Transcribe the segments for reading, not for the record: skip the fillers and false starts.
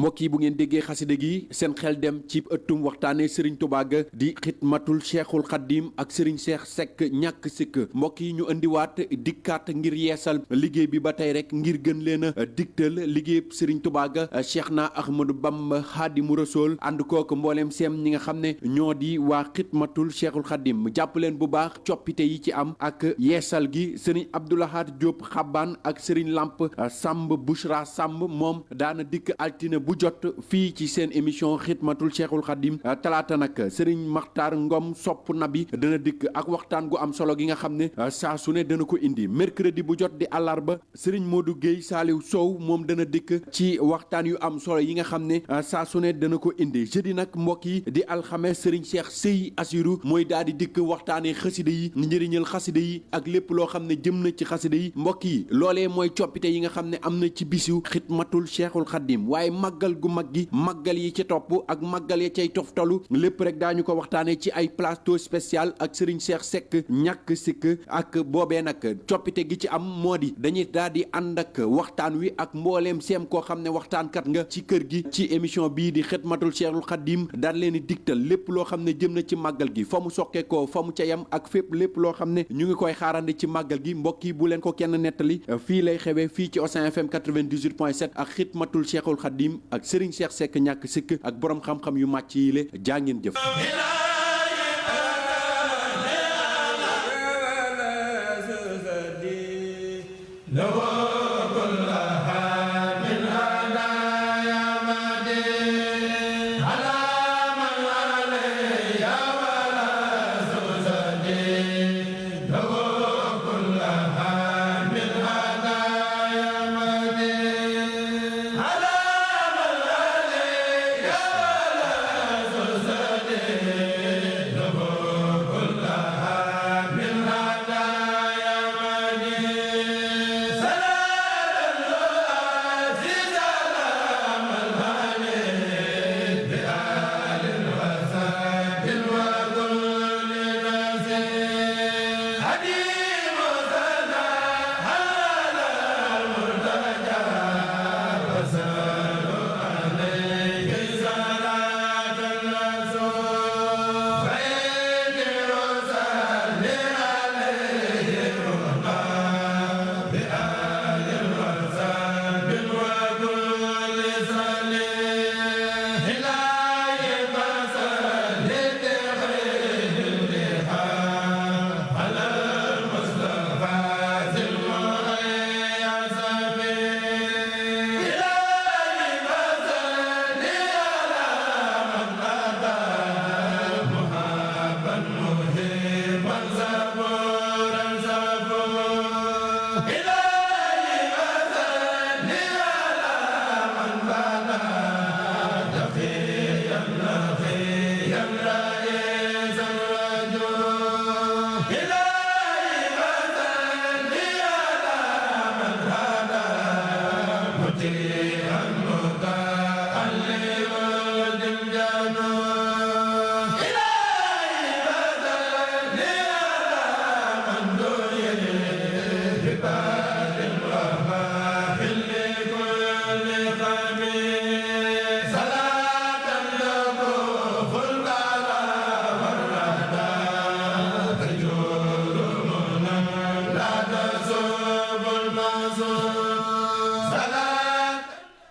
mbokk yi bu ngeen déggee xasida gi seen xel dem ci ëttum waxtaane Serigne Touba ga di xidmatul Cheikhul Khadim ak Serigne Cheikh Seck ñàkk sikk mbokk yi ñu indiwaat dikkaat ngir yeesal liggéey bi ba tey rek ngir gën leen a digtal liggéey Serigne Touba ga Cheikhna Ahmadou Bamba Khadimu Rasoul ànd kook mbooleem seem ñi nga xam ne ñoo di waa xidmatul Cheikhul Khadim jàpp leen bu baax coppite yi ci am ak yeesal gi Serigne Abdoulahad Diop Xabbaan ak Serigne Lamp Samb Bouchra Samb moom daana dikk altine bu jot fii ci seen émission xidmatul Cheikhul Khadim talaata nag Serigne Makhtar Ngom sopp nabi dana dikk ak waxtaan gu am solo gi nga xam ne saa su ne dana ko indi mercredi bu jot di àllarba Serigne Modou Guèye Saliou Sow moom dana dikk ci waxtaan yu am solo yi nga xam ne saa su ne dana ko indi jeudi nag mbokk yi di alxames Serigne Cheikh Sey Assirou mooy daal di dikk waxtaanee xasida yi njëriñal xasida yi ak lépp loo xam ne jëm na ci xasida yi mbokk yi loolee mooy coppite yi nga xam ne am na ci bisu xidmatul Cheikhul Khadim waaye màggal gu mag gi màggal yi ci topp ak màggal ya cay toftalu lépp rek daañu ko waxtaanee ci ay plateau spécial ak Serigne Cheikh Seck ñàkk sikk ak boobee nag coppite gi ci am moo di dañuy daal di ànd ak waxtaan wi ak mbooleem seem koo xam ne waxtaankat nga ci kër gi ci émission bii di xidmatul Cheikhul Khadim daal leen di digtal lépp loo xam ne jëm na ci màggal gi fa mu soqeekoo fa mu ca yam ak fépp lépp loo xam ne ñu ngi koy xaarandi ci màggal gi mbokk yi bu leen ko kenn nettali fii lay xewee fii ci Océan FM 98.7 ak xidmatul Cheikhul Khadim ak Serigne Cheikh Seck ñàkk sikk ak borom xam-xam yu màcc yi le jaa ngeen jëf.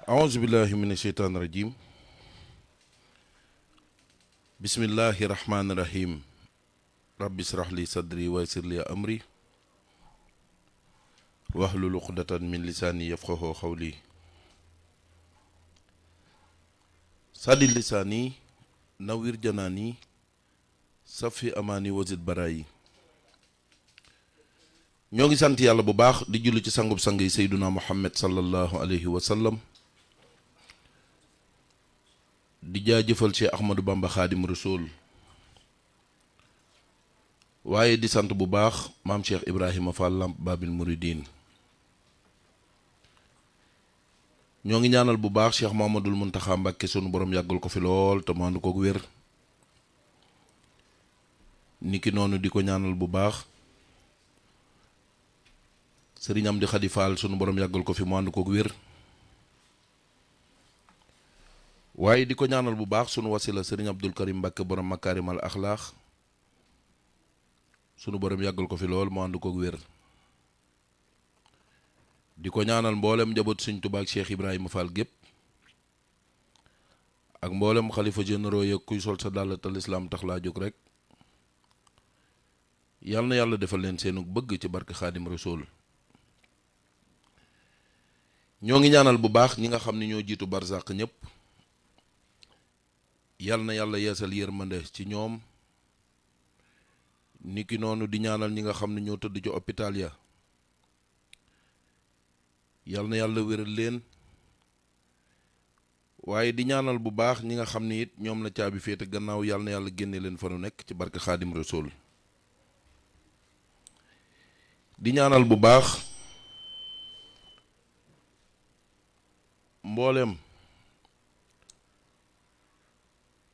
أعوذ بالله من الشيطان الرجيم بسم الله الرحمن الرحيم رب اشرح لي صدري ويسر لي أمري واحلل عقدة من لساني يفقهوا قولي سدد لساني نوّر جناني صفي أماني وزد براي ñoo ngi sant yàlla bu baax di julli ci sangub sang yi Seyduna Muhammad sallallahu alayhi wa sallam di jaajëfal Cheikh Ahmadou Bamba Khadim Rasoul waaye di sant bu baax maam Cheikh Ibrahima Fall Lamp Babil Mouridine ñoo ngi ñaanal bu baax Cheikh Mouhamadoul Mountakha Mbacké sunu borom yàggal ko fi lool te maandu ko wér niki noonu di ko ñaanal bu baax Serigne Amdi Khady Fall sunu borom yàggal ko fi mu ànd ko wér waaye di ko ñaanal bu baax sunu wasila sëriñ Abdul Karim Mbàkke borom makaarimal axlaax sunu borom yàggal ko fi lool mu ànd ko wér. di ko ñaanal mboolem njaboot Sëriñ Tuubaa ak Cheikh Ibrahima Fall gépp ak mboolem xalifa généraux yeeg kuy sol sa dàll te lislaam tax laa jóg rek yal na yàlla defal leen seenu bëgg ci barke Xaadim Rasuul. ñoo ngi ñaanal bu baax ñi nga xam ni ñoo jiitu barzaq ñëpp yal na yàlla yeesal yërmande ci ñoom niki noonu di ñaanal ñi nga xam ne ñoo tëdd ci hôpital ya yal na yàlla wéral leen waaye di ñaanal bu baax ñi nga xam ni it ñoom la caabi féete gannaaw yal na yàlla génne leen fa nu nekk ci barke Xaadim Rasuul. di ñaanal bu baax mboolem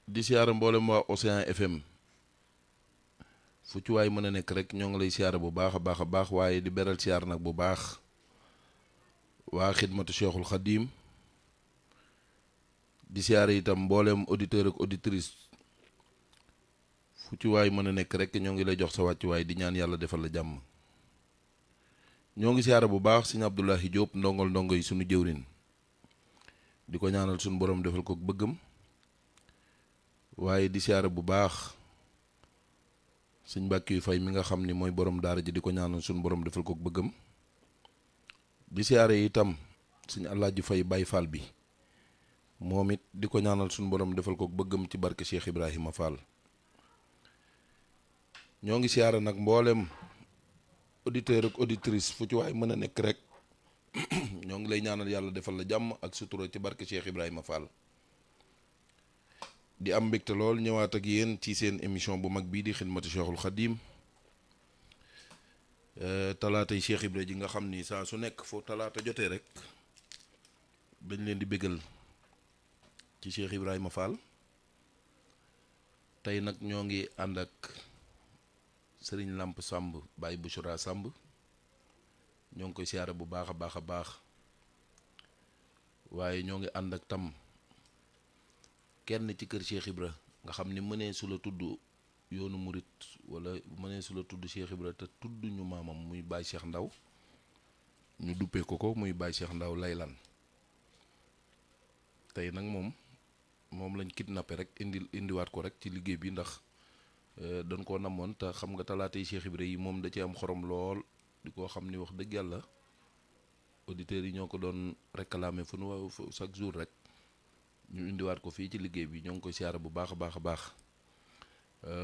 di siyaare mboolem waa Océan FM fu ci waay mën a nekk rek ñoo ngi lay siyaare bu baax a baax a baax waaye di beral siyaar nag bu baax waa xidmatu Cheikhul Khadim di siyaare itam mboolem auditeur ak auditrice fu ci waay mën a nekk rek ñoo ngi lay jox sa wàccuwaay di ñaan yàlla defal la jàmm. ñoo ngi siyaare bu baax sëñ Abdoulahi Diop ndongol ndongo yi sunu jëwrin di ko ñaanal sunu borom defal ko bëggam waaye di siyaare bu baax sëñ Mbàkke yu fay mi nga xam ni mooy borom daara ji di ko ñaanal sunu borom defal ko bëggam. di siyaare itam sëñ Alaaji Fay Baay Faal bi moom it di ko ñaanal sunu borom defal ko bëggam ci barke Cheikh Ibrahima Fall. ñoo ngi siyaare nag mboolem auditeur ak auditrice fu ci waay mën a nekk rek ñoo ngi lay ñaanal yàlla defal la jàmm ak sutura ci barke Cheikh Ibrahima Fall. di am mbégte lool ñëwaat ak yéen ci seen émission bu mag bii di xidmatu Cheikhul Khadim talaatay Cheikh Ibra ji nga xam ni saa su nekk foo talaata jotee rek dañ leen di bégal ci Cheikh Ibrahima Fall. tey nag ñoo ngi ànd ak Sëriñ Lamp Samb Baye Bouchra Samb ñoo ngi koy siyaare bu baax a baax a baax waaye ñoo ngi ànd ak tam kenn ci kër Cheikh Ibra nga xam ni mënee su la tudd yoonu murit wala mënee su la tudd Cheikh Ibra te tudd ñu maamam muy Baye Cheikh Ndaw ñu duppee ko muy Baye Cheikh Ndaw Laylan. tey nag moom lañ kidnappé rek indiwaat ko rek ci liggéey bi ndax dañ koo namoon te xam nga talaatay Cheikh Ibra yi moom da ci am xorom lool di koo xam ni wax dëgg yàlla auditeurs yi ñoo ko doon réclamer fu nu chaque jour rek ñu indiwaat ko fii ci liggéey bi ñoo ngi koy siyaare bu baax a baax a baax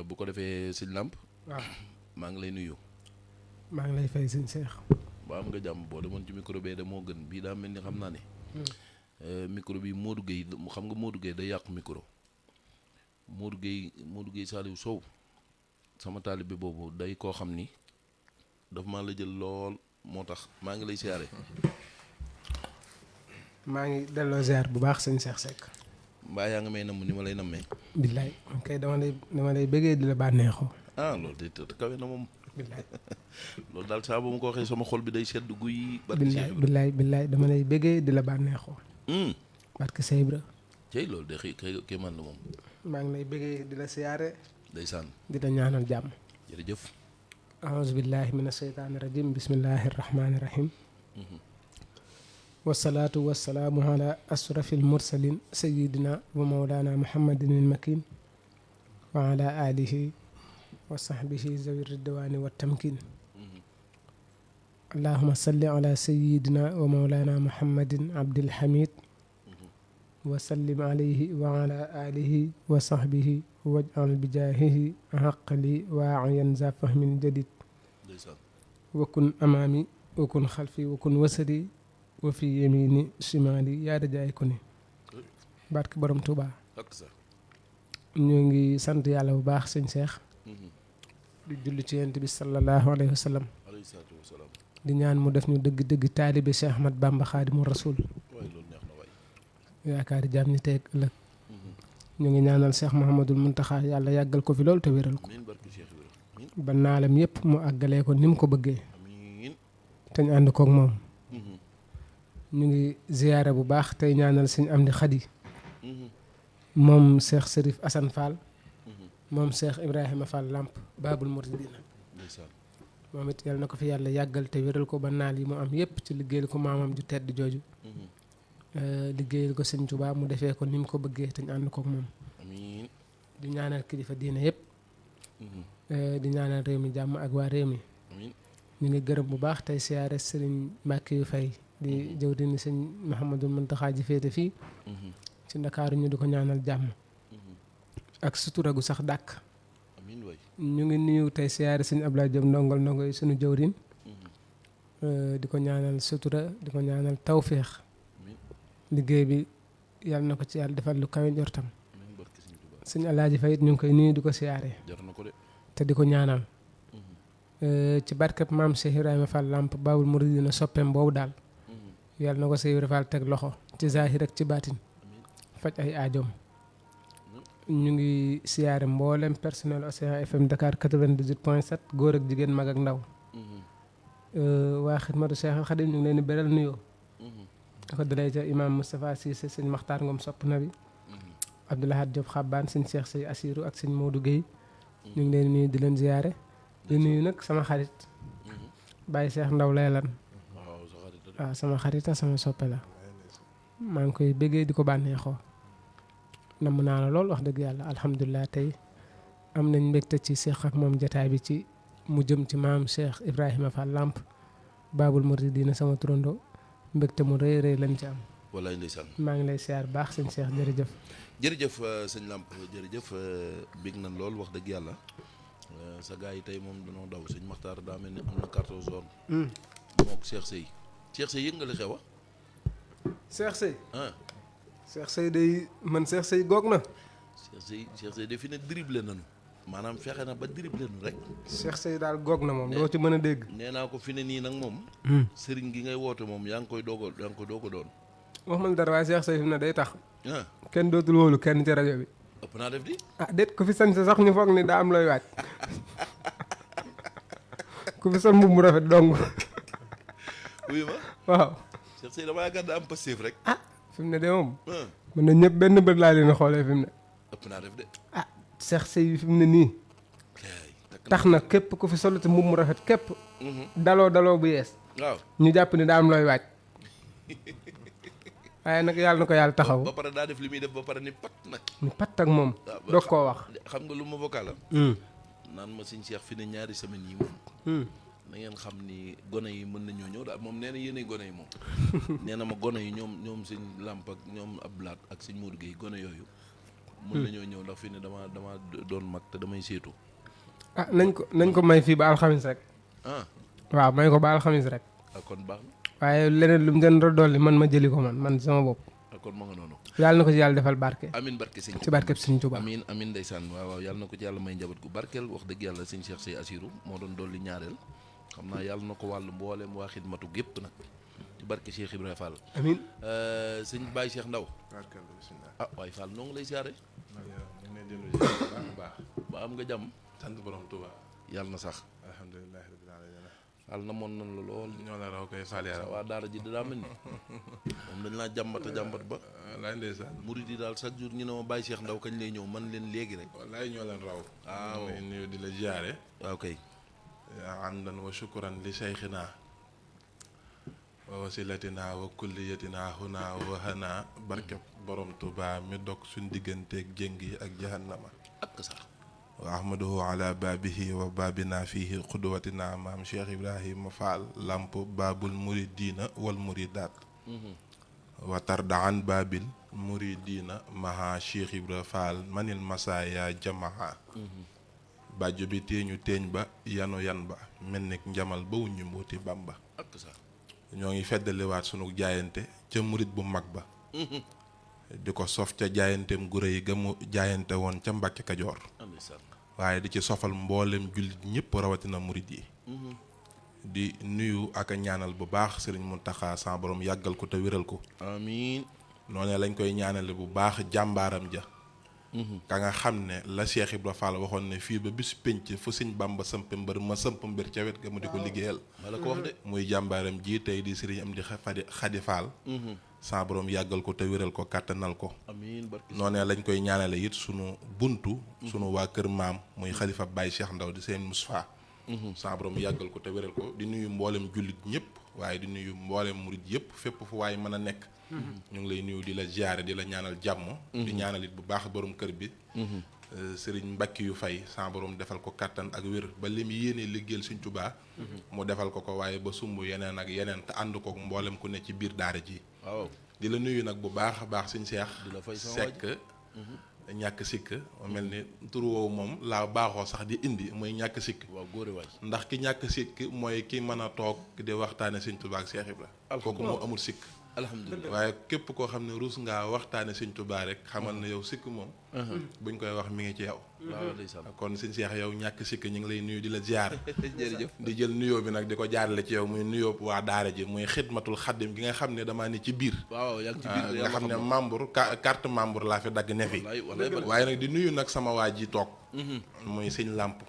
bu ko defee sëñ Lamp. waaw maa ngi lay nuyu. maa ngi lay fay sëñ Cheikh. ba am nga jàmm boo demoon ci micro bee da moo gën bii daa mel ni xam naa ne. micro bi Modou Gueye xam nga Modou Gueye day yàqu micro Modou Gueye Saliou Sow sama taalibe boobu day koo xam ni daf maa la jël lool moo tax maa ngi lay siyaare. maa ngi delloo ziar bu baax sëñ Cheikh Seck. mbaa yaa nga may namm ni ma lay nammee. billaay ok dama lay bëggee di la bànneexoo. loolu de te kawe na moom. billaay loolu daal saa ba ma ko waxee sama xol bi day sedd guy. billaay dama lay bëggee di la bànneexoo. barke Cheikh Ibra. cey loolu de kii man la moom. maa ngi lay bëggee di la siyaare. ndeysaan. di la ñaanal jàmm. jërëjëf. aouzu billahi mina sheytaani rajim bismillahi rahmaani rahim. wasalaatu wasalaamu ala asrafil mursalin sayidina wa mawlana muhammadin il makin wa ala alihi wa sahbihi zawi ridwaani wa tamkin. allahuma salli ala sayidina wa mawlana muhammadin abdil hamid wa sallim alayhi wa ala alihi wa sahbihi waj'al bijaahihi haqli wa ayan za fahmin jadid wa kun amaami wa kun xalfi wa kun wasadi wa fi yamini shimali yaa dajaay ko ni barke borom Touba. ñoo ngi sant yàlla bu baax sëñ Cheikh di julli ci yonent bi sallallahu alayhi wa sallam di ñaan mu def ñu dëgg taalibe Cheikh Ahmad Bamba Xaadimu Rasul yaakaari jaam ñi tey ak ëllëg. ñu ngi ñaanal Cheikh Mouhamadul Mountakha yàlla yàggal ko fi loolu te wéral ko ba naalam yëpp mu àggalee ko ni mu ko bëggee te ñu ànd koog moom. ñu ngi ziyaare bu baax tey ñaanal sëñ Amdi Xadi moom Cheikh Serif Assane Fall moom Cheikh Ibrahima Fall Lamp Babul Mouridina ndeysaan moom it yàlla na ko fi yàlla yàggal te wéral ko ba naal yi mu am yépp ci liggéeyal ko maamam ju tedd jooju liggéeyal ko sëñ Tuubaa mu defee ko ni mu ko bëggee te ñu ànd kook moom amiin di ñaanal kilifa diine yépp di ñaanal réew mi jàmm ak waa réew mi amiin ñu ngi gërëm bu baax tey siyaare sëriñ Mbàkke yu fay di jëwriñu sëñ Mouhamadou Mountakha ji féete fii ci Ndakaaru ñu di ko ñaanal jàmm ak sutura gu sax dàkk amiin waay ñu ngi nuyu tey siyaare sëñ Abdoulaye Diop ndongol ndongo yi suñu jëwriñ di ko ñaanal sutura di ko ñaanal tawféex liggéey bi yàlla na ko ci yàlla defal lu kawe njortam amiin barke sëñ Tuubaa sëñ Alaaji Fayit ñu ngi koy nuyu di ko siyaare jar na ko de te di ko ñaanal ci barkeb maam Cheikh Ibrahima Fall Lamp Babul Mouridina soppeem boobu daal yàlla na ko Cheikh Ibrahima Fall teg loxo ci zahir ak ci baatin faj ay aajoom ñu ngi siyaare mboolem personnel Océan FM Dakar 98.7 góor ak jigéen mag ak ndaw waa xidmatu Cheikh Khadim ñu ngi leen di beral nuyoo da ko dalee ca imam Moustapha Cissé sëñ Maxtaar Ngom sopp na bi Abdoulahad Diop Xabbaan sëñ Cheikh Sey Assirou ak sëñ Modou Guèye ñu ngi leen di nuyu di leen ziyaare di nuyu nag sama xarit Baye Cheikh Ndaw Laylan waaw sama xarita sama soppe la maa ngi koy bëggee di ko bànneexoo namm naa la lool wax dëgg yàlla alhamdulilah tey am nañ mbégte ci seex ak moom jataay bi ci mu jëm ci maam Cheikh Ibrahima Fall Lamp Babul Mouridina sama turando mbégte mu rëy rëy lañ ci am wallaay ndeysaan maa ngi lay siyaar baax sëñ Cheikh jërëjëf jërëjëf sëñ Lamp jërëjëf bég nañ lool wax dëgg yàlla sa gars yi tey moom dañoo daw sëñ Maxtaar daa mel ni am na carte jaune mook Cheikh Sey Cheikh Sey yëg nga li xew a Cheikh Sey ah Cheikh Sey day man Cheikh Sey goog na Cheikh Sey de fi ne dribble nañu maanaam fexe na ba dribble nañu rek Cheikh Sey daal goog na moom doo ci mën a dégg nee naa ko fi ne nii nag moom sëriñ gi ngay woote moom yaa ngi koy doog a doon wax ma dara waaye Cheikh Sey fi mu ne day tax ah kenn dootul wóolu kenn ci rajo bi ëpp naa def di ah déet ku fi sañ sa sax ñu foog ni daa am looy waaj ku fi sol mbubb mu rafet dong wuyu ma waaw Cheikh Sey dama yaakaar daa am passif rek ah fi mu ne de moom mën na ñëpp benn bët laa leen a xoolee fi mu ne ëpp naa def de ah Cheikh Sey fi mu ne nii tax na képp ku fi solati mbubb mu rafet képp daloo bu yees waaw ñu jàpp ni daa am looy waaj waaye nag yàlla na ko yàlla taxaw ba pare daa def li muy def ba pare ni pat nag ñu patt ak moom doog koo wax xam nga lu ma vocal la naan ma sëñ Cheikh fi ne ñaari semaines yi moom na ngeen xam ni gone yi mën nañoo ñëw daal moom nee na yéenay gone yi moom nee na ma gone yi ñoom sëñ Lamp ak ñoom Ablaat ak sëñ Modou Guèye gone yooyu mën nañoo ñëw ndax fi ne dama doon mag te damay seetu ah nañ ko may fii ba alxamis rek ah waaw may ko ba alxamis rek kon baax na waaye leneen lu mu gën a dolli man ma jëli ko man sama bopp kon ma nga noonu yàlla na ko ci yàlla defal barke amin barke sëñ ci barkeb sëñ Tuubaa amin ndeysaan waaw yàlla na ko ci yàlla may njaboot gu barkeel wax dëgg yàlla sëñ Cheikh Sey Assirou moo doon dolli ñaareel xam naa yàlla na ko wàllu mbooleem waa xidmatu gépp nag ci barke Cheikh Ibrahima Fall amin sëñ Baye Cheikh Ndaw ah waaye Fall noo ngi lay siyaare ba am nga jàmm sant borom Touba yàlla na sax alhamdulilah rabbil alamin Fall na moon nan la lool ñoo la raw koy Fall yaram waa daara ji daa mel ni moom dañ laa jàmbat ba wallaay ndeysaan murid yi daal chaque jour ñu ne ma Baye Cheikh Ndaw kañ lay ñëw man leen léegi rek wallaay ñoo leen raw waaw nuyu di la ziyaare waaw kay àndan wa shukran li shaykhina wa wasilatina wa kulliyatina huna wa hana barkeb borom Touba mi dog suñ digganteeg jéng yi ak jahannama ak sax wa ahmaduhu ala baabihi wa baabina fihi qudwatina maam Cheikh Ibrahima Fall Lamp baabul muridina wal muridaat wa tardaan baabil muridina maha Cheikh Ibrahima Fall manil masaya jamaa bàjjo bi teeñu teeñ ba yanu yan ba mel ni njamal ba wuñu mbooti Bamba ak sax ñoo ngi feddaliwaat sunu jaayante ca murit bu mag ba di ko sof ca jaayanteem gu rëy ga mu jaayante woon ca Mbàkke Kajoor waaye di ci sofal mboolem jullit ñëpp rawatina murit yi di nuyu ak a ñaanal bu baax Sëriñ Muntaxa sa borom yàggal ko te wéral ko amiin noonu lañ koy ñaanale bu baax jàmbaaram ja ka nga xam ne la Cheikh Ibra Fall waxoon ne fii ba bis pénc fu Sëñ Bamba samp mbër ma samp mbër ca wet ga mu di ko liggéeyal ma la ko wax de muy jàmbaaram ji tey di Sëriñ Amdi Xadi Fall sa borom yàggal ko te wéral ko kàttanal ko. amiin barke noonee lañ koy ñaanale it sunu buntu. sunu waa kër maam muy xalifa Baye Cheikh Ndaw di seen Moustapha. sa borom yàggal ko te wéral ko di nuyu mboolem jullit ñëpp waaye di nuyu mboolem murit yëpp fépp fu waay mën a nekk. ñu ngi lay nuyu di la ziyaare di la ñaanal jàmm. di ñaanal it bu baax borom kër bi. Sëriñ Mbàkki yu fay sa borom defal ko kàttan ak wér ba li mu yéenee liggéeyal Sëriñ Tuubaa mu defal ko waaye ba sumb yeneen ak yeneen te ànd kook mboolem ku ne ci biir daara ji. waaw di la nuyu nag bu baax a baax Sëriñ Seex di la fay sama Sekk ñàkk sikk mel ni tur woowu moom laa baaxoo sax di indi mooy ñàkk sikk. waaw góore waay ndax ki ñàkk sikk mooy ki mën a toog di waxtaane Sëriñ Tuubaa ak Seex Ibra kooku moo amul sikk. alhamdulilah waaye képp koo xam ne ruus ngaa waxtaane Sëriñ Tuubaa rek xamal na yow sikk moom buñ koy wax mi ngi ci yow. waaw ndeysaan kon Sëriñ Seex yow ñàkk sikk ñu ngi lay nuyu di la ziar. jërëjëf di jël nuyoo bi nag di ko jaarale ci yow muy nuyoo waa daara ji muy xidmatul xaddim gi nga xam ne damaa ne ci biir. waaw yaa ngi ci biir nga xam ne membre carte membre laa fi dagg ne fi. wallaay waaye nag di nuyu nag sama waa ji toog. muy Sëñ Làmp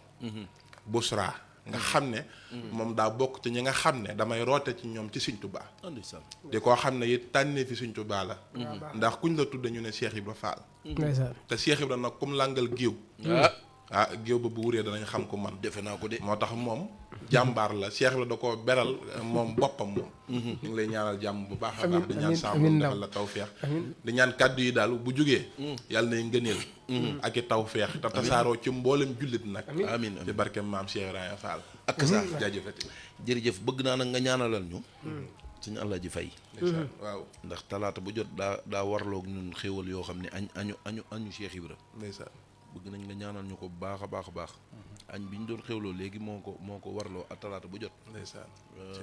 Busra nga xam ne moom daa bokk ci ñi nga xam ne damay roote ci ñoom ci Sëriñ Tuubaa ndeysaan di koo xam ne it tànnee fi Sëriñ Tuubaa la ndax kuñ la tudd ñu ne Cheikh Ibra Fall ndeysaan te Cheikh Ibra nag comme langal géew géew ba bu wuree danañ xam ko man defe naa ko de moo tax moom jàmbaar la Cheikh Ibra da koo beral moom boppam moom ñu ngi lay ñaanal jàmm bu baax a baax di ñaan sàmm defal la tawfeex di ñaan kàddu yi daal bu jógee yàlla nay ngëneel ak i tawfeex te tasaaroo ci mboolem jullit nag amiin ci barke maam Cheikh Ibrahima Fall ak sa jaajëfati jërëjëf bëgg naa nag nga ñaanalal ñu suñu Alaaji Fay waaw ndax talaata bu jot daa warloog ñun xéewal yoo xam ne añu Cheikh Ibra ndeysaan bëgg nañ nga ñaanal ñu ko bu baax a baax a baax añ bi ñu doon xéwloo léegi moo ko warloo ak talaata bu jot ndeysaan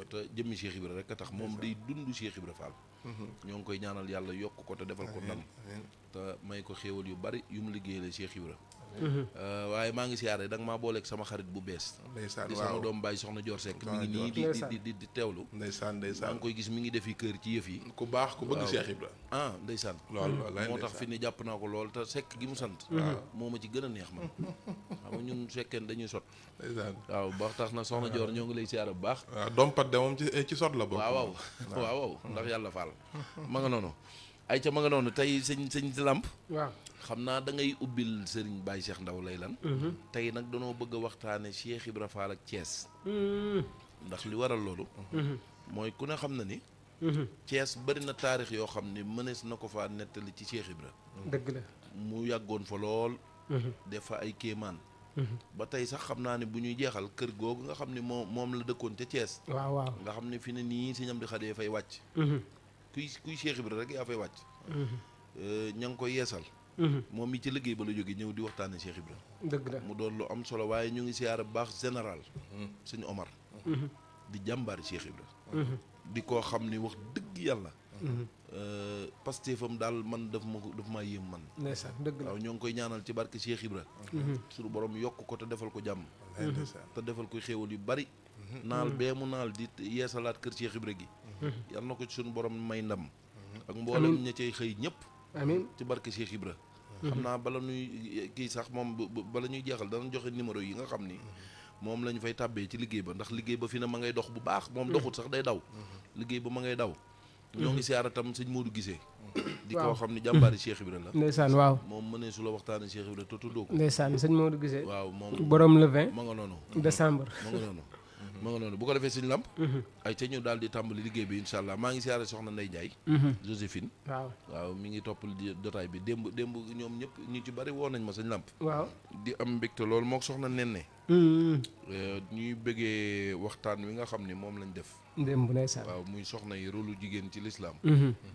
te jëmmi Cheikh Ibra rek a tax moom day dund Cheikh Ibra Fall ñoo ngi koy ñaanal yàlla yokk ko te defal ko ndam te may ko xéewal yu bari yu mu liggéeyale Cheikh Ibra waaye maa ngi siyaare da nga maa booleeg sama xarit bu bees ndeysaan di sama doom Baye Soxna Joor Seck mi ngi nii di teewlu ndeysaan maa ngi koy gis mi ngi defi kër ci yëf yi ku baax ku bëgg Cheikh Ibra ndeysaan lool moo tax fi ni jàpp naa ko lool te Seck gi mu sant moo ma ci gën a neex man xam nga ñun fekkeen dañuy sot ndeysaan waaw ba tax na Soxna Joor ñoo ngi lay siyaare bu baax waaw dompat de moom ci sot la bokk waaw ndax yàlla faal ma nga noonu ay ca ma nga noonu tey sëñ Lamp waaw xam naa da ngay ubbil Serigne Baye Cheikh Ndaw lay lan tey nag danoo bëgg a waxtaane Cheikh Ibra Fall ak Thiès ndax li waral loolu mooy ku ne xam na ni Thiès bari na taarix yoo xam ne mënees na ko faa nettali ci Cheikh Ibra dëgg la mu yàggoon fa lool def fa ay kéemaan ba tey sax xam naa ne bu ñuy jeexal kër googu nga xam ne moom la dëkkoon ca Thiès waaw nga xam ne fi ne nii si ñam di xadee fay wàcc kuy Cheikh Ibra rek yaa fay wàcc ña ngi koy yeesal moom mi ci liggéey ba la jóge ñëw di waxtaane Cheikh Ibra dëgg la mu doon lu am solo waaye ñu ngi siyaare bu baax général sëñ Omar di jàmbaari Cheikh Ibra di koo xam ni wax dëgg yàlla pastéefam daal man daf maa yéem man ndeysaan dëgg la waaw ñoo ngi koy ñaanal ci barke Cheikh Ibra suñu borom yokk ko te defal ko jàmm te defal ko xéewal yu bari naal bee mu naal di yeesalaat kër Cheikh Ibra gi yal na ko ci suñu borom may ndam ak mboolem ña cay xëy ñëpp amiin ci barke Cheikh Ibra xam naa bala ñuy kii sax moom bala ñuy jeexal dana joxe numéro yi nga xam ni moom la ñu fay tàbbee ci liggéey ba ndax liggéey ba fi ne ma ngay dox bu baax moom doxut sax day daw liggéey ba ma ngay daw ñoo ngi siyaara tam sëñ Modou Gisee di koo xam ne jàmbaari Cheikh Ibra la ndeysaan waaw moom mënee su la waxtaane Cheikh Ibra te tuddoo ko ndeysaan sëñ Modou Gisee waaw moom borom le 20 ma nga noonu décembre ma nga noonu bu ko defee sëñ Lamp ay ca ñu daal di tàmbali liggéey bi incha allah maa ngi siyaare soxna Ndey Njaay Joséphine waaw mi ngi toppal jotaay bi démb ñoom ñëpp ñu ci bari woo nañ ma sëñ Lamp waaw di am mbégte loolu moo soxna Nenne ñuy bëggee waxtaan wi nga xam ni moom lañ def démb ndeysaan waaw muy soxna yi rôlu jigéen ci lislaam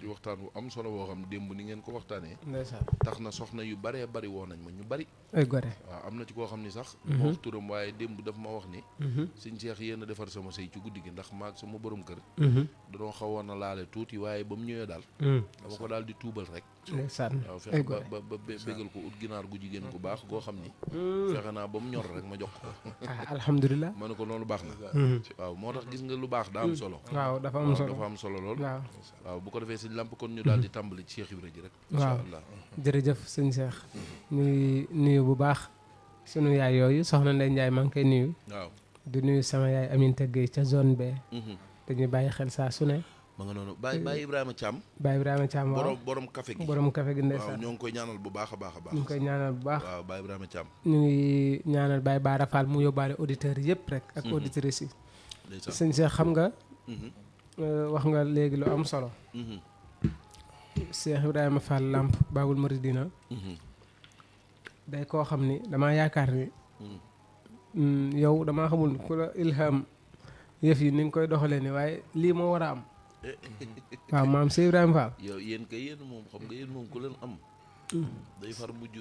di waxtaan wu am solo boo xam démb ni ngeen ko waxtaanee ndeysaan tax na soxna yu baree bari woo nañ ma ñu bari ay gore waaw am na ci koo xam ni sax ma wax turam waaye démb daf ma wax ni sëñ Cheikh yéen a defar sama sëy ci guddi gi ndax maag sama borom kër danoo xawoon a laale tuuti waaye ba mu ñëwee daal dama ko daal di tuubal rek ndeysaan waaw fexe ba bégal ko ut ginaar gu jigéen gu baax goo xam ni fexe naa ba mu ñor rek ma jox ko alhamdulilah ma ne ko loolu baax na waaw moo tax gis nga lu baax daa am solo waaw dafa am solo lool waaw bu ko defee sëñ Lamp kon ñu daal di tàmbali ci Cheikh Ibra ji rek waaw jërëjëf sëñ Cheikh ñu ngi nuyu bu baax sunu yaay yooyu soxna Ndey Njaay maa ngi koy nuyu waaw di nuyu sama yaay Aminta Gueye ca zone B dañuy bàyyi xel saa su ne ma nga noonu Baye Ibrahima Thiam. Baye Ibrahima Thiam waaw borom café gi. borom café gi waaw ndeysaan. ñoo ngi koy ñaanal bu baax a baax a baax. ñu ngi koy ñaanal bu baax. waaw Baye Ibrahima Thiam. ñu ngi ñaanal Baye Bara Fall mu yóbbaale auditeurs yëpp rek. ak auditrices yi. ndeysaan. sëñ Cheikh xam nga. wax nga léegi lu am solo. Cheikh Ibrahima Fall Lamp Babul Mouridina. day koo xam ni damaa yaakaar ni. yow damaa xamul ku la ilham yëf yi ni nga koy doxalee ni waaye lii moo war a am. waaw maam Cheikh Ibrahima Fall. yow yéen kay yéen moom xam nga yéen moom ku leen am. day far mujj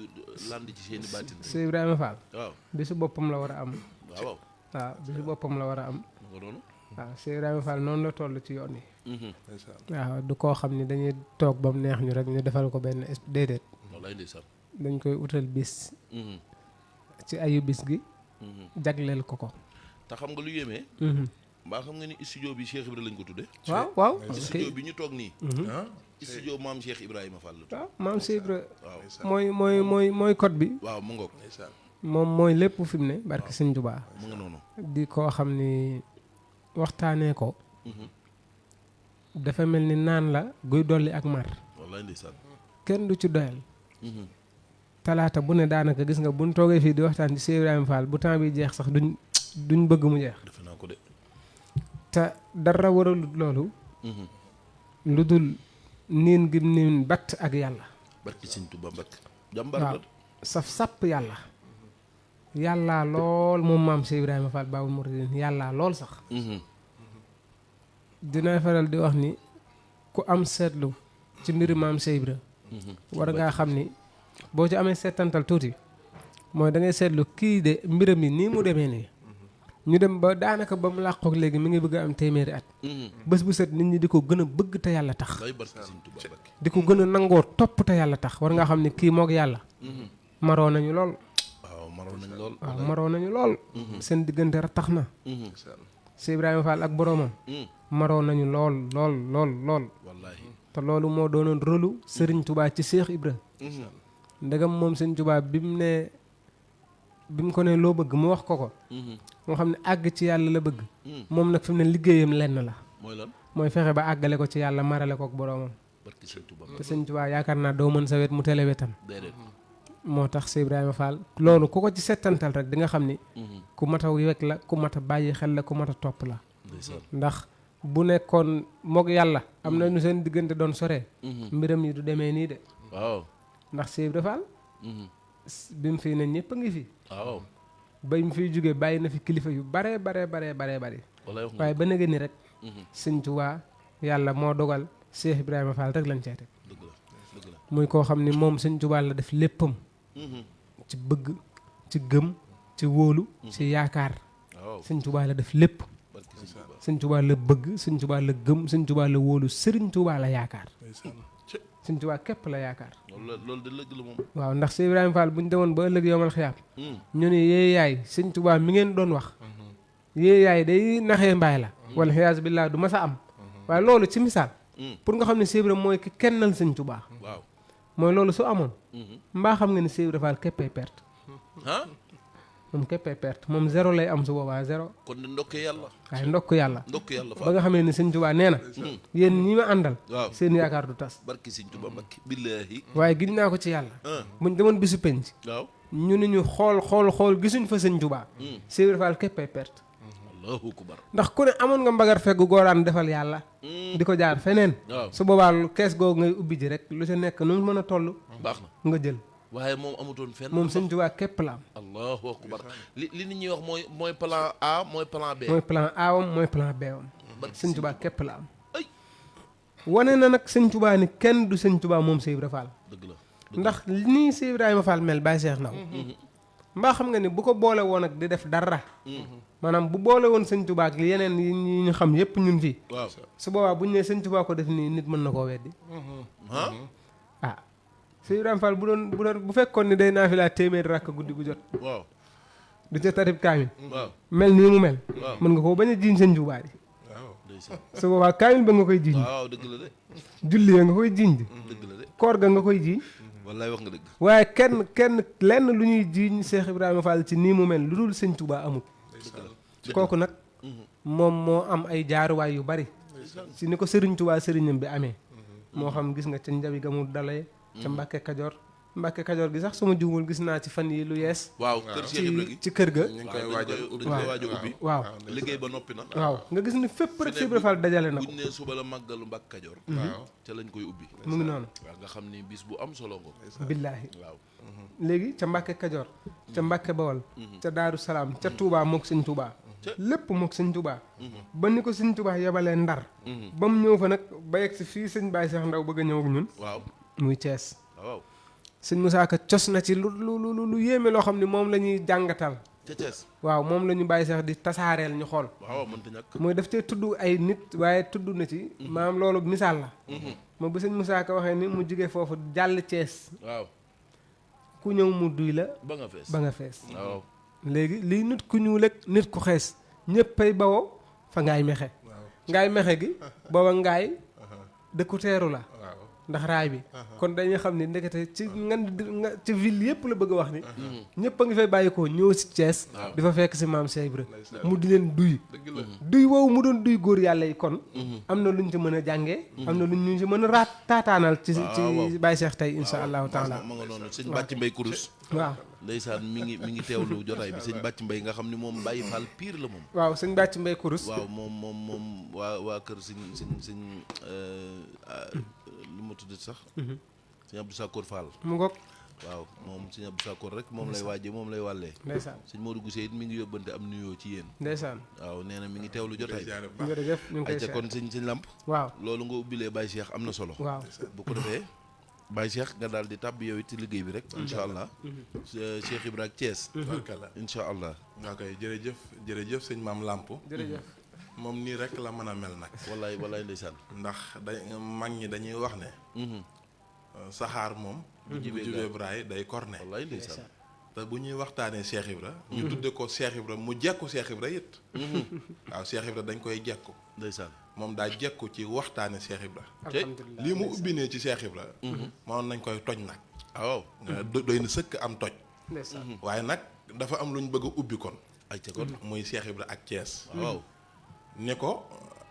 land ci seeni baatin. Cheikh Ibrahima Fall. waaw bisu boppam la war a am. waaw. waaw bisu boppam la war a am. nga noonu. waaw Cheikh Ibrahima Fall noonu la toll ci yoon yi. waaw du koo xam ni dañuy toog ba mu neex ñu rek ñu defal ko benn déedéet. wallaay ndeysaan. dañ koy utal bis. ci ayu bis gi. jagleel ko ko. te xam nga lu yéemee. mbaa xam nga ni studio bi Cheikh Ibrahima lañ ko tudde waaw waaw. studio bi ñu toog nii. studio maam Cheikh Ibrahima Fall la. waaw maam Cheikh Ibrahima. waaw mooy code bi. waaw mu ngoog. moom mooy lépp fi mu ne barki Sëñ Tuubaa. mu nga noonu. di koo xam ni waxtaanee ko. dafa mel ni naan la guy dolli ak mar. wallaay ndeysaan. kenn du ci doyal. talaata bu ne daanaka gis nga buñ toogee fii di waxtaan ci Cheikh Ibrahima Fall bu temps bi jeex sax duñ bëgg mu jeex. defe naa ko de. te dara waralut loolu. lu dul niin gi niin batt ak yàlla. barki Sëñ Tuubaa Mbàkke. jàmbar waaw la. saf sàpp yàlla. yàllaa lool moom maam Cheikh Ibrahima Fall Babul Mouridine yàllaa lool sax. dina faral di wax ni ku am seetlu ci mbiri maam Cheikh Ibra war ngaa xam ni boo ci amee seetantal tuuti mooy da ngay seetlu kii de mbiram yi nii mu demee nii ñu dem ba daanaka ba mu làqook léegi mi ngi bëgg a am téeméeri at. bés bu set nit ñi di ko gën a bëgg te yàlla tax. day barki Sëñ Tuubaa Mbàkke. di ko gën a nangoo topp te yàlla tax war nga xam ni kii moog yàlla. maroo nañu lool. waaw maroon nañ lool. waaw maroo nañu lool. seen diggante tax na. Cheikh Ibrahima Fall ak boroomam. maroo nañu lool lool lool lool. wallaahi. te loolu moo doonoon rôlu Serigne Touba ci Cheikh Ibra. ndegam moom Serigne Touba bi mu ko ne loo bëgg mu wax ko ko. moo xam ne àgg ci yàlla la bëgg. moom nag fi mu ne liggéeyam lenn la. mooy lan. mooy fexe ba àggale ko ci yàlla marale ko ak boroomam. barki Sëñ Tuubaa. te Serigne Touba yaakaar naa doo mën sa wet mu tele wetam. déedéet. moo tax Cheikh Ibrahima Fall loolu ku ko ci settantal rek di nga xam ni. ku mat a wekk la ku mat a bàyyi xel la ku mat a topp la. ndax bu nekkoon moog yàlla am na ñu seen diggante doon sore. mbiram yi du demee nii de. waaw. ndax Cheikh Ibrahima Fall. bi mu fi ne ñëpp a ngi fi. waaw. ba mu fiy jógee bàyyi na fi kilifa yu bare. waaye ba nëgë ni rek. Sëñ Tuubaa yàlla moo dogal Cheikh Ibrahima Fall rek lañ cee teg. dëgg la. muy koo xam ni moom Sëñ Tuubaa la def léppam. ci bëgg ci gëm ci wóolu. ci yaakaar. Sëñ Tuubaa la def lépp. Sëñ Tuubaa la bëgg Sëñ Tuubaa la gëm Sëñ Tuubaa la wóolu Sëriñ Tuubaa la yaakaar. Sëñ Tuubaa képp la yaakaar. loolu de lëgg la moom. waaw ndax Cheikh Ibrahima Fall bu ñu demoon ba ëllëg yomal xiyaam. ñu ne yee yaay Sëñ Tuubaa mi ngeen doon wax. yee yaay day naxee mbaay la. wala xiyaas billaah du mas a am. waaye loolu ci misaal. pour nga xam ne Cheikh Ibrahima mooy ki kennal Sëñ Tuubaa. waaw. mooy loolu su amoon. mbaa xam nga ne Cheikh Ibrahima Fall képpay perte. ah. moom képpay perte moom zéro lay am su boobaa zéro. kon de ndokkee yàlla. waaye ndokk yàlla. ndokk yàlla ba nga xamee ne Sëñ Tuubaa nee na. yéen ñi ma àndal. waaw seen yaakaar du tas. barki Sëñ Tuubaa Mbàkke. billaahi. waaye giñ naa ko ci yàlla. buñ demoon bisu penc. waaw. ñu ne ñu xool gisuñ fa Sëñ Tuubaa. Cheikh Ibrahima Fall képpay perte. allahu akbar. ndax ku ne amoon nga mbagar feggu gooraan defal yàlla. di ko jaar feneen. waaw su boobaa kees googu ngay ubbi ji rek lu ca nekk nu mu mën a toll. baax na nga jël. waaye moom amutoon fenn. moom Sëñ Tuubaa képp la am. allahu akbar. li nit ñuy wax mooy plan A mooy plan B. mooy plan A wam mooy plan B wam. Sëñ Tuubaa képp la am. ay. wane na nag Sëñ Tuubaa ni kenn du Sëñ Tuubaa moom Cheikh Ibrahima Fall. dëgg la. ndax nii Cheikh Ibrahima Fall mel Baye Cheikh Ndaw mbaa xam nga ni bu ko boole woon ak di def dara. maanaam bu boole woon Sëñ Tuubaa ak yeneen yi ñu xam yépp ñun fii. waaw. su boobaa bu ñu nee Sëñ Tuubaa ko def nii nit mën na koo weddi. ah Cheikh Ibrahima Fall bu fekkoon ni day naafilaa téeméeri rakk guddi gu jot. waaw. du ca tarib kaamil. waaw. mel nii mu mel. waaw. mën nga koo bañ a jiiñ Sëñ Tuubaa di. ndeysaan. su boobaa kaamil ba nga koy jiiñ. waaw dëgg la de. julli ya nga koy jiiñ di. dëgg la de. koor ga nga koy jiiñ. wallaay wax nga dëgg. waaye kenn lenn lu ñuy jiiñ Cheikh Ibrahima Fall ci nii mu mel lu dul Sëñ Tuubaa amul. kooku nag moom moo am ay jaaruwaay yu bari. si ni ko Sëriñ Tuubaa sëriñam bi amee moo xam gis nga ca njabi ga mu dalee ca Mbàkke Kajoor gi sax suma juumul gis naa ci fan yi lu yees waaw kër Cheikh Ibra gi ci kër ga ñu ngi koy waajal dañ koy waaj a ubbi waaw liggéey ba noppi na waaw nga gis ni fépp rek Cheikh Ibra Fall dajale na ko buñ ne suba la màggalu Mbàkke Kajoor waaw ca lañ koy ubbi mu ngi noonu waaw nga xam ni bis bu am solo ngo billaahi waaw léegi ca Mbàkke Kajoor ca Mbàkke Bawol ca Daaru Salaam ca Touba mook sëñ Touba lépp mook sëñ Touba ba ni ko sëñ Touba yebalee Ndar ba mu ñëw fa nag ba yegg si fii sëñ Baye Cheikh Ndaw bëgg a ñëw ak ñun waaw muy Thiès waaw sëñ Moussa Ka cos na ci lu yéeme loo xam ne moom la ñuy jàngatal ca Thiès waaw moom la ñu Baye Cheikh di tasaareel ñu xool waaw mënta ñàkk mooy daf cee tudd ay nit waaye tudd na ci maanaam loolu misaal la moom bu sëñ Moussa Ka waxee ni mu jigee foofu jàll Thiès waaw ku ñëw mu duy la ba nga fees ba nga fees waaw léegi lii nit ku ñuul ak nit ku xees ñëppay bawoo fa ngaay mexe ngaay mexe gi booba ngaay dëkku teeru la ndax raay bi kon dañuy xam ni ndekete ci ci ville yëpp la bëgg a wax ni ñëpp a ngi fay bàyyikoo ñëw si Thiès di fa fekk si maam Cheikh Ibra mu di leen duy woowu mu doon duy góor yàlla yi kon am na luñ ci mën a jàngee am na luñ ñu ci mën a taataanal ci Baye Cheikh tey insha allahu taala ma nga noonu sëñ Bàcc Mbay Kurus waaw ndeysaan mi ngi teewlu jotaay bi sëñ Bàcc Mbay nga xam ni moom Baye Fall pire la moom waaw sëñ Bàcc Mbay Kurus waaw moom waa kër sëñ lu ma tudd sax sëñ Abdou Sakkoor Fall mu ngoog waaw moom sëñ Abdou Sakkoor rek moom lay waaje moom lay wàllee ndeysaan sëñ Modou Goussé it mi ngi yóbbante am nuyoo ci yéen ndeysaan waaw nee na mi ngi teewlu jotaay bi jërëjëf ñu ngi koy ay ca kon sëñ Lamp waaw loolu nga ubbilee Baye Cheikh am na solo waaw bu ko defee Baye Cheikh nga daal di tàbb yow it ci liggéey bi rek incha allah Cheikh Ibra ak Thiès incha allah nga koy jërëjëf sëñ Maam Lamp jërëjëf moom nii rek la mën a mel nag wallaay ndeysaan ndax mag ñi dañuy wax ne saxaar moom bu jubee braay day korne wallaay ndeysaan te bu ñuy waxtaanee Cheikh Ibra ñu tudde ko Cheikh Ibra mu jekku Cheikh Ibra it waaw Cheikh Ibra dañ koy jekku ndeysaan moom daa jekku ci waxtaane Cheikh Ibra alhamdulilah lii mu ubbinee ci Cheikh Ibra moom nañ koy toj nag waaw doy na sëkk am toj ndeysaan waaye nag dafa am lu ñu bëgg a ubbi kon ay ca kon muy Cheikh Ibra ak Thiès waaw ni ko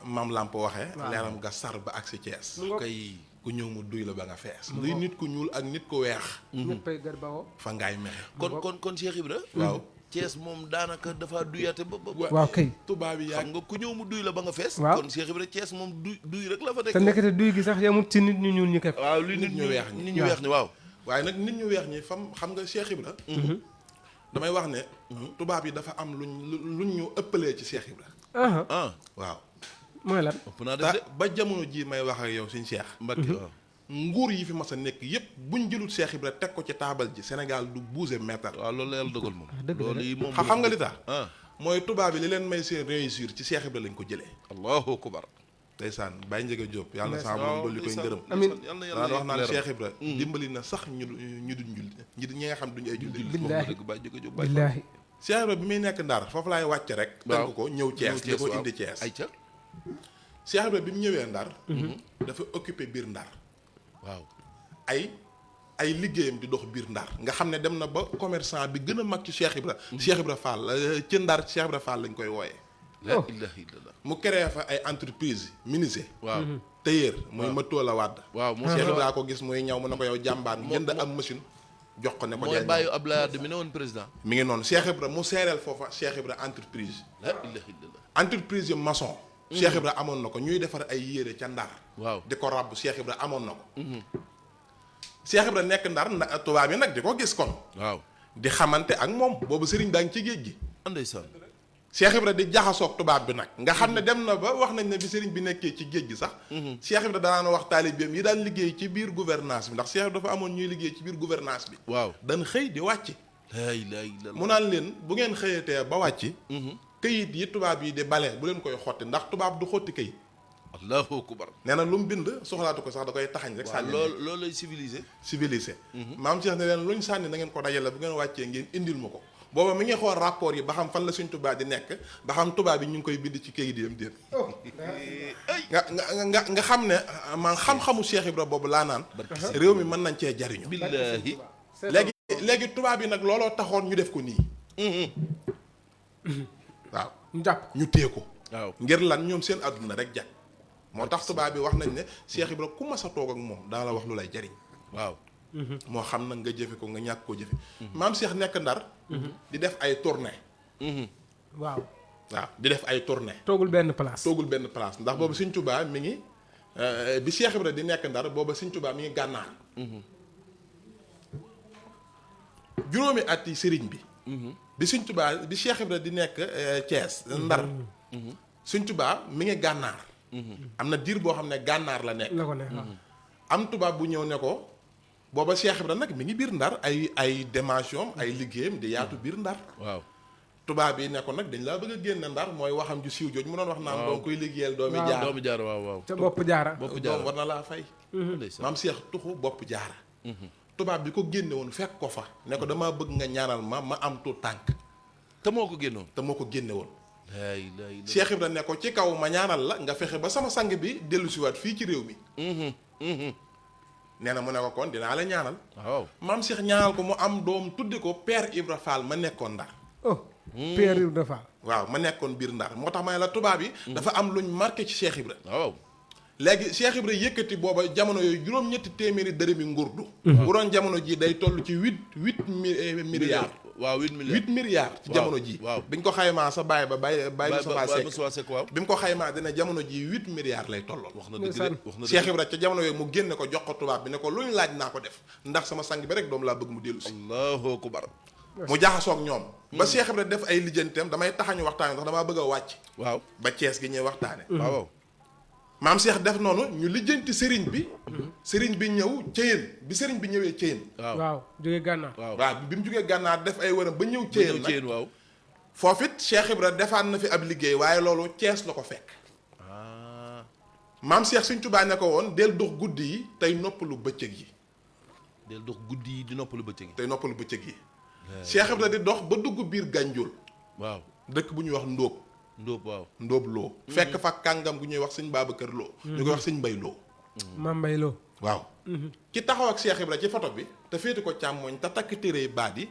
Maam Lamp waxee leeram nga sar ba ak si Thiès kay ku ñëw mu duy la ba nga fees luy nit ku ñuul ak nit ku weex ñëppay gër bawoo fa ngaay mexe kon Cheikh Ibra waaw Thiès moom daanaka dafa duyate ba waaw kay tubaab yi xam nga ku ñëw mu duy la ba nga fees waaw kon Cheikh Ibra Thiès moom duy rek la fa nekk te nekkate duy gi sax yamut ci nit ñu ñuul ñi képp waaw li nit ñu weex ñi waaw waaye nag nit ñu weex ñi fam xam nga Cheikh Ibra damay wax ne tubaab yi dafa am luñ ñu ëppalee ci Cheikh Ibra waaw mooy lan ëpp naa def de ba jamono ji may wax ak yow suñ Cheikh Mbacke waaw nguur yi fi mas a nekk yépp buñ jëlut Cheikh Ibra teg ko ci taabal ji Sénégal du bouger mètre waaw loolu la yàlla dogal moom dëgg la loolu yi moom xam nga li tax ah mooy tubaab yi li leen may seen réussir ci Cheikh Ibra lañ ko jëlee allahu akbar ndeysaan Baye Ndiaga Diop yàlla na saa moom dolli koy ngërëm amiin daan wax naan Cheikh Ibra dimbali na sax ñu duñ julli ñi nga xam duñu ay julli billaahi dëgg Baye Ndiaga Diop billaahi Cheikh Ibra bi muy nekk Ndar foofu laay wàcc rek tënk ko ñëw Thiès di ko indi Thiès ay ca Cheikh Ibra bi mu ñëwee Ndar dafa occupé biir Ndar waaw ay liggéeyam di dox biir Ndar nga xam ne dem na ba commerçant bi gën a mag ci Cheikh Ibra Cheikh Ibra Fall ci Ndar Cheikh Ibra Fall lañ koy wooyee la ilaha illallah mu créé fa ay entreprise menuisier waaw tailleur muy Matola la Wàdd waaw mu Cheikh Ibra ko gis muy ñaw mu ne ko yow jàmbaan jënd am machine jox ko ne ko mooy bàyyi Abdoulaye Wade mi ne woon président mi ngi noonu Cheikh Ibra mu seereel foofa Cheikh Ibra entreprise la ilaha illallah entreprise yu maçon Cheikh Ibra amoon na ko ñuy defar ay yére ca Ndar waaw di ko ràbb Cheikh Ibra amoon na ko Cheikh Ibra nekk Ndar tubaab yi nag di ko gis kon waaw di xamante ak moom boobu sëriñ daa ngi ci géej gi ndeysaan Cheikh Ibra di jaxasoog tubaab bi nag nga xam ne dem na ba wax nañ ne bi sëriñ bi nekkee ci géej gi sax Cheikh Ibra danaan wax taalibeem yi daan liggéey ci biir gouvernance bi ndax Cheikh Ibra dafa amoon ñuy liggéey ci biir gouvernance bi waaw dan xëy di wàcc la ilaha illallah mu naan leen bu ngeen xëyatee ba wàcc këyit yi tubaab yi di bale bu leen koy xotti ndax tubaab du xotti këyit allahu akbar nee na lu mu bind soxlaatu ko sax da koy taxañ rek sànni loolu lay civilisé maam Cheikh ne leen lu ñu sànni na ngeen ko dajale bu ngeen wàccee ngeen indil ma ko booba mi ngi xool rapport yi ba xam fan la suñ tubaab di nekk ba xam tubaab yi ñu ngi koy bind ci këyit yi dem déet nga xam ne man xam-xamu Cheikh Ibra boobu laa naan réew mi mën nañ cee jariñu billaahi léegi tubaab yi nag looloo taxoon ñu def ko nii waaw ñu jàpp ñu téye ko waaw ngir lan ñoom seen àdduna rek jag moo tax tubaab bi wax nañ ne Cheikh Ibra ku mas a toog ak moom daa la wax lu lay jariñ waaw moo xam nag nga jëfe ko nga ñàkk koo jëfe maam Cheikh nekk Ndar di def ay tournée waaw di def ay tournée toogul benn place ndax boobu Sëñ Tuubaa mi ngi bi Cheikh Ibra di nekk Ndar booba Sëñ Tuubaa mi ngi gànnaar juróomi at yi sëriñ bi Sëñ Tuubaa bi Cheikh Ibra di nekk Thiès Ndar Sëñ Tuubaa mi ngi gànnaar am na diir boo xam ne gànnaar la nekk la ko ne am tubaab bu ñëw ne ko booba Cheikh Ibra nag mi ngi biir Ndar ay démention ay liggéeyam di yaatu biir Ndar waaw tubaab yi ne ko nag dañ laa bëgg a génne Ndar mooy waxam ju siiw jooju mu doon wax naan doom koy liggéeyal doomi jaara waaw ca bopp jaara doom war na laa fay maam Cheikh tuxu bopp jaara tubaab bi ko génne woon fekk ko fa ne ko damaa bëgg nga ñaanal ma am tu tànk te moo ko génne woon Cheikh Ibra ne ko ci kaw ma ñaanal la nga fexe ba sama sang bi dellu siwaat fii ci réew mi nee na mu ne ko kon dinaa la ñaanal waaw maam Cheikh ñaanal ko mu am doom tudde ko Père Ibra Fall ma nekkoon Ndar Père Ibra Fall waaw ma nekkoon biir Ndar moo tax ma ne la tubaab yi dafa am luñ marqué ci Cheikh Ibra waaw léegi Cheikh Ibra yëkkati booba jamono yooyu juróom-ñetti téeméeri dërëmi ngurdu bu doon jamono ji day toll ci huit milliards waaw 8 milliards ci jamono ji waaw biñ ko xaymaa sa bàyyi Moussa Seck waaw bi mu ko xaymaa dina jamono ji 8 milliards lay tolloon wax na dëgg Cheikh Ibra ca jamono yooyu mu génne ko jox ko tubaab bi ne ko lu ñu laaj naa ko def ndax sama sang bi rek doom laa bëgg mu dellu si allahu akbar mu jaxasoog ñoom ba Cheikh Ibra def ay lijjanteem damay taxañu waxtaane ndax damaa bëgg a wàcc waaw ba Thiès gi ñuy waxtaane waaw maam Cheikh def noonu ñu lijjanti sëriñ bi ñëw Ceyeen bi sëriñ bi ñëwee Ceyeen waaw jógee gànnaar waaw bi mu jógee gànnaar def ay wëram ba ñëw Ceyeen nag waaw foofu it Cheikh Ibra defaat na fi ab liggéey waaye loolu Thiès la ko fekk maam Cheikh Sëñ Tuubaa ne ko woon del dox guddi yi tey noppalu bëccëg yi del dox guddi yi di noppalu bëccëg yi Cheikh Ibra di dox ba dugg biir Gànjool waaw dëkk bu ñuy wax Ndóob loo fekk fa kàngam gu ñuy wax sëñ Babacar Lo ñu koy wax sëñ Mbay Lo Maam Mbay Lo waaw ki taxaw ak Cheikh Ibra ci photo bi te féete ko càmmooñ te takk téere baat yi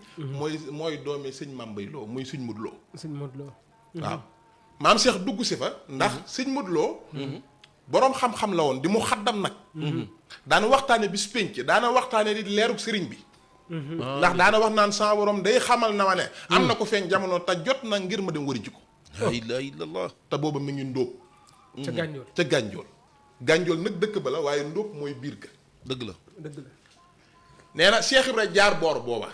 mooy doomi sëñ Maam Mbay Lo muy sëñ Modou Lo waaw maam Cheikh dugg si fa ndax sëñ Modou Lo boroom xam-xam la woon di mu xaddam nag daana waxtaane bis pénc daana waxtaane di leerug sëriñ bi ndax daana wax naan sama borom day xamal na ma ne am na ko feeñ jamono te jot na ngir ma dem wari ji ko la ilaha illallah te booba mi ngi Ndóob ca Gànjool nag dëkk ba la waaye Ndóob mooy biir ga dëgg la nee na Cheikh Ibra jaar boor booba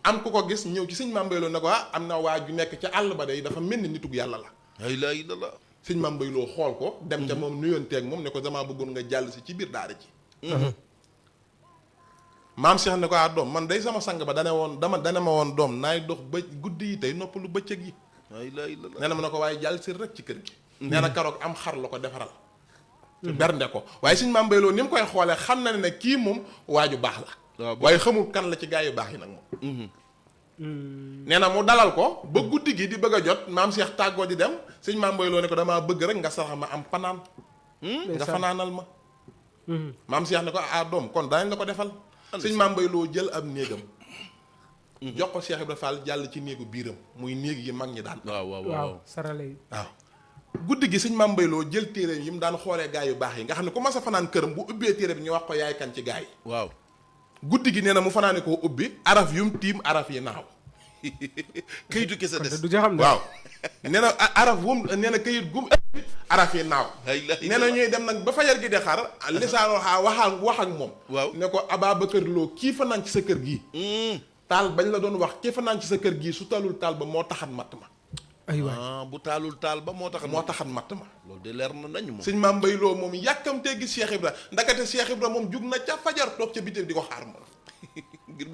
am ku ko gis ñëw ci sëñ Maam Mbay Lo ne ko am na waa ju nekk ca àll ba day dafa mel ni nitug yàlla la ilaha illallah sëñ Maam Mbay Lo xool ko dem ca moom nuyonteeg moom ne ko damaa bëggoon nga jàll si ci biir daara ji maam Cheikh ne ko doom man day sama sang ba dana ma woon doom naay dox ba guddi yi tey noppalu bëccëg yi nee na ma ne ko waaye jàll si rek ci kër gi nee na karoog am xar la ko defaral bernde ko waaye sëñ Maam Mbay Lo ni mu koy xoolee xam na ne kii moom waaju baax la waaye xamul kan la ci gaa yu baax yi nag moom nee na mu dalal ko ba guddi gi di bëgg a jot maam Cheikh tàggoo di dem sëñ Maam Mbay Lo ne ko damaa bëgg rek nga sarax ma am panaan nga fanaanal ma maam Cheikh ne ko doom kon danañ la ko defal sëñ Maam Mbay Lo jël ab néegam jox ko Cheikh Ibra Fall jàll ci néegu biiram muy néeg yi mag ñi daan waaw sarale yi waaw guddi gi sëñ Maam Mbay Lo jël téere yi mu daan xoolee gaa yu baax yi nga xam ne ku mas a fanaan këram bu ubbee téere bi ñu wax ko yaay kan ci gaa yi waaw guddi gi nee na mu fanaane koo ubbi araf yum tiim araf yi naaw kayitu kese des du xam ne waaw nee na araf wum nee na kayit gum araf yi naaw nee na ñuy dem nag ba fajar gi de xar lisaanoo xaa wax ak moom waaw ne ko Ababacar Lo kii fanaan ci sa kër gii taal bañ la doon wax kii fanaan ci sa kër gii su talul taal ba moo taxan matt ma ay waay bu taalul taal ba moo taxan matt ma loolu de leer na nañu moom sëñ Maam Mbay Lo moom yàkkamtee gis Cheikh Ibra ndakate Cheikh Ibra moom jug na ca fajar toog ca bitéb di ko xaar moom ngir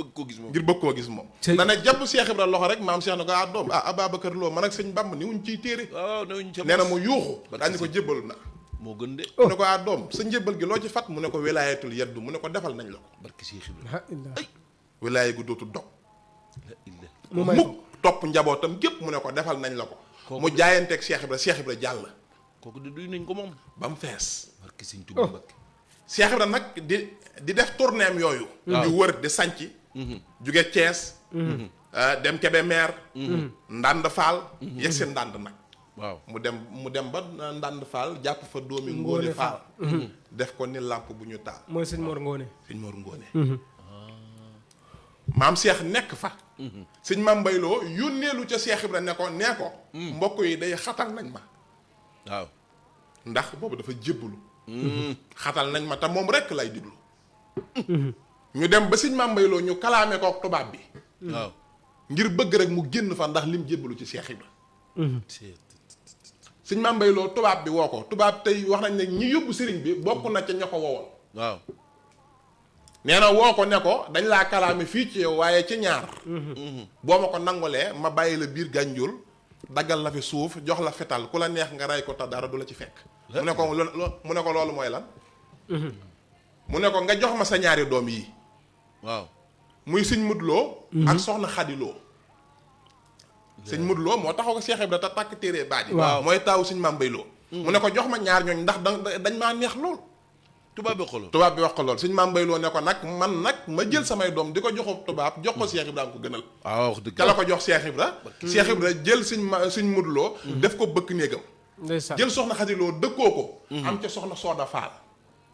bëgg koo gis moom dana jàpp Cheikh Ibra loxo rek maam Cheikh ne ko doom Ababacar Lo man ak sëñ Bamba ni wuñ ciy téere waaw newuñ ca nee na mu yuuxu daañu ko jébbalu na moo gën de mu ne ko doom sa njébbal gi loo ci fat mu ne ko wilaayatul yeddu mu ne ko defal nañ la ko barke Cheikh Ibra wilaaya gu dootul dog mu may mukk topp njabootam gépp mu ne ko defal nañ la ko mu jaayanteeg Cheikh Ibra jàll kooku de duy nañ ko moom ba mu fees barke Sëñ Tuubaa Mbakke Cheikh Ibra nag di def tournéem yooyu di wër di sanc jóge Thiès dem Kébémer Ndand Fall yegg seen Ndand nag waaw mu dem ba Ndand Fall jàpp fa doomi Ngóone Fall def ko ni làmp bu ñu taal. mooy sëñ Mor Ngóone. sëñ Mor Ngóone. maam Cheikh nekk fa. sëñ Maam Mbayloo yónneelu ca Cheikh Ibra ne ko nee ko. mbokk yi day xatal nañ ma. waaw ndax boobu dafa jébbalu. xatal nañ ma te moom rekk lay diglu. ñu dem ba sëñ Maam Mbayloo ñu kalaame ko tubaab bi. waaw ngir bëgg rek mu génn fa ndax lim jébbalu ci Cheikh Ibra. sëñ Maam Mbayloo tubaab bi woo ko tubaab tey wax nañ ne ñi yóbbu sëriñ bi bokk na ca ña ko wowoon. waaw nee na woo ko ne ko dañ laa kalaame fii ci yow waaye ci ñaar. boo ma ko nangulee ma bàyyi la biir Gànjool daggal la fi suuf jox la fetal ku la neex nga rey ko te dara du la ci fekk. mu ne ko loolu mooy lan. mu ne ko nga jox ma sa ñaari doom yi. waaw muy sëñ Mudloo ak soxna Xadiloo. sëñ Mudloo moo taxaw ko Cheikh Ibra te takk téere baat yi. waaw mooy taawu sëñ Maam Mbayloo. mu ne ko jox ma ñaar ñooñ ndax dañ maa neex lool. tubaab bi xoolal tubaab bi wax ko lool sëñ Maam Mbayloo ne ko nag man nag ma jël samay doom di ko joxo tubaab jox ko Cheikh Ibra ko gënal. waaw wax dëgg ca la ko jox Cheikh Ibra. Cheikh Ibra jël sëñ Mudloo def ko bëkk néegam. ndeysaan jël soxna Xadiloo dëkkoo ko. am ca soxna Sooda Faal.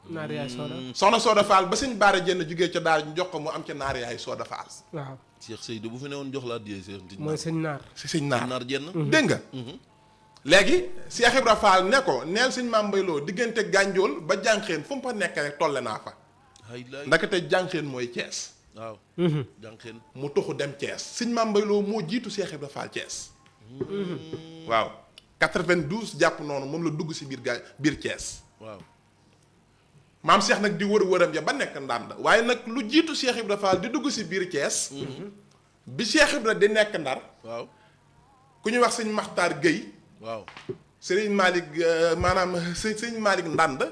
naar yaay Sooda. soxna Sooda Faal ba sëñ Baara Jenn jugee ca daara ñu jox ko mu am ca naar yaay Sooda Faal. waaw Cheikh Seydou bu fi newoon jox la addiyee Cheikh mooy sëñ naar. si sëñ naar naar jenn dégg nga. léegi Cheikh Ibra Fall ne ko neel sëñ Maam Mbayloo diggante Gànjool ba jànqeen fu mu fa nekk rek tolle naa fa. ndakate jànqeen mooy Thiès. waaw jànqeen mu toxu dem Thiès sëñ Maam Mbayloo moo jiitu Cheikh Ibra Fall Thiès. waaw 92 jàpp noonu moom la dugg si biir Thiès. waaw maam Cheikh nag di wëram ya ba nekk Ndànd waaye nag lu jiitu Cheikh Ibra Fall di dugg si biir Thiès. bi Cheikh Ibra di nekk Ndar. waaw ku ñuy wax sëñ Maxtaar Guèye. waaw sëriñ Malick maanaam sëñ Malick Ndand.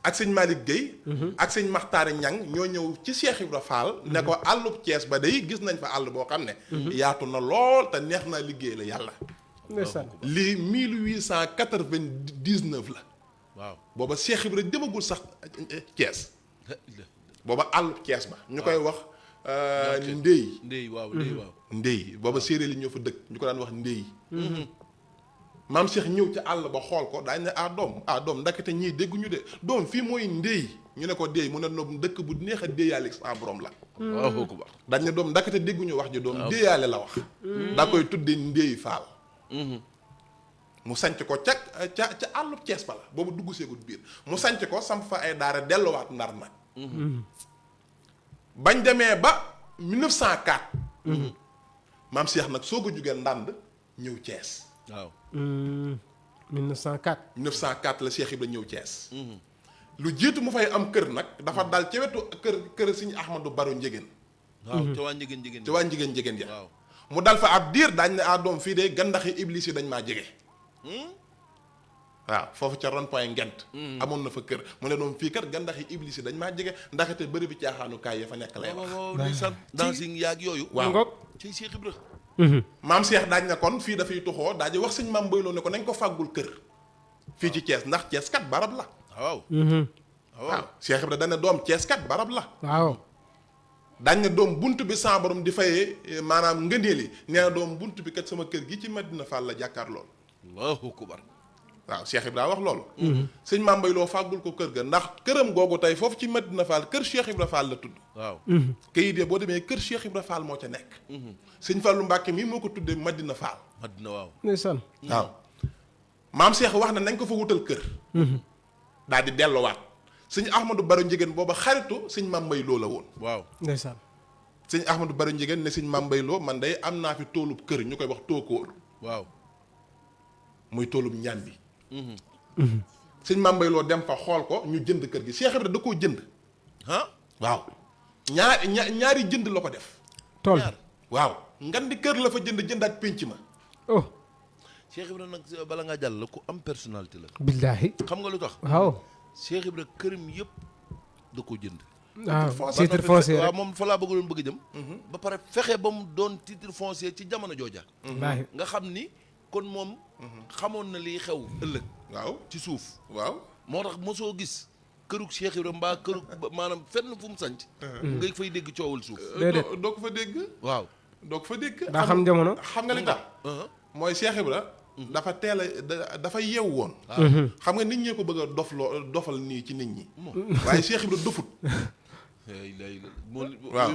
ak sëñ Malick Guèye. ak sëñ Maxtaar Ñang ñoo ñëw ci Cheikh Ibra Fall. ne ko àllub Thiès ba day gis nañ fa àll boo xam ne. yaatu na lool te neex naa liggéey la yàlla. ndeysaan lii 1899 la. waaw booba Cheikh Ibra demagul sax Thiès. booba àllub Thiès ba. ñu koy wax Ndéy. ndéy waaw ndéy waaw Ndéy booba séeréer yi ñoo fa dëkk ñu ko daan wax Ndéy. maam Cheikh ñëw ci àll ba xool ko daañu ne doom ndakate ñii dégguñu de doom fii mooy Ndéy ñu ne ko déey mu ne noom dëkk bu neex a déeyaale sa borom la. waaw ko baax dañ ne doom ndakate dégguñu wax ji doom déeyaale la wax. daa koy tuddee Ndéy Faal. mu sanc ko ca àllub Cees ba la boobu dugg seegul biir mu sanc ko samp fa ay daara delluwaat Ndar nag. bañ demee ba 1904. maam Cheikh nag soo ko jugee Ndand ñëw Cees. waaw 1904. 1904 la Cheikh Ibra ñëw Thiès. lu jiitu mu fay am kër nag dafa dal ci wetu kër Sëñ Ahmadou Baro Njëgéen. waaw ca waa Njëgéen Njëgéen ca waa Njëgéen ya waaw mu dal fa ab diir daañ ne doom fii de gandaxi iblis yi dañ maa jege. waaw foofu ca rond point Ngent. amoon na fa kër mu ne doom fii kat gandaxi iblis yi dañ maa jege ndaxte bëri bi caaxaanukaay ya fa nekk lay wax. waaw ndeysaan dancing yaag yooyu waaw ci Cheikh Ibra maam Cheikh daaj ne kon fii dafay tuxoo daaj wax sëñ Maam Mbayloo ne ko nañ ko fàggul kër fii ci Thiès ndax Thiès kat barab la. waaw waaw Cheikh Ibra dañ ne doom Thiès kat barab la. waaw dañ ne doom bunt bi sa borom di fayee maanaam ngëneeli nee na doom bunt bi kat sama kër gi ci Madina Fall la jàkkaar lool. allahu akbar waaw Cheikh Ibra wax loolu. sëñ Maam Mbayloo fàggul ko kër ga ndax këram googu tey foofu ci Madina Fall kër Cheikh Ibra Fall la tudd. waaw kayit ya boo demee kër Cheikh Ibra Fall moo ca nekk. sëñ Fallu Mbàkke mii moo ko tuddee Madina Fall. Madina waaw ndeysaan. waaw maam Cheikh wax na nañ ko fa wutal kër. daal di delluwaat sëñ Ahmadou Baro Njëgéen booba xaritu sëñ Maam Mbayloo la woon. waaw ndeysaan. sëñ Ahmadou Baro Njëgéen ne sëñ Maam Mbayloo man day am naa fi toolub kër ñu koy wax tookóor. waaw muy toolub ñaan bi. sëñ Maam Mbayloo dem fa xool ko ñu jënd kër gi Cheikh Ibra da koo jënd. ah waaw ñaari jënd la ko def. tool waaw ngan di kër la fa jëndaat pénc ma. oh. Cheikh Ibra nag bala ngaa jàll la ku am personnalité la. billaahi. xam nga lu tax. waaw. Cheikh Ibra këram yëpp da ko jënd. waaw titre foncier waaw rek. moom fa laa bëgg jëm. ba pare fexe ba mu doon titre foncier ci jamono jooja. wallaahi. nga xam ni kon moom. xamoon na liy xew ëllëg. waaw ci suuf. waaw. moo tax mosoo gis kërug Cheikh Ibra mbaa kërug maanaam fenn fu mu sanc nga fay dégg coowal suuf. déedéet doo ko fa dégg. waaw. doo ko fa dégg. daa xam jamono. xam nga li tax. mooy Cheikh Ibra dafa teel a dafa yeew woon. xam nga nit ñee ko bëgg a dofal nii ci nit ñi. waaye Cheikh Ibra dofut. waaw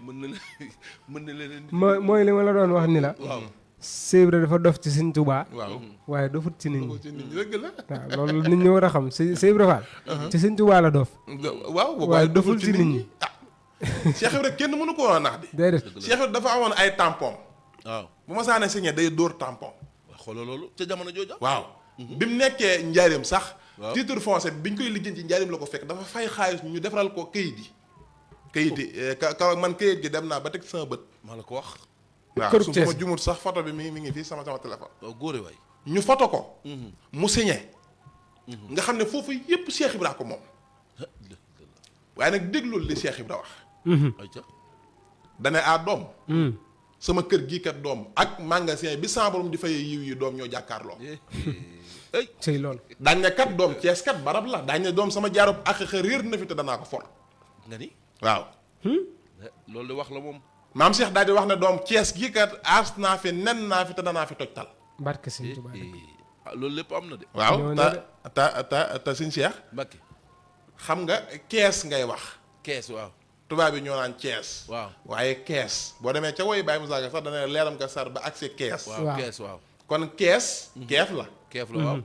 mën na leen mooy li ma la doon wax ni la. waaw Cheikh Ibra dafa dof ci Sëñ Tuubaa. waaw waaye dofut ci nit ñi. ci nit ñi dëgg la. waaw loolu nit ñi war a xam Cheikh Ibra Fall. ci Sëñ Tuubaa la dof. waaw waaye doful ci nit ñi. Cheikh Ibra kenn mënu ko woon a nax di. déedéet. Cheikh Ibra dafa amoon ay tampon. waaw bu ma saane signé day dóor tampon. xoolal loolu ca jamono jooja. waaw bi mu nekkee njaareem sax. waaw titre foncier bi ñu koy lijjanti ci njaareem la ko fekk dafa fay xaalis ñu defaral ko kayit yi. kayit yi ka man kayit gi dem naa ba teg sama bët. maa la ko wax. waaw Kër su Thiès ma jumut sax photo bi mi ngi fii sama téléphone. waaw góore waay. ñu photo ko. mu signé. nga xam ne foofu yépp Cheikh Ibra ko moom. waaye nag déglul li Cheikh Ibra wax. ayca. dane doom. sama kër gii kat doom ak magasin bi sama borom di fay yiw yi doom ñoo jàkkaarloo. ay cëy loolu. daañ ne kat doom Cees kat barab la daañ ne doom sama jaarub ak réer na fi te danaa ko for. nga ni. waaw. loolu de wax la moom. maam Cheikh daal di wax ne doom Cees gii kat aas naa fi nen naa fi te danaa fi tojtal. barke Sëñ Tuubaa. loolu lépp am na de. waaw ñoo ne te Sëñ Cheikh Mbacke. xam nga kees ngay wax. kees waaw. tubaab bi ñoo naan Cees. waaw waaye kees boo demee ca woy Baye Moussa Ka sax dana leeram nga sar ba accès kees. waaw waaw. kees waaw. kon kees. keef la. keef la waaw.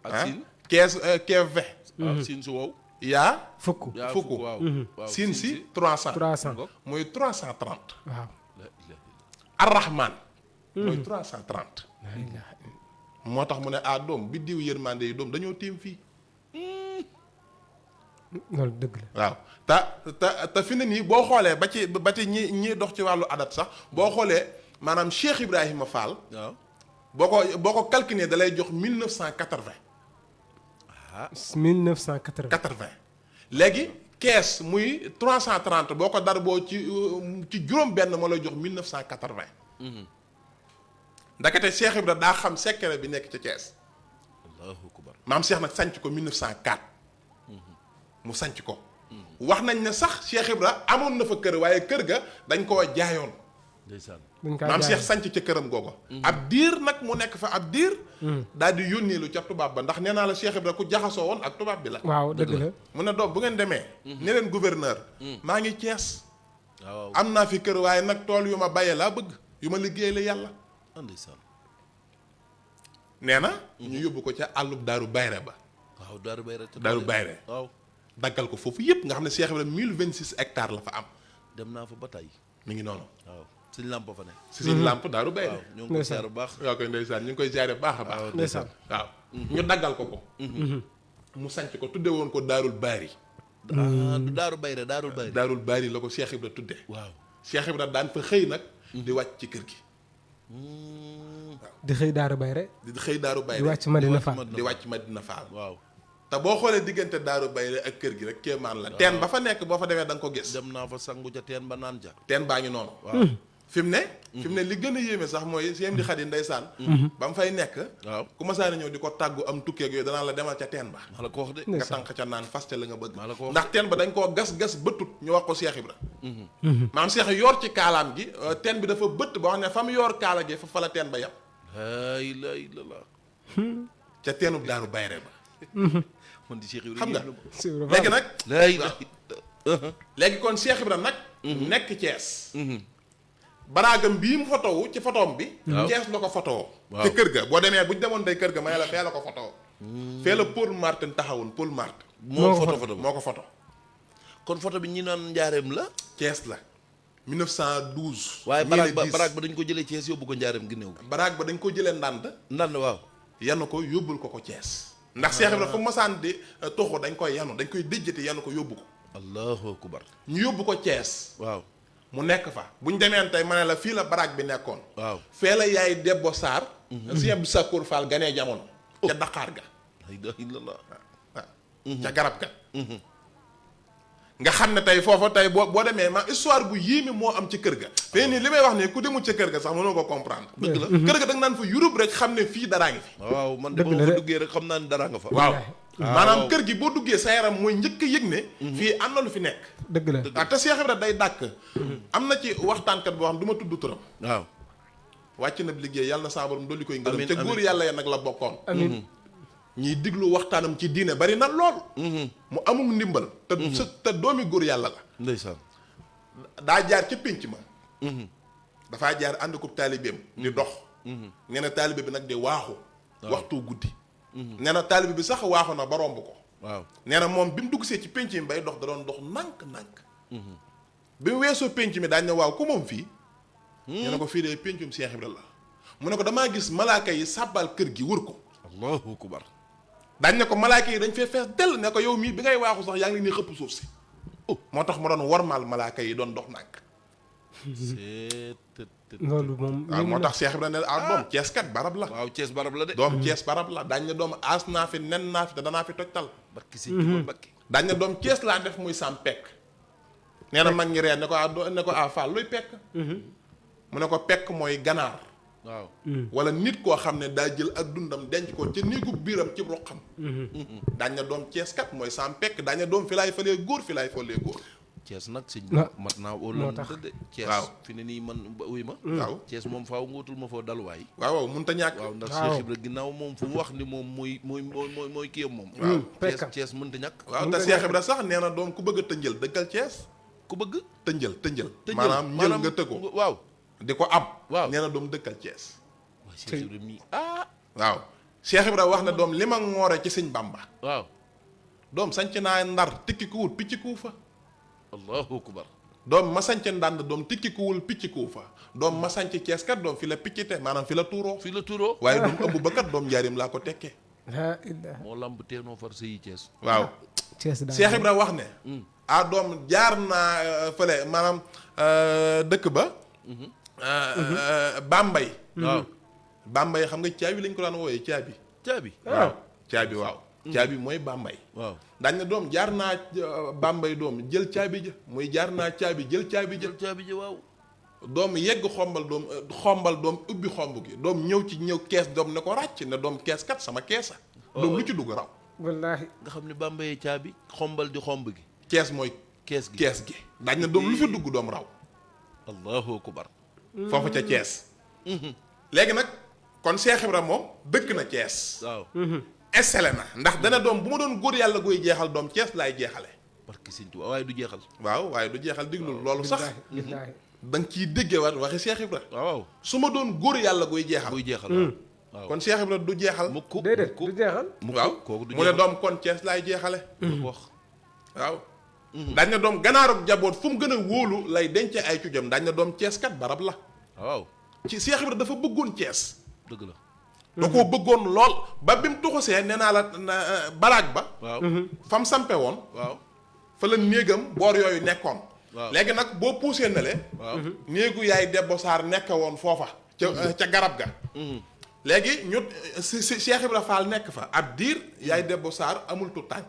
ak siin. kees keef ve. waaw siin su wow. yaa fukk. yaa fukk. waaw. waaw siin si 300. 300. muy 330. waaw. Arrahman. muy 330. la ilaha illa. moo tax mu ne doom bi diw yërmande yi doom dañoo tiim fii. loolu dëgg la. waaw te fi ne nii boo xoolee ba ci ñi dox ci wàllu adat sax boo xoolee maanaam Cheikh Ibrahima Fall. waaw. boo ko calculé da lay jox 1980. 1980. 80 léegi kees muy 330 boo ko dar boo ci juróom-benn moo lay jox 1980. ndakate Cheikh Ibrahima daa xam secret bi nekk ca Thiès. allahu akbar. maam Cheikh nag sanc ko 1904. mu sanc ko. wax nañ ne sax Cheikh Ibra amoon na fa kër waaye kër ga dañ koo jaayoon. ndeysaan. dañ kaa maam jaay. Cheikh sanc ca këram googu. ab diir nag mu nekk fa ab diir. daal di yónneelu ca tubaab ba ndax nee naa la Cheikh Ibra ku jaxasoo woon ak tubaab bi la. waaw dëgg la. mu ne doom bu ngeen demee. ne leen gouverneur. maa ngi Thiès. waaw. am naa fi kër waaye nag tool yu ma bayee laa bëgg yu ma liggéey la yàlla. ndeysaan. nee na. ñu yóbbu ko ca àllub Daaru Bayre ba. waaw Daaru Bayre. Daaru Bayre. waaw. daggal ko foofu yëpp nga xam ne Cheikh Ibra 1026 hectares la fa am. dem naa fa ba tey. mi ngi noonu. waaw suñ lamp fa ne. si suñ làmp Daaru Bayre. waaw ñoo ngi koy seer bu baax. waaw koy ndeysaan ñu ngi koy jaare baax a baax. ndeysaan. waaw ñu daggal ko ko. mu sanc ko tudde woon ko Daarul Baari. du Daaru Bayre Daarul Bayre. Daarul Baari la ko Cheikh Ibra tudde waaw. Cheikh Ibra daan fa xëy nag. di wàcc ci kër gi. di xëy Daaru Bayre. di xëy Daaru Bayre. di wàcc Madina Fall. di wàcc Madina Fall. waaw. te boo xoolee diggante Daaru Bayre ak kër gi rek kéemaan la. teen ba fa nekk boo fa demee da nga ko gis. dem naa fa sangu ca teen ba naan ja. teen baa ngi noonu. waaw. fi mu ne li gën a yéeme sax mooy siem di xat yi ndeysaan. ba mu fay nekk. waaw. ku masaana ñëw di ko tàggu am tukkeeg yooyu danaa la demal ca teen ba. maa la ko wax de. nga tànq ca naan faste la nga bëgg. maa la ko wax. ndax teen ba dañ koo gas bëttut ñu wax ko Cheikh Ibra. maam Cheikh yor ci kaalaam gi teen bi dafa bëtt boo xam ne fa mu yor kaala gi fa la teen ba yam. laa ilaaha illallaah. ca teenub Daaru Bayre ba. man di Cheikh Ibrahima xam nga Cheikh Ibra léegi Fall. nag. laa ilaaha illallaah. léegi kon Cheikh Ibra nag. nekk Thiès. baraagam bii mu fotowu ci fotoom bi. waaw. Thiès la ko fotowoo. waaw. te kër ga boo demee bu ñu demoon day kër ga may la fee la ko fotowoo. fee la Paul Martin taxawoon Paul Martin. moo foto moo ko foto. kon foto bi ñi naan njaareem la. Thiès la 1912. waaye ñeene baraag 10. ba dañ ko jëlee Thiès yóbbu ko njaareem gi néew. baraag ba dañ ko jëlee ndànd. ndand waaw. yanu ko yóbbul ko Thiès. ndax Cheikh Ibra fu masaan di toxu dañ koy yanu dañ koy déjjati yanu ko yóbbu ko. allahu akbar. ñu yóbbu ko Thiès. waaw. mu nekk fa bu ñu demeen tey ma ne la fii la baraag bi nekkoon. waaw. fee la yaay Debbo Sarr. si Abdou Sakour Fall ganee jamono. ca Dakar ga. laa ilaaha illallaah. waaw ca garab ga. nga xam ne tey foofa tey boo demee ma histoire bu yéeme moo am ci kër ga. fee nii li may wax nii ku demul ca kër ga sax mënoo ko comprendre. dëgg la. kër ga da nga naan fa Europe rek xam ne fii daraa ngi fi. waaw man de dëgg boo la fa de. duggee rek xam naa ne dara nga fa. waaw waaw. maanaam kër gi boo duggee sa yaram mooy njëkk a yëg ne. fii am na lu fi nekk. dëgg la. ah te Cheikh Ibra day dàkk. am na ci waxtaankat boo xam du ma tudd turam. waaw. wàcc na liggéey yàlla na saa borom dolli koy ngërëm Amiin, ca amiin. góor yàlla ya nag la bokkoon amiin ñiy diglu waxtaanam ci diine bari na lool mu amul ndimbal te doomi góor yàlla la ndeysaan. daa jaar ca pénc ma dafaa jaar ànd ko taalibeem di dox nee na taalibe bi nag di waaxu waxtu guddi nee na taalibe bi sax waaxu na ba romb ko waaw nee na moom bi mu dugg see ci pénc mi bay dox da doon dox nànk-nànk bi mu weesoo pénc mi daañ ne waaw ku moom fii nee na ko fii de péncum Cheikh Ibra la mu ne ko damaa gis malaaka yi sàbbal kër gi wër ko allahu akbar. dañ ne ko malaaka yi dañ fee fees dell ne ko yow mii bi ngay waaxu sax yaa ngi ni xëpp suuf si moo tax ma doon wormaal malaaka yi doon dox nànk loolu moom waaw moo tax Cheikh Ibra ne doom Cees kat barab la waaw Cees barab la de. doom Cees barab la dañ ne doom aas naa fi nen naa fi te danaa fi tojtal bakki si Tuubaa bakki. dañ ne doom Cees laa def muy sam pekk nee na mag ñi reen ne ko Fall luy pekk mu ne ko pekk mooy ganaar waaw. wala nit koo xam ne daa jël ak dundam denc ko ca néegu biiram ci roqam dañ ne doom Cees kat mooy sam pekk dañ ne doom fi laay falee góor fi laay falee góor Cees nag sëñ Ah, mat naa moo óolu tax. de Cees waaw. fi ne nii man uy ma waaw Cees moom faaw nga wutul ma foo daluwaay. waaw mënut a ñàkk waaw ndax Waaw. Cheikh Ibra ginnaaw moom fu mu wax ni moom mooy kiyam moom. waaw Cees pekkam. Cees mënta ñàkk. waaw te Cheikh Ibra sax nee na doom ku bëgg a tënjël dëkkal Cees ku bëgg. tënjël tëjël maanaam njël nga tëggoo waaw. di ko am Waaw. nee na doom dëkkal Cees waaw Cheikh Ibra mii waaw Cheikh Ibra wax ne doom li ma ngoore ci sëñ Bamba waaw. doom sanc naa ndar tikki ku wut picc ku fa allahu akbar. doom ma sanc ndànd doom tikki ku wul picc ku fa doom ma sanc Cees kat doom fi la piccite maanaam fi la tuuroo fii la turoo. waaye doom ëmb ba kat doom njaarim laa ko tekkee laa ilaaha moo lamb teenoo far sëyi Cees. waaw Cees daal Cheikh Ibra wax ne doom jaar naa fële maanaam dëkk ba Bambay waaw. Bambay xam nga caabi lañ ko daan wooyee caabi caabi. waaw caabi waaw caabi mooy Bambay waaw. dañ ne doom jaar naa Bambay doom jël caabi ja muy jaar naa caabi jël caabi ja jël caabi ji waaw. doom yegg xombal doom ubbi xomb gi doom ñëw ci ñëw kees doom ne ko ràcc ne doom kees kat sama keesa doom lu ci dugg raw wallaahi nga xam ne bàmbayee caabi xombal di xomb gi. kees mooy kees gi kees gi dañ ne doom lu fi dugg doom raw allahu akbar. foofu ca Cees léegi nag kon Cheikh Ibra moom dëkk na Cees waaw. installé na ndax dana doom bu ma doon góor yàlla goy jeexal doom Cees laay jeexale parce que sëñ Tuubaa waaye du jeexal. waaw waaye du jeexal diglul loolu sax billaahi da nga ciy déggee waat waxi Cheikh Ibra waaw. su ma doon góor yàlla goy jeexal buy jeexal. waaw. kon Cheikh Ibra du jeexal mukk déedéet mukk du jeexal mukk waaw kooku du mu ne jeexal. doom kon Cees laay jeexale wax. waaw dañ na doom ganaarug jaboot fu mu gën a wóolu lay dence ay cujam dañ na doom Cees kat barab la waaw. ci Cheikh Ibra dafa bëggoon Cees dëgg la. da koo bëggoon lool ba bi mu tuxusee nee naa la baraag ba waaw. fa mu sampe woon waaw. fa la néegam boor yooyu nekkoon waaw. léegi nag boo puusee na le waaw. néegu yaay Debbo Saar nekk woon foofa ca garab ga léegi ñu si Cheikh Ibra Fall nekk fa ab diir yaay Debbo Saar amul tu tànk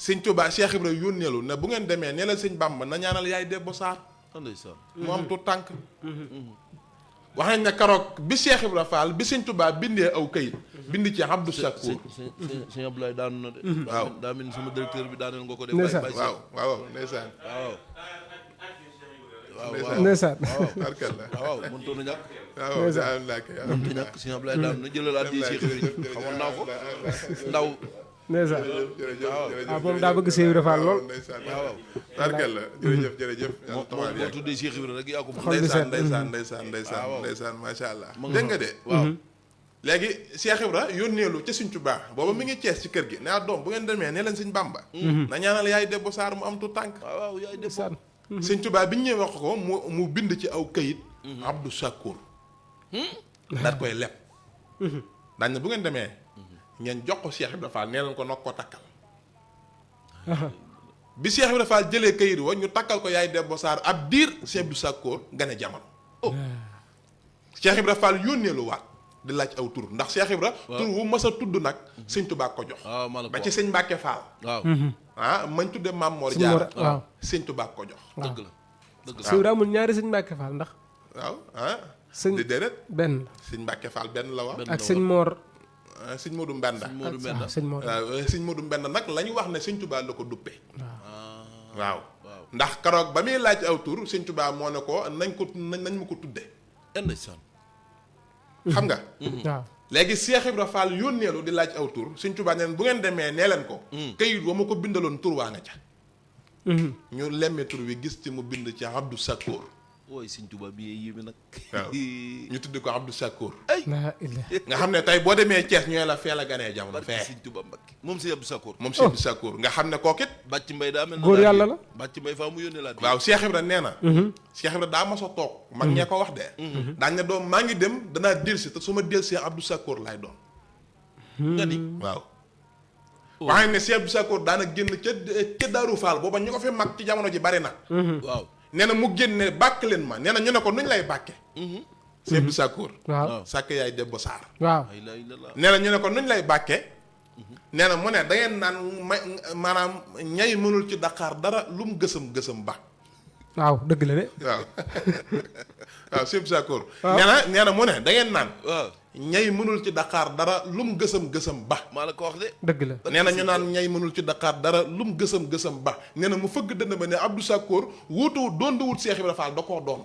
sëñ Tuubaa Cheikh Ibra yónneelu ne bu ngeen demee ne la sëñ Bàmba na ñaanal yaay Debbo Saar ndeysaan. mu am tu tànk wax nañ ne keroog bi Cheikh Ibra Fall bi sëñ Tuubaa bindee aw kayit bind ci Abdou Sakour sëñ Abdoulaye daanu na de. waaw daa mel ni sama directeur bi daaneel nga ko de. Ndeysaan. bàyyi waaw waaw ndeysaan waaw. ndeysaan barkalla waaw mënutoon a ñàkk. waaw alhamdulilah mënut a ñàkk sëñ Abdoulaye daanu na jëlalaat di Cheikh Ibra xamoon naa ko. ndaw. ndeysaan jërëjëf ah moom daa bëgg Cheikh Ibra Fall lool ndeysaan waaw. barkalla jërëjëf jërëjëf moo boo tuddee Cheikh Ibra rek yaa ko Xol bi set. ndeysaan macha allah Ma nga dégg nga de waaw. léegi Cheikh Ibra yónneelu ca Sëñ Tuubaa booba mi ngi Cees ci kër gi ne doom bu ngeen demee ne leen Sëñ Bàmba na ñaanal yaay Debbo Saar mu am tu tànk waaw yaay def ndeysaan Sëñ Tuubaa bi ñu ñëwee wax ko mu bind ci aw këyit Abdou Sakour daat koy leb dañ ne bu ngeen demee ngeen jox ko Cheikh Ibra Fall nee leen ko nokk ko takkal bi Cheikh Ibra Fall jëlee këyit wa ñu takkal ko yaay Debbo Saar ab diir Cheikh Abdou Sakour gane jamono Cheikh Ibra Fall yónneelu waat di laaj aw tur ndax Cheikh Ibra tur wu mas a tudd nag Sëñ Tuubaa ko jox waaw maa la ko ba ci sëñ Mbàkke Fall waaw. mañ tudde Maam Moor Sëñ Jaara Mor waaw Sëñ Tuubaa ko jox dëgg la dëgg la. Cheikh Ibra amul ñaari sëñ Mbàkke Fall ndax waaw sëñ di déedéet benn sëñ Mbàkke Fall benn la wax Benn ak la sëñ Mor sëñ Modou Mbenda Sëñ Modou Mbenda. sëñ Mor waaw sëñ Modou Mbenda nag la ñu wax ne Sëñ Tuubaa la ko duppe waaw waaw. ndax karoog ba muy laaj aw tur sëñ Tuubaa moo ne ko nañ ma ko tudde ndeysaan. xam nga waaw léegi Cheikh Ibra Fall yónneelu di laaj aw tur sëñ Tuubaa neen bu ngeen demee nee leen ko kayit wa ma ko bindaloon tur waa nga ca ñu lemme tur wi gis ci mu bind ci Abdou Sakkoor ooy sëñ Tuubaa bi yéeme nag. waaw ñu tuddi ko Abdou Sakkoor laa ilaaha nga xam ne tey boo demee Thiès ñooy la fee la ganee jamono barke fee sëñ Tuubaa Mbakke moom sëñ Abdou Sakkoor. moom Cheikh Abdou Sakkoor nga xam ne kookit bàcc mbay daa mel na góor yàlla la. bàcc mbay faa mu yónnee laa waaw Cheikh Ibra nee na Cheikh Ibra daa mos a toog mag ñee ko wax de daañ ne doom maa ngi dem danaa delsi te su ma delsee Abdou Sakkoor laay doon nga ni waaw waxee ne Cheikh Abdou Sakkoor daana génn ca Daaru Faal booba ñu ko fi mag ci jamono ji bari na waaw nee na mu génne bàkk leen ma nee na ñu ne ko nuñ lay bàkke Cheikh Abdou Sakkoor waaw sàkk yaay Demba Saar waaw ay la ilallah. nee na ñu ne ko nuñ lay bàkke nee na mu ne da ngeen naan maanaam ñay mënul ci Dakar dara lu mu gësam ba waaw dëgg la de. waaw waaw Cheikh Abdou Sakkoor waaw nee na mu ne da ngeen naan waaw ñay mënul ci Dakar dara lu mu gësam ba maa la ko wax de. dëgg la. nee na ñu naan ñay mënul ci Dakar dara lu mu gësam ba nee na mu fëgg dënn ba ne Abdou Sakkoor wuutu doon di wut Cheikh Ibra Fall da koo doon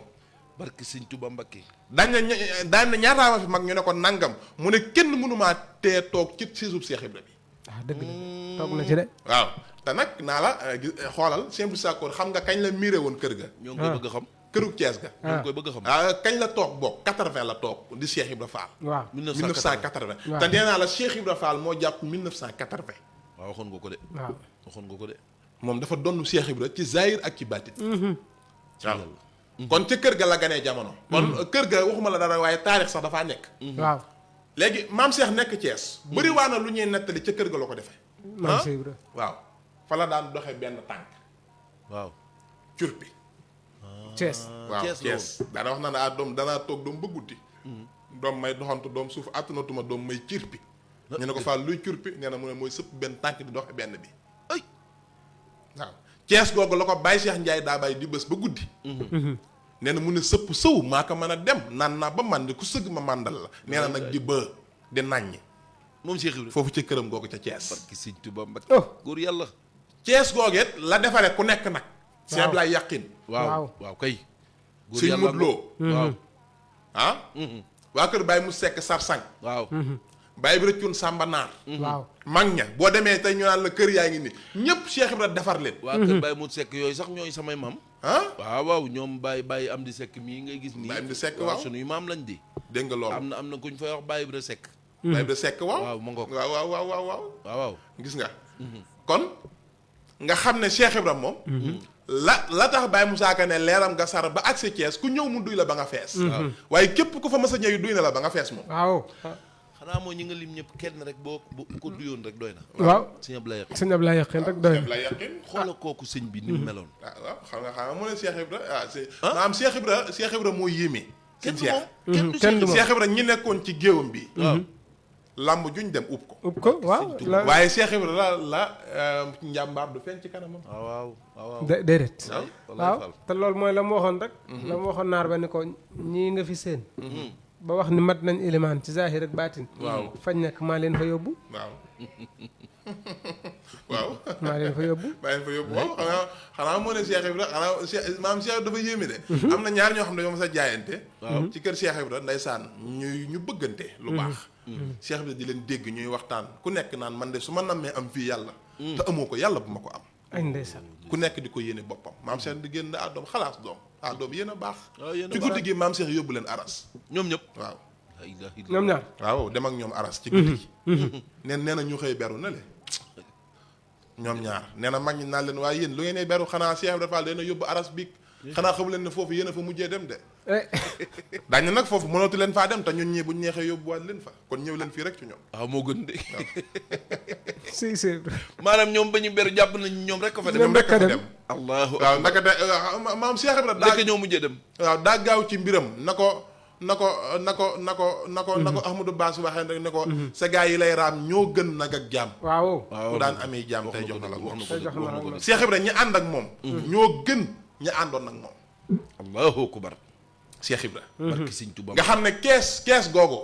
barke sëñ Tuubaa Mbakke. daañ na ñaataama fi mag ñu ne ko nangam mu ne kenn mënumaa tee toog ci siisub Cheikh Ibra bi ah dëgg la toog na ci de. waaw te nag naa la xoolal Cheikh Abdou Sakkoor xam nga kañ la miire woon kër ga ñoo ngi koy bëgg a xam. kërug Thiès ga ñoo ngi koy bëgg a xam. kañ la toog bokk 80 la toog di Cheikh Ibra Fall waaw 1980 waaw. te nee naa la Cheikh Ibra Fall moo jàpp 1980 waaw waxoon nga ko de. waaw. waxoon nga ko de. moom dafa donn Cheikh Ibra ci zahir ak ci baatin ci waaw yàlla. kon ca kër ga la ganee jamono kon kër ga waxuma la dara waaye taarix sax dafaa nekk waaw. léegi maam Cheikh nekk Thiès bëri waa na lu ñuy nettali ca kër ga la ko defee maam Cheikh Ibra. waaw fa la daan doxe benn tànk waaw. curpi Thiès. waaw Thiès la Thiès daana wax na ne doom danaa toog doom ba guddi doom may doxantu doom suuf attanatuma doom may curpi ñu ne ko Fall luy curpi nee na mu ne mooy sëpp benn tànk di doxe benn bi ay. waaw Thiès googu la ko Baye Cheikh Ndiaye daa bàyyi di bés ba guddi nee na mu ne sëpp sëw maa ko mën a dem naan naa ba màndi ku sëgg ma màndal la nee na nag di bë di nàññi moom Cheikh Ibra. foofu ca këram googu ca Thiès barke sëñ Tuubaa Mbakke. oh. góor yàlla. Thiès googet la defare ku nekk nag Cheikh Ablaye Yaqin waaw waaw kay. góor Sëñ yàlla Modou Lo waaw. ah waa kër Baye mu sekk Sarsang waaw. Baye bi rëccun Samba Naar waaw. mag ña boo demee tey ñu naan la kër yaa ngi nii ñëpp Cheikh Ibra defar leen waa kër Baye mu sekk yooyu sax ñooy samay maam. ah waaw waaw ñoom Baye am di sekk mii ngay gis nii. Baye Amdi Seck waaw waaw. sunuy maam lañ di. dégg nga loolu am na kuñ fay wax Baye Ibra Sekk. Baye bi sekk waaw waaw ma ngoog. waaw waaw waaw waaw waaw waaw. gis nga kon nga xam ne Cheikh Ibra moom la tax Baye Moussa Ka ne leeram nga sar ba agsi Thiès ku ñëw mu duy la ba nga fees waaye képp ku fa mas a ñëw duy na la ba nga fees moom waaw. xanaa mooy ñi nga lim ñëpp kenn rek boo ko duyoon rek doy na. waaw. sëñ Ablaye Yaqin. sëñ Ablaye Yaqin rek doy na. la yaqin xoola kooku sëñ bi ni mu meloon. waaw xam nga mu ne Cheikh Ibra maanaam Cheikh Ibra moo yéeme kenn sëñ du Cheikh moom kenn du kenn du Cheikh moom. Cheikh Ibra ñi nekkoon ci géewam bi waaw. làmb juñ dem upp ko ub ko waaw. la waaye Cheikh Ibra la njàmbaar du feeñ ci kanamam waaw waaw. déedéet. wallaay waaw Fall. te loolu mooy la mu waxoon rek. la mu waxoon naar ba ni ko ñii nga fi seen. ba wax ni mat nañ ilimaan ci zahir ak baatin. waaw fañ nekk maa leen fa yóbbu. waaw waaw maa leen fa yóbbu. bàyyi fa yóbbu waaw xanaa moo ne Cheikh Ibra xanaa maam Cheikh dafa yéeme de am na ñaar ñoo xam ne ñoo ma sa jaayante ci kër Cheikh Ibra ndeysaan ñu bëggante lu baax Cheikh Ibra di leen dégg ñuy waxtaan ku nekk naan man de su ma nammee am fii yàlla te amoo ko yàlla bu ma ko am ay ndeysaan. ku nekk di ko yéene boppam maam Cheikh di génn doom xalaas doom doom yéen a baax waaw yéen a ci baax. guddi gi maam Cheikh yóbbu leen aras ñoom ñëpp. waaw la ilaha illallah. ñoom ñaar. waaw dem ak ñoom aras ci guddi gi nee na ñu xëy beru na le ñoom ñaar nee na mag ñi naan leen waaye yéen lu ngeen beru xanaa Cheikh Ibra Fall dana yóbbu aras biig xanaa xamu leen ne foofu yéen a fa mujjee dem de daañu nag foofu mënatu leen faa dem te ñun ñii buñ neexee yóbbuwaat leen fa kon ñëw leen fii rek ci ñoom waaw moo gën de. si si. maanaam ñoom ba ñu beru jàpp nañ ñoom rek ko fa dem. ñoom rek a dem. allahu waaw naka de maam Cheikh Ibra daa ndekk ñoo mujjee dem. waaw daa gaaw ci mbiram na ko Ahmadou Bass waxee rek ne ko sa gaa yi lay raam ñoo gën nag ak jaam waaw. ku daan amee jaam tey jox na la wax na tey jox na la ko de. Cheikh Ibra ñi ànd ak moom ñoo gën ñi àndoon ak moom allahu akbar. Cheikh Ibra barki sëñ Tuubaa. nga xam ne kees googu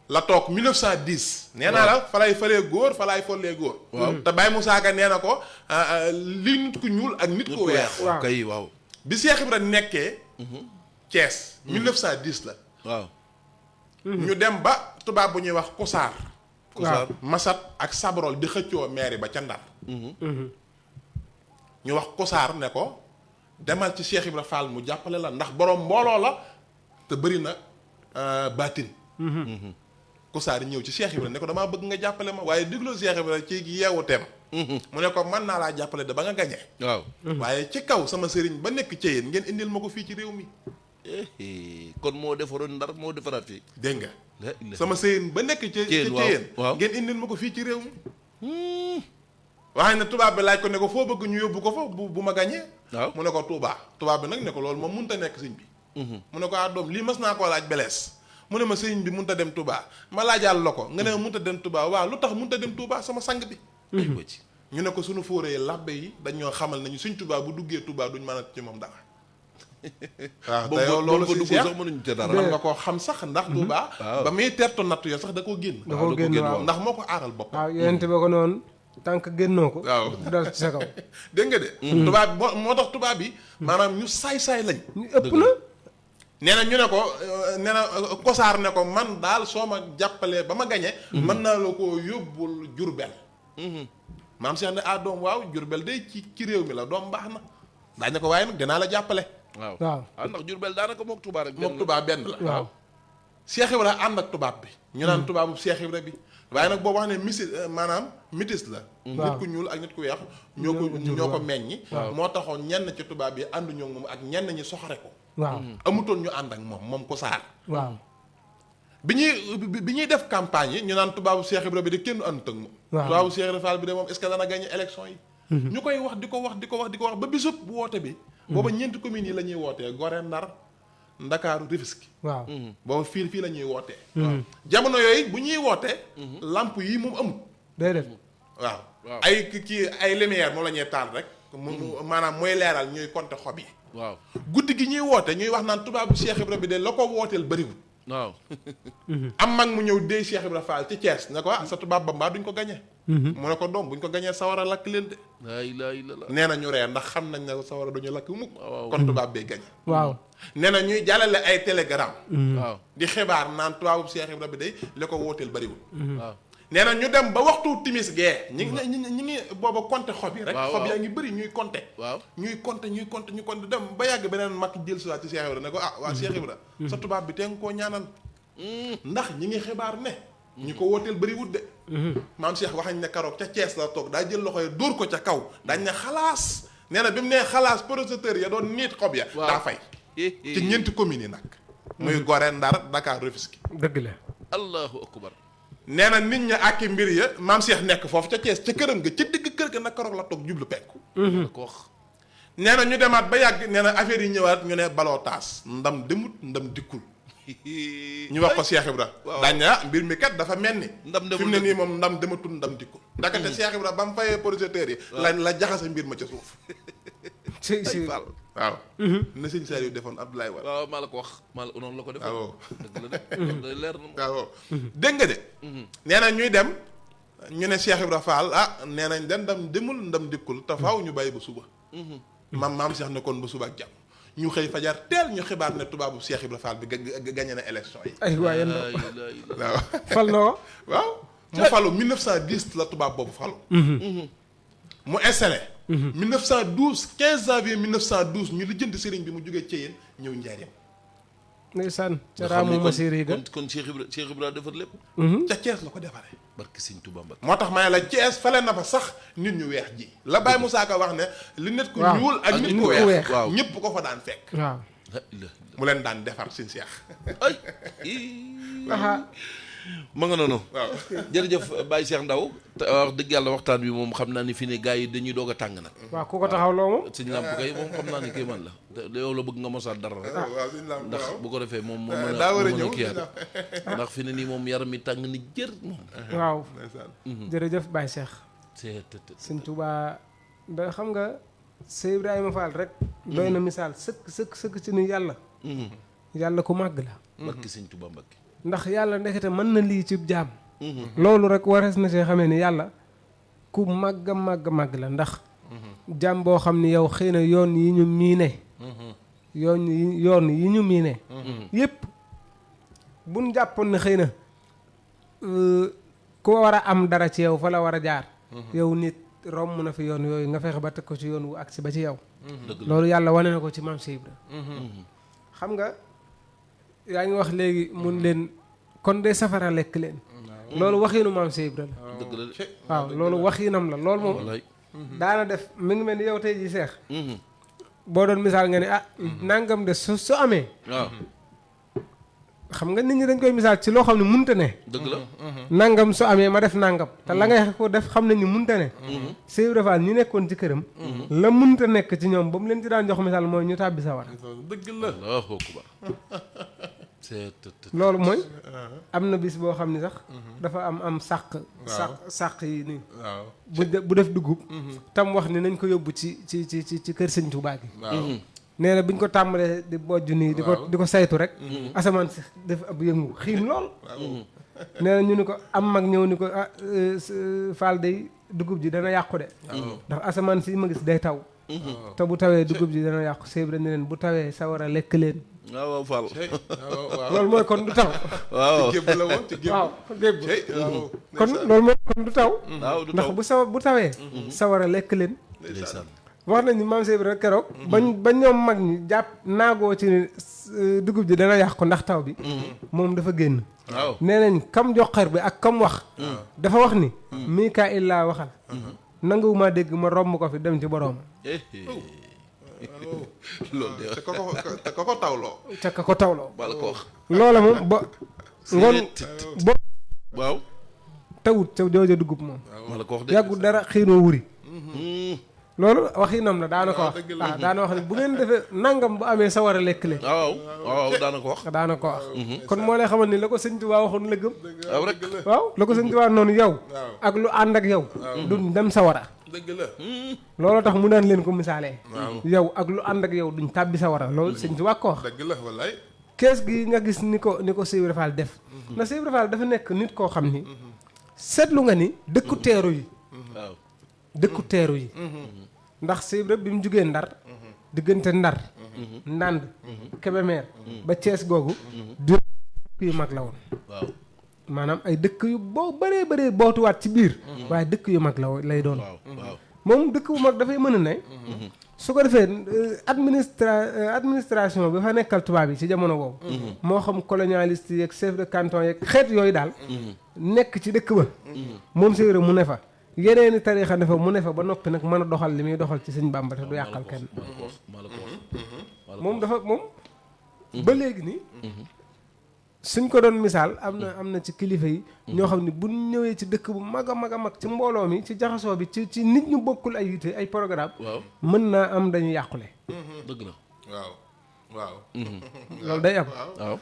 la toog 1910. nee naa la fa lay falee góor fa lay follee góor. waaw te Baye Moussa Ka nee na ko li nit ku ñuul ak nit ku weex. waaw kay waaw. bi Cheikh Ibra nekkee. Thiès 1910 la. waaw. ñu dem ba tubaab bu ñuy wax Kosaar. waaw Masat ak Sabrol di xëccoo mairie ba ca Ndar. ñu wax Kosaar ne ko demal ci Cheikh Ibra Fall mu jàppale la ndax borom mbooloo la te bëri na baatin. Kosaar ñëw ci Cheikh Ibra ne ko damaa bëgg nga jàppale ma waaye dégloo Cheikh Ibra ci yeewu teem. mu ne ko mën naa laa jàppale de ba nga gañe. waaw. waaye ci kaw sama sëriñ ba nekk ci yéen ngeen indil ma ko fii ci réew mi. kon moo defaroon Ndar moo defaraat fii. dégg nga. sama sëriñ ba nekk ci yéen waaw ngeen indil ma ko fii ci réew mi. waaye ne tubaab bi laaj ko ne ko foo bëgg ñu yóbbu ko fa bu ma gañee. waaw mu ne ko Touba tubaab bi nag ne ko loolu moom mënut a nekk sëñ bi. mu ne ko doom lii mas naa koo laaj belees. mu ne ma sëñ bi mënut a dem Touba ma laajaal la ko nga ne ma mënut a dem Touba waaw lu tax mënut a dem Touba sama sang bi. ci ñu ne ko sunu fóoree labbe yi dañoo xamal nañu suñ Touba bu duggee Touba duñ mën a ci moom dara. waaw te yow loolu si dugg sax mënuñu te dara. mën nga koo xam sax ndax Touba. ba muy tertu nattu yo sax da koo génn. da koo génn waaw ndax moo ko aaral boppam. waaw yonent ba ko noonu tant que génnoo ko. waaw dal ci sa kaw. dégg nga de. tubaab moo tax tubaab bi maanaam ñu saay-saay lañ. ñu ëpp na. nee na ñu ne ko nee na Kosaar ne ko man daal soo ma jàppalee ba ma gañe mën naa la koo yóbbul Jurbel. maam Cheikh ne doom waaw Jurbel day ci réew mi la doom baax na. daañu ne ko waaye nag dinaa la jàppale. waaw ndax Jurbel daanaka mook Touba rek. mook Touba benn la. waaw Cheikh Ibra ànd ak tubaab bi. ñu naan tubaabu Cheikh Ibra bi. waaye nag boo wax ne maanaam métis la. nit ku ñuul ak nit ku weex. ñoo ko meññi. moo taxoon ñenn ci tubaab yi ànduñoo moom ak ñenn ñi soxore ko. waaw amutoon ñu ànd ak moom Kosaar. waaw bi ñuy def campagne yi ñu naan tubaabu Cheikh Ibra bi de kenn àndut ak moom. waaw tubaabu Cheikh Ibra Fall bi de moom est-ce que dana gagné élection yi. ñu koy wax di ko wax ba bisub woote bi. booba ñeenti communes yi la ñuy wootee Gorée Ndar Ndakaaru Rufisque. waaw booba fii la ñuy wootee. jamono yooyu bu ñuy wootee. lamp yi moom amul. day def waaw ay ay lumière moom la ñuy taal rek. maanaam mooy leeral ñuy compter xob yi. waaw guddi gi ñuy woote ñuy wax naan tubaabu Cheikh Ibra bi de la ko wooteel bëriwul. waaw. am mag mu ñëw dee Cheikh Ibra Fall ci Thiès ne ko sa tubaab ba mbaa duñ ko gañee. mu ne ko doom buñ ko gañee sawara lakk leen de. laa ilaaha illallaah. nee na ñu ree ndax xam nañ ne sawara duñu lakk mukk. kon tubaab bee gañe. waaw nee na ñuy jàllale ay télégramme. waaw di xibaar naan tubaabu Cheikh Ibra bi de la ko wooteel bëriwul. waaw. nee na ñu dem ba waxtu timis gee ñi ngi booba compter xob yi rek. xob yaa ngi bëri ñuy compter. waaw ñuy compter dem ba yàgg beneen mag jël si waat ci Cheikh Ibra ne ko waa Cheikh Ibra sa tubaab bi te nga koo ñaanal. ndax ñi ngi xibaar ne. ñi ko wooteel bëriwul de. maam Cheikh waxañ ne karoog ca Thiès la toog daa jël loxo yi dóor ko ca kaw dañ ne xalaas nee na bi mu nee xalaas projecteur ya doon niit xob ya. daa fay. ci ñeenti communes yi nag. muy Gorée Ndar Dakar Rufisque. dëgg la. allahu akbar. nee na nit ña ak mbir ya maam Cheikh nekk foofu ca Thiès ca këram ga ca digg kër ga nag karoog la toog jublu penku. ko wax. nee na ñu demaat ba yàgg nee na affaire yi ñëwaat ñu ne baloo taas ndam demut ndam dikkul. ñu wax ko Cheikh Ibra. waaw daañu ne mbir mi kat dafa mel ni. fi mu ne nii moom ndam dematul ndam dikkul. ndakate Cheikh Ibra ba mu fayee projecteurs yi. la jaxase mbir ma ca suuf. si si waaw. na sëñ Saliou defoon Abdoulaye Wade. waaw maa la ko wax noonu la ko defoon. waaw dëgg la de leer na. waaw dégg nga de. nee na ñuy dem ñu ne Cheikh Ibra Fall nee nañ den ndam demul ndam dikkul te faaw ñu bàyyi ba suba. maam Cheikh ne kon ba suba ak jàmm. ñu xëy fajar teel ñu xibaar ne tubaabu Cheikh Ibra Fall bi gagné na élection yi. ay waay yéen waaw. fal na ko. waaw mu falu 1910 la tubaab boobu falu. mu installé. 1912 15 janvier 1912 ñu lijjanti sëriñ bi mu jógee Thiéyène ñëw Njaaréem. ndeysaan ca raamu Masiri ga kon Cheikh Ibra defar lépp. ca Thiès la ko defaree. barke Sëñ Tuubaa Mbàkke. moo tax ma ne la Thiès fale na fa sax nit ñu weex ji. la Baye Moussa Ka wax ne. li nit ku ñuul ak nit ku weex. waaw ñëpp ko fa daan fekk. waaw. mu leen daan defar sin seex. ay. ma nga noonu. waaw jërëjëf Baye Cheikh Ndaw te wax dëgg yàlla waxtaan bi moom xam naa ni fi ne gars yi dañuy doog a tàng nag. waaw ku ko taxaw loo moom. sëñ Lamp kay moom xam naa ni kii man la te yow la bëgg nga mosaat dara rek. waaw sëñ Lamp ndax bu ko defee moom moo daa war a mën a ñëw kiyaat ndax fi ne nii moom yaram mi tàng ni jër moom. waaw. jërëjëf Baye Cheikh. c'est sëñ Touba da xam nga Sey Ibrahima Fall rek. doy na misaal sëkk ci nu yàlla. yàlla ku màgg la. barke Sëñ Tuubaa Mbàkke. ndax yàlla ndekete mën na lii ci jaam loolu rek warees na see xamee ni yàlla ku màgg màgg la ndax jaam boo xam ni yow xëy na yoon yi ñu miine yoon yi ñu miine yépp buñ jàppoon ne xëy na ku war a am dara ci yow fa la war a jaar yow nit romb na fi yoon yooyu nga fexe ba teg ko ci yoon wu agsi ba ci yow loolu yàlla wane na ko ci maam Cheikh Ibra xam nga yaa ngi wax léegi mun leen kon de safara lekk leen loolu waxiinu maam Cheikh Ibra la waaw loolu waxiinam la loolu moom daana def mi ngi mel ni yow tey ji seex boo doon misaal nga ne nangam de su amee xam nga nit ñi dañ koy misaal ci loo xam ne munta ne dëgg la nangam su amee ma def nangam te la ngay ko def xam nañ ni munta ne Cheikh Ibra Fall ñi nekkoon ci këram la munta nekk ci ñoom ba mu leen ci daan jox misaal mooy ñu tàbbi sa war dëgg la Allahu akbar loolu mooy am na bis boo xam ni sax dafa am sàq yi nii bu def dugub tam wax ni nañ ko yóbbu ci kër Sëñ Tuubaa gi nee na bi ñu ko tàmbalee di bojj nii di ko saytu rek asamaan si def ab yëngu xiin lool nee na ñu ni ko am mag ñëw ni ko Fall day dugub ji dana yàqu de ndax asamaan si ma gis day taw te bu tawee dugub ji dana yàqu Cheikh Ibra ni leen bu tawee sawara lekk leen waaw Fall loolu mooy kon du taw waaw gébb la woon ci gébb waaw gébb kon loolu mooy kon du taw ndax bu tawee sawara lekk leen wax nañ ni maam Cheikh Ibra keroog ba ñoom mag ñi jàpp naagoo ci dugub ji dana yàqu ndax taw bi moom dafa génn nee nañ kam joxar bi ak kam wax dafa wax ni Mikaayil laa waxal nanguwuma dégg ma romb ko fi dem ci boroom loolu de te ko tawloo ca ka ko tawloo bala ko wax loola moom ba ngoon bo waaw tawut ca jooja dugub moom bala ko wax de yàggul dara xiinoo wuri loolu waxinam la daana ko wax daana wax ne bu ngeen defee nangam bu amee sawar a lekk leen waaw daana ko wax kon moo lay xamal ni la ko Sëñ Tuubaa waxoon la gëm waaw rek waaw la ko Sëñ Tuubaa noonu yow ak lu ànd ak yow du dem sawara dëgg la loolu tax mu daan leen ko misaalee yow ak lu ànd ak yow duñ tàbbi sawara loolu Sëñ Tuubaa ko wax dëgg la wallaay kees gi nga gis ni ko Cheikh Ibra Fall def na Cheikh Ibra Fall dafa nekk nit koo xam ni seetlu nga ni dëkku teeru yi waaw dëkku teeru yi ndax Cheikh Ibra bi mu jugee Ndar diggante Ndar Ndand Kébémer ba Thiès googu du yu mag la woon waaw maanaam ay dëkk yu boo bëree bootuwaat ci biir waaye dëkk yu mag la lay doon moom dëkk bu mag dafay mën a ne su ko defee administration bi fa nekkal tubaab yi ci jamono boobu moo xam colonialiste yeeg chef de canton yeeg xeet yooyu daal nekk ci dëkk ba moom Cheikh Ibra mu ne fa yeneeni tariixa ne fa mu ne fa ba noppi nag mën a doxal li muy doxal ci Sëñ Bàmba te du yàqal kenn moom dafa moom ba léegi nii suñ ko doon misaal am na ci kilifa yi ñoo xam ne bu ñëwee ci dëkk bu mag a mag ci mbooloo mi ci jaxasoo bi ci nit ñu bokkul ay yite ay programme mën naa am dañu yàqule dëgg la waaw loolu day am waaw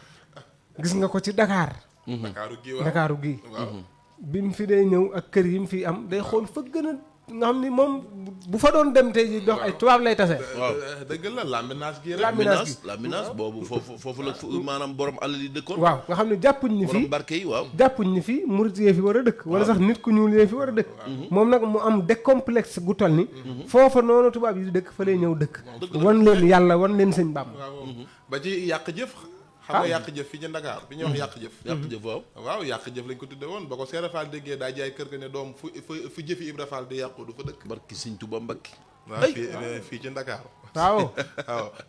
gis nga ko ci Dakar Dakaaru gii bi mu fi dee ñëw ak kër yi mu fi am day xool fa gën a nga xam ni moom bu fa doon dem tey ji dox ay tubaab lay tase waaw dëgg la laminaas gi laminaas boobu foofu la maanaam borom alal yi dëkkoon waaw nga xam ne jàppuñ ni fii borom barke yi waaw jàppuñ ni fii murit yee fi war a dëkk wala sax nit ku ñuul yee fi war a dëkk moom nag mu am décomplexe gu toll ni foofa noonu tubaab yi di dëkk fa lay ñëw dëkk wan leen yàlla wan leen Sëñ Bàmba ba ci yàq jëf xam nga yàq jëf fii ci Dakar bi ñuy wax yàq jëf waaw yàq jëf lañ ko tudde woon ba ko Seera Fall déggee daa jaay kër ga ne doom fu jëfi Ibra Fall di yàqu du fa dëkk barki Sëñ Tuubaa Mbàkke waaw fii ci Dakar waaw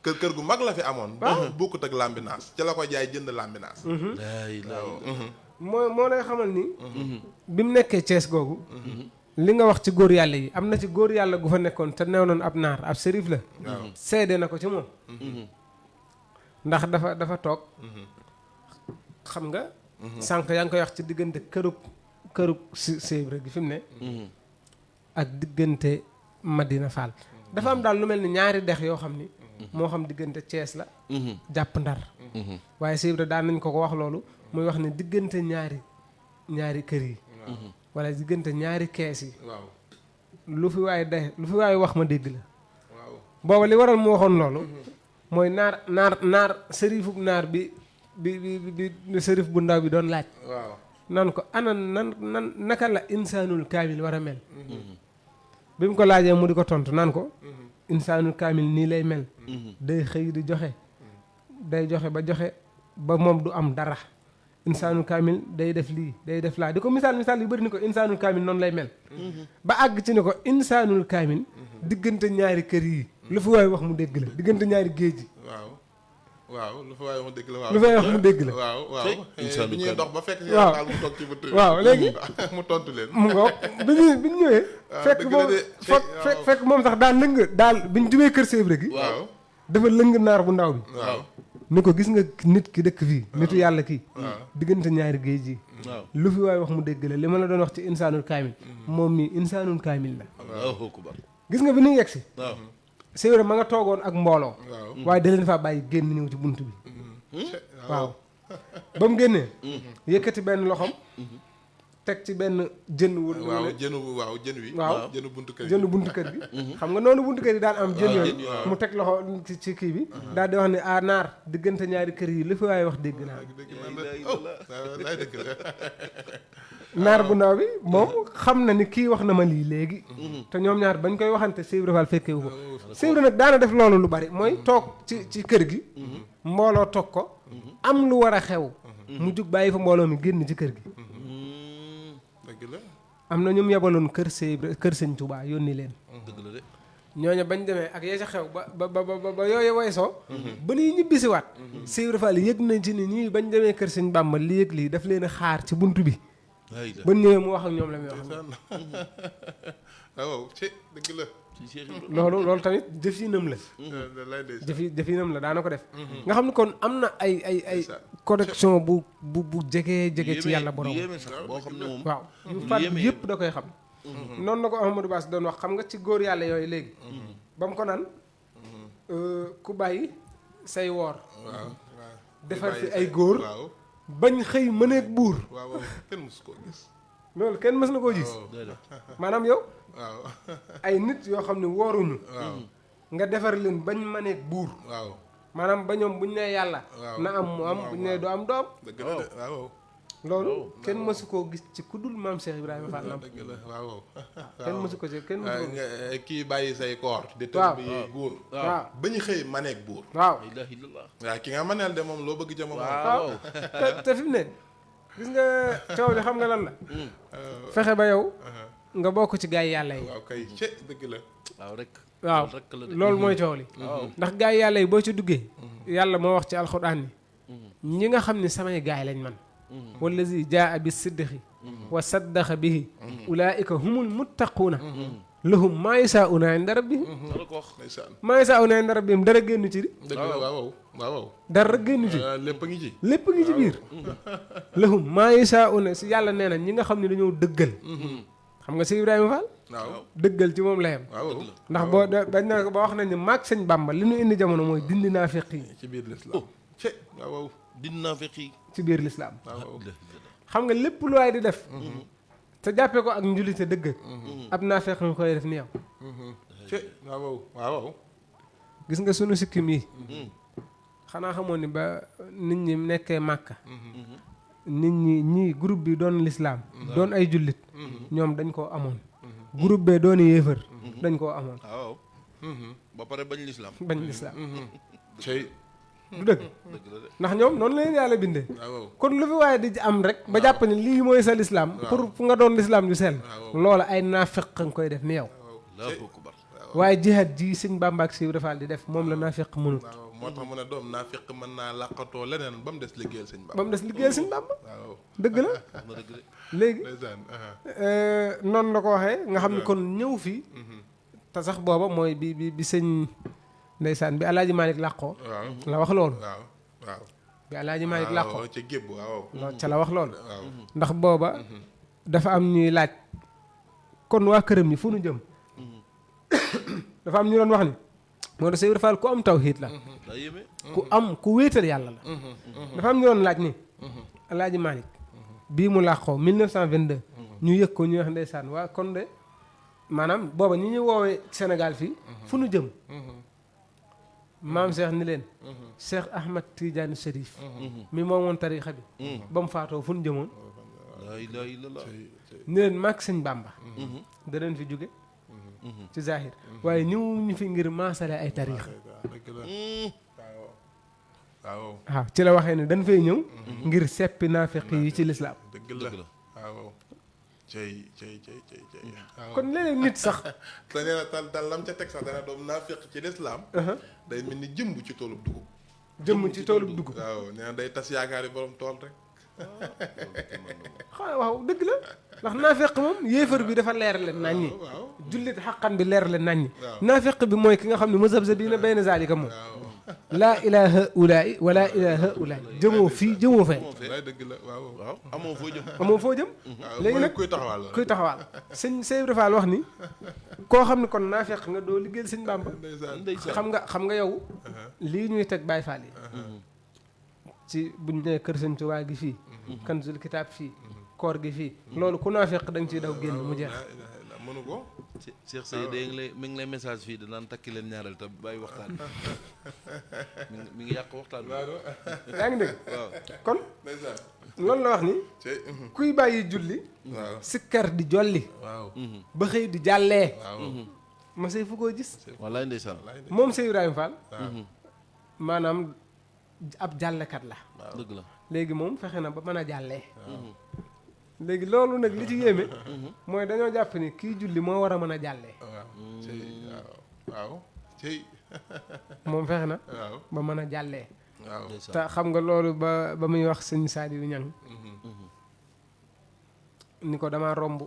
kër gu mag la fi amoon bokkut ak lambinaas ca la ko jaay jënd lambinaas moo lay xamal ni bi mu nekkee Thiès googu li nga wax ci góor yàlla yi am na ci góor yàlla gu fa nekkoon te neew noon ab naar ab sérif la seede na ko ci moom ndax dafa toog xam nga sànq yaa ngi koy wax ci diggante kërug Cheikh Ibra gi fi mu ne ak diggante Madina Fall dafa am daal lu mel ni ñaari dex yoo xam ni moo xam diggante Thiès la jàpp Ndar waaye Cheikh Ibra daan nañ ko wax loolu muy wax ne diggante ñaari kër yi wala diggante ñaari kees yi lu fi waaye wax ma dégg la booba li waral mu waxoon loolu mooy naar sërifub naar bi bi sërif bu ndaw bi doon laaj waaw nan ko ana nan naka la insaanul kaamil war a mel bi mu ko laajee mu di ko tontu naan ko insaanul kaamil nii lay mel day xëy di joxe day joxe ba moom du am dara insaanul kaamil day def lii day def laa di ko misaal yu bëri ni ko insaanul kaamil noonu lay mel ba àgg ci ne ko insaanul kaamil diggante ñaari kër yi lu fi waay wax mu dégg la diggante ñaari géej yi waaw lu fa waaye mu dégg la waaw lu fay wax mu dégg la waaw bi ñuy dox ba fekk waaw daal mu toog ci bëtt waaw léegi mu tontu leen mu ngoog bi ñu ñëwee fekk dëgg la moom de fekk moom sax daal lëng daal bi ñu jubee kër Sébre gi waaw dafa lëng naar bu ndaw bi waaw ni ko gis nga nit ki dëkk fii nitu yàlla kii waaw diggante ñaari géej yi waaw lu fi waay wax mu dégg la li ma la doon wax ci insaanul kaamil moom mii insaanul kaamil la Allahu akbar gis nga bi ñuy yegg si waaw Sébre ma nga toogoon ak mbooloo waaw waaye da leen faa bàyyi génn ñëw ci bunt bi waaw ba mu génnee yëkkati benn loxom teg ci benn jën wu waaw jën wi waaw jënu buntu kër jënd buntu kër gi xam nga noonu buntu kër yi daan am jën yooyu mu teg loxo ci kii bi daal di wax ne ah naar diggante ñaari kër yi li fi waaye wax dégg naa lay dëgg la naar bu ndaw bi moom xam na ni kii wax na ma lii léegi te ñoom ñaar bañ koy waxante Sébre Fall fekkewu ko Sébre nag daana def loolu lu bari mooy toog ci kër gi mbooloo toog ko am lu war a xew mu jug bàyyi fa mbooloo mi génn ci kër gi dëgg la am na ñoom yebaloon kër Sëñ Tuubaa yónni leen dëgg la de ñooñu bañ demee ak ya ca xew ba yooyu weesoo ba nuy ñibbisiwaat Sébre Fall yëg nañ ci ni ñii bañ demee kër Sëñ Bàmba li yëg lii daf leen a xaar ci bunt bi ba ñëwee mu wax ak ñoom la muy wax waaw ci dëgg la loolu tamit jëfinam la jëfinam la daana ko def nga xam ne kon am na ay connexion bu jege ci yàlla borom boo xam ne moom waaw yu fàtt yëpp da koy xam noonu la ko Ahmadou Bass doon wax xam nga ci góor yàlla yooyu léegi ba mu ko naan ku bàyyi say woor defar fi ay góor bañ xëy mëneeg buur waaw kenn mësu koo gis loolu kenn mës na koo gis maanaam yow waaw ay nit yoo xam ne wooruñu nga defar leen bañ mëneeg buur waaw maanaam ba ñoom buñ nee yàlla na am mu am buñ nee du am doom dëgg la waaw loolu kenn mësu koo gis ci ku dul maam Cheikh Ibrahima Fall Lamp dëgg la waaw kenn mësu ko ci kenn mësu ko kii bàyyi say koor di tër bi buur waaw ba ñu xëy maneeg buur waaw ilaha illallah waaw ki nga maneel de moom loo bëgg ca moom waaw te fi mu ne gis nga coow li xam nga lan la fexe ba yow nga bokk ci gaay yàlla yi waaw kay ci dëgg la waaw rek waaw loolu mooy coow li ndax gaay yàlla yi boo ci duggee yàlla moo wax ci alxuraan ni ñi nga xam ne samay gaay lañ man wallazi jaa bi siddiqi wa saddaqa bihi ulaika humul muttaquuna lahum maa yasaa'uuna inda rabbihim maa yasaa'uuna inda rabbihim dara génn ci di dëgg la waaw dara génn ci lépp a ngi ci lépp ngi ci biir lahum maa yasaa'uuna si yàlla nee na ñi nga xam ne dañoo dëggal xam nga si Ibrahima Fall waaw dëggal ci moom la yem ndax boo dañ na ko ba wax nañ ne maag sëñ Bàmba li ñu indi jamono mooy dindi naa feq yi ci biir lislaam ci waaw dindi naa feq yi ci biir lislaam waaw xam nga lépp lu waay di def te jàppee ko ak njulite dëgg ab naa feq ñu koy def ni yow ci waaw gis nga sunu sikkim yi xanaa xamoon ni ba nit ñi nekkee màkka nit ñi ñii groupe bi doon lislaam doon ay jullit ñoom dañ koo amoon groupe bee doon yéefar dañ koo amoon waaw ba pare bañ lislaam bañ lislaam cey du dëgg ndax ñoom noonu la leen yàlla bindee waaw kon lu fi waaye di am rek ba jàpp ne lii mooy sa lislaam pour fu nga doon lislaam ju sell loola ay naafeq nga koy def ni yow waaye jihaad ji sëñ Bàmba ak Sëñ Fall di def moom la naafeq mënut moo tax mu ne doom naafeq mën naa làqatoo leneen ba mu des liggéeyal sëñ Bàmba ba mu des liggéeyal sëñ Bàmba waaw dëgg la léegi ndeysaan noonu la ko waxee nga xam ne kon ñëw fii te sax booba mooy bi sëñ ndeysaan bi Alaaji Malick làqoo la wax loolu waaw bi Alaaji Malick làqoo ca gébb waaw ca la wax loolu ndax booba dafa am ñuy laaj kon waa këram yi fu nu jëm dafa am ñu doon wax ni moo tax Sëñ Fall ku am tawhiid la ku wéetal yàlla la dafa am ñu doon laaj ni Alaaji Malick bii mu làqoo 1922 ñu yëg ko ñuy wax ndeysaan waa kon de maanaam booba ñi ñuy woowee Sénégal fii fu nu jëm maam Cheikh ni leen Cheikh Ahmad Tidiane Chérif mi moomoon tariixa bi ba mu faatoo fu ñu jëmoon laa ilaaha illallaah ni leen maag sëñ Bàmba danañ fi jóge ci zahir waaye ñëw ñu fi ngir maasale ay tariixa dëgg la waaw waaw ci la waxee ne dañ fay ñëw ngir seppi naafeq yi ci lislaam dëgg la waaw cey waaw kon léeg-léeg nit sax te nee na tal lam ca teg sax dana doom naafiq ci lislaam day mel ni jëmb ci toolub dugub jëmm ci toolub dugub waaw nee na day tas yaakaari borom tool rek waaw dëgg la ndax naafeq moom yéefar bi dafa leer leen naññi waaw jullit xaqan bi leer leen naññi waaw. naafeq bi mooy ki nga xam ne mazabzabiina bayna zaalika moom laa ilaaha ulaay wala ilaaha ulaay jëmoo fii jëmoo fee wallaay dëgg la waaw waaw amoo foo jëm amoo foo jëm waaw léegi mooy nag kuy taxawal la kuy taxawaal sëñ Ibra Fall wax ni koo xam ne kon naafeq nga doo liggéeyal sëñ Bàmba ndeysaan xam nga yow lii ñuy teg Baay Faal yi ci buñ nee kër sëñ Tuubaa gi fii Kanzul Kitaab fii koor gi fii loolu ku naafeq da nga ciy daw génn mu jeex mënu ko Cheikh Seye de mi ngi lay message fii danaan takki leen ñaareel te bàyyi waxtaan mi ngi yàq waxtaan bi yaa ngi dégg waaw kon ndeysaan loolu la wax ni cey kuy bàyyi julli waaw sikkar di jolli waaw ba xëy di jàllee waaw ma say fu koo gis wallaay ndeysaan moom Sey Ibrahima Fall maanaam ab jàllekat la dëgg la léegi moom fexe na ba mën a jàllee léegi loolu nag li ci yéeme mooy dañoo jàpp ni kii julli moo war a mën a jàllee waaw cey waaw cey moom fexe na waaw ba mën a jàllee waaw te xam nga loolu ba muy wax sëñ Saaliw Ñang ni ko dama romb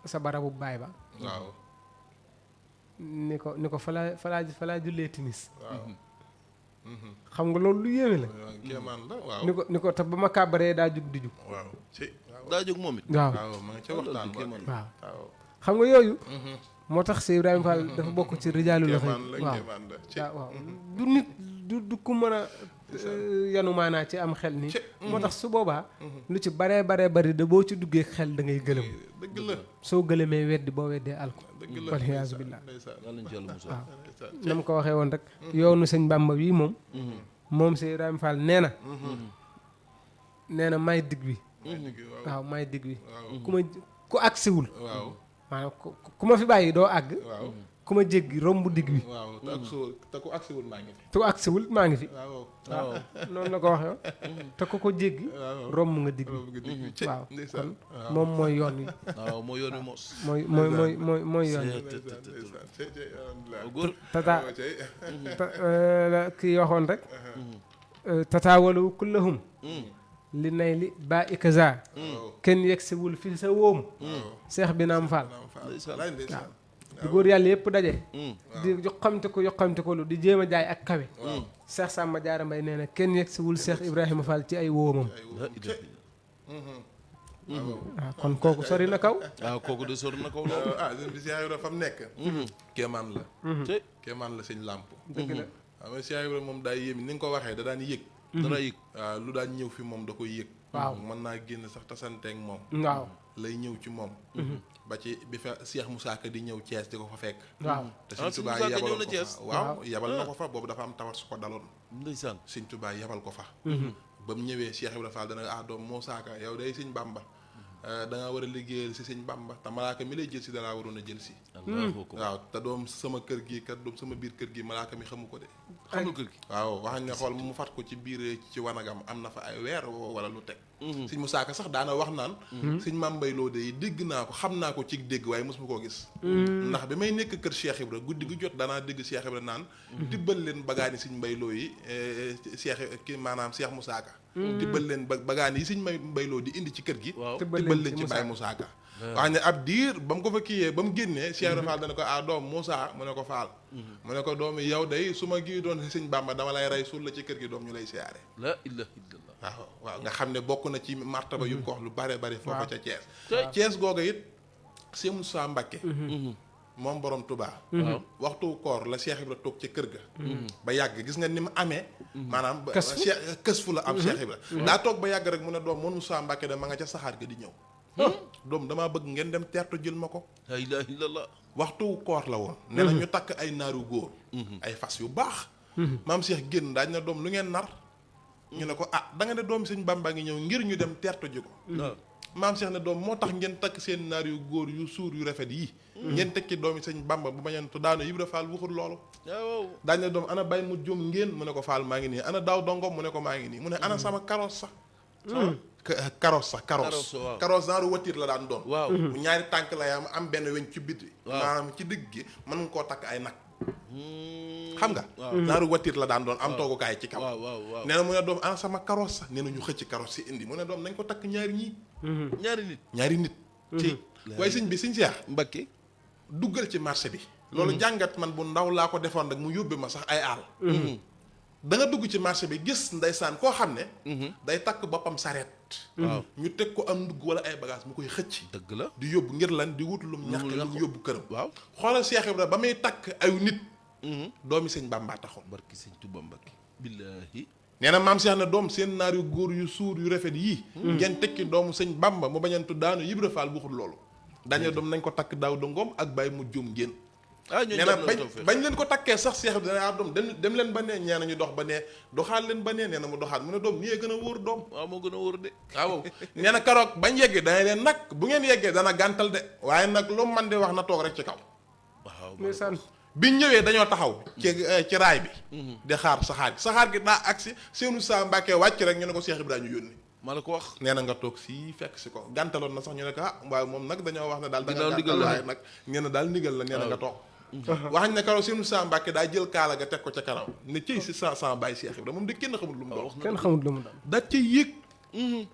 sa barabu baay ba waaw ni ko falaa jullee timis waaw xam nga loolu lu yéeme la kéemaan la waaw ni ko te ba ma kàbbaree daa jug di jug waaw cey daa jóg moom it waaw waaw ma nga ca waxtaan ba waaw waaw xam nga yooyu moo tax Sey Ibrahima Fall dafa bokk ci rijaalu la kéemaan la waaw kéemaan la cey waaw du nit du ku mën a yanu maanaa ci am xel nii moo tax su boobaa lu ci baree bari da boo ci duggee xel da ngay gëlëm dëgg la soo gëlëmee weddi boo weddee alko dëgg la waliyaasu billaah ndeysaan yàlla nañ ci yàlla musal waaw na ma ko waxee woon rek yoonu sëñ Bàmba bii moom Sey Ibrahima Fall nee na may digg bi waaw may digg bi ku agsiwul waaw maanaam ku ma fi bàyyi doo àgg waaw ku ma jéggi romb digg bi waaw te ku agsiwul maa ngi fi te ku agsiwul maa ngi fi waaw waaw noonu la ko waxee te ku ko jéggi romb nga digg bi waaw kon moom mooy yoon wi waaw moo yoon wi mos mooy yoon wi góor tata kii waxoon rek tataawalu kullahum li nay li ba ikaza kenn yegsiwul fi sa wóom seex bi naam Fall waaw di góor yàlla yëpp daje di yoqamte ko lu di jéem a jaay ak kawe seex Samba Jaara Mbay nee na kenn yegsiwul seex Ibrahima Fall ci ay wóomam waaw kon kooku sori na kaw waaw kooku de sori na kaw loolu sëñ bi Cheikh Ibra fa mu nekk kéemaan la kéemaan la sëñ làmp dëgg la waaw mais Cheikh Ibra moom daay yéemi ni nga ko waxee da daan yëg dara yëg waaw lu daan ñëw fi moom da koy yëg waaw mën naa génn sax tasanteeg moom waaw lay ñëw ci moom ba ci bi fa Cheikh Moussa Ka di ñëw Thiès di ko fa fekk waaw te Sëñ Tuubaa Moussa Ka ñëw yabal na ko Thiès? fa waaw yabal na ko fa boobu dafa am tawat su ko daloon ndeysaan Sëñ Tuubaa yabal ko fa ba mu ñëwee Cheikh Ibra Fall dana doom Moussa Ka yow day Sëñ Bamba da nga war a liggéeyal si Sëñ Bamba te malaaka mi lay jël si dalaa waroon a jël si allahu akbar waaw te doom sama kër gi kat doom sama biir kër gi malaaka mi xamu ko de xamul kër gi waaw waxañ ne xool mu fat ko ci biir ci wanagam am na fa ay weer wala lu teg Sëñ Musaa Ka sax daana wax naan Sëñ Maam Mbay Lo de dégg naa ko xam naa ko ci dégg waaye mosuma koo gis ndax bi may nekk kër Cheikh Ibra guddi gu jot daanaa dégg Cheikh Ibra naan tibbal leen bagaani Sëñ Mbay Lo yi Cheikh ki maanaam Cheikh Musaa Ka tibbal leen bagaani yi Sëñ Mbay Lo di indi ci kër gi tibbal leen ci Baay Musaa Ka wax ne ab diir ba mu ko fa kiiyee ba mu génnee Cheikh Ibra Fall dana ko doom Moussa mu ne ko Fall mu ne ko doomi yow day su ma gii doon Sëñ Bamba dama lay rey suul la ci kër gi doom ñu lay siyaare la ilaha illallah waaw nga xam ne bokk na ci martaba yu ko wax lu bare bari foofu ca Thiès Thiès googa it Sëñ Moussa Mbacké moom borom Touba waxtu koor la Cheikh Ibra toog ca kër ga ba yàgg gis nga ni mu amee maanaam kës fu la am Cheikh Ibra daa toog ba yàgg rek mu ne doom moom Moussa Mbacké de ma nga ca saxaar ga di ñëw doom damaa bëgg ngeen dem teertu jël ma ko la ilaha illallah waxtu koor la woon nee na ñu takk ay naaru góor ay fas yu baax maam Cheikh génn daañ na doom lu ngeen nar ñu ne ko ah da nga ne doomi sëñ Bamba ngi ñëw ngir ñu dem teertu ji ko maam Cheikh ne doom moo tax ngeen takk seen naar yu góor yu suur yu rafet yi ngeen tekki doomi sëñ Bamba bu bañantu daanu Ibra Fall waxul loolu daañ ne doom ana bay mu jum ngeen mu ne ko Fall maa ngi nii ana daaw dongom mu ne ko maa ngi nii mu ne ana sama karoos sax karoos genre watiir la daan doon bu ñaari tànk la am benn weñ ci biti maanaam ci digg gi mën nga koo takk ay nag xam nga naaru watiir la daan doon am toogukaay ci kaw nee na mu ne doom ana sama karoos sax nee na ñu xëcc karoos si indi mu ne doom nañ ko takk ñaari nit ci waaye sëñ bi sëñ Seex Mbakke duggal ci marché bi loolu jàngat man bu ndaw laa ko defoon rek mu yóbbe ma sax ay àll da nga dugg ci marché bi gis ndeysaan koo xam ne day takk boppam sareet ñu teg ko am ndugg wala ay bagage mu koy xëcc dëgg la di yóbbu ngir lan di wut lum ñàkk lum yóbbu këram xoolal Cheikh Ibra ba muy takk ayu nit doomi sëñ Bamba taxoon barki sëñ Tuba Mbakke billaahi nee na maam Cheikh ne doom seen naar yu góor yu suur yu rafet yii ngeen tekki doomu sëñ Bamba mu bañantu daanu Ibra Fall waxul loolu dañu doom nañ ko takk daaw da ngoom ak bàyyi mu jum ngeen nee na bañ leen ko takkee sax Cheikh bi dana doom dem leen ba nee ñee nañu dox ba nee doxaal leen ba nee nee na mu doxaat mu ne doom nii gën a wóor doom waaw moo gën a wóor de waaw nee na keroog bañ yeggee dana leen nag bu ngeen yeggee dana gàntal de waaye nag lu man di wax na toog rek ci kaw waaw biñ ñëwee dañoo taxaw ci raay bi di xaar saxaar gi daa agsi seenu saa Mbàkke wàcc rek ñu ne ko Cheikh Ibrahima ñu yónni maa la ko wax nee na nga toog si fekk si ko gàntaloon na sax ñu ne ko waaye moom nag dañoo wax ne daal da nga gàntal waaye nag nee na daal ndigal la nee na nga toog waxañ ne karaw seenu saa Mbàkke daa jël kaala ga teg ko ca karaw ne cëy si sa bàyyi Cheikh Ibrahima moom de kenn xamul lu mu doon kenn xamul lu mu doon da ca yéeg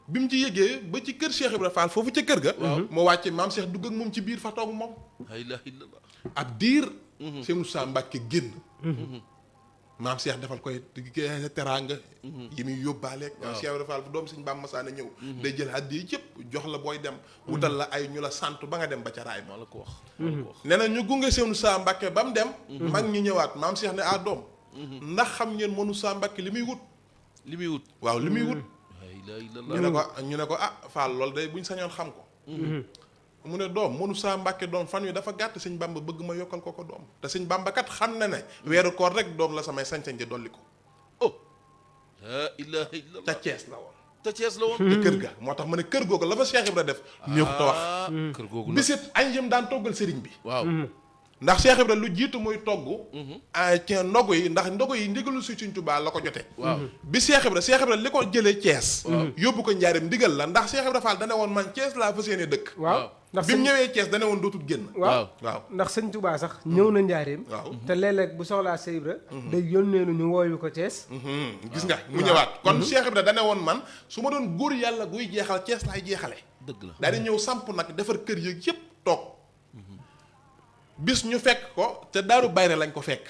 bi mu ci yégee ba ci kër Cheikh Ibrahima Fall foofu ca kër ga moo wàcce maam Cheikh dugg ak moom ci biir fa toog moom la ilaha illallah ab diir seenu saa Mbàkke génn maam Cheikh defal koy teraanga yi muy yóbbaaleeg Cheikh Ibrahima Fall bu doom sëñ Bamba Masaana ñëw day jël addi yëpp jox la booy dem wutal la ay ñu la sant ba nga dem ba ca raay maa la ko wax nee na ñu gunge seenu saa Mbàkke ba mu dem mag ñi ñëwaat maam Cheikh ne doom ndax xam ngeen mënu saa Mbàkke li muy wut waaw li muy wut ñu ne ko Fall loolu day buñ sañoon xam ko mu ne doom mënu saa Mbàkke doom fan wi dafa gàtt sëñ Bamba bëgg ma yokkal ko doom te sëñ Bamba kat xam na ne weeru koor rek doom la samay sañ-sañ di dolli ko la ilaha illallah ca Cees la woon te kër ga moo tax ma ne kër googu la fa Cheikh Ibra def néew ta wax kër googu bisit añ yëm daan toggal sëriñ bi waaw ndax Cheikh Ibra lu jiitu muy togg ci ndogu yi ndax ndogu yi ndigalu si Sëriñ Tuubaa la ko jotee bi Cheikh Ibra li ko jëlee Thiès yóbbu ko Njaaréem ndigal la ndax Cheikh Ibra Fall dane woon man Thiès laa fas yéene dëkk ndax bi mu ñëwee Thiès dane woon dootul génn waaw ndax sëñ Tuubaa sax ñëw na Njaaréem te léeg-léeg bu soxlaa Cheikh Ibra day yónnee lu ñu wooyu ko Thiès gis nga mu ñëwaat kon Cheikh Ibra dane woon man su ma doon góor yàlla guy jeexal Thiès laay jeexale dëgg la daal di ñëw samp nag defar kër yëg yëpp toog bis ñu fekk ko te Daaru Bayre lañ ko fekk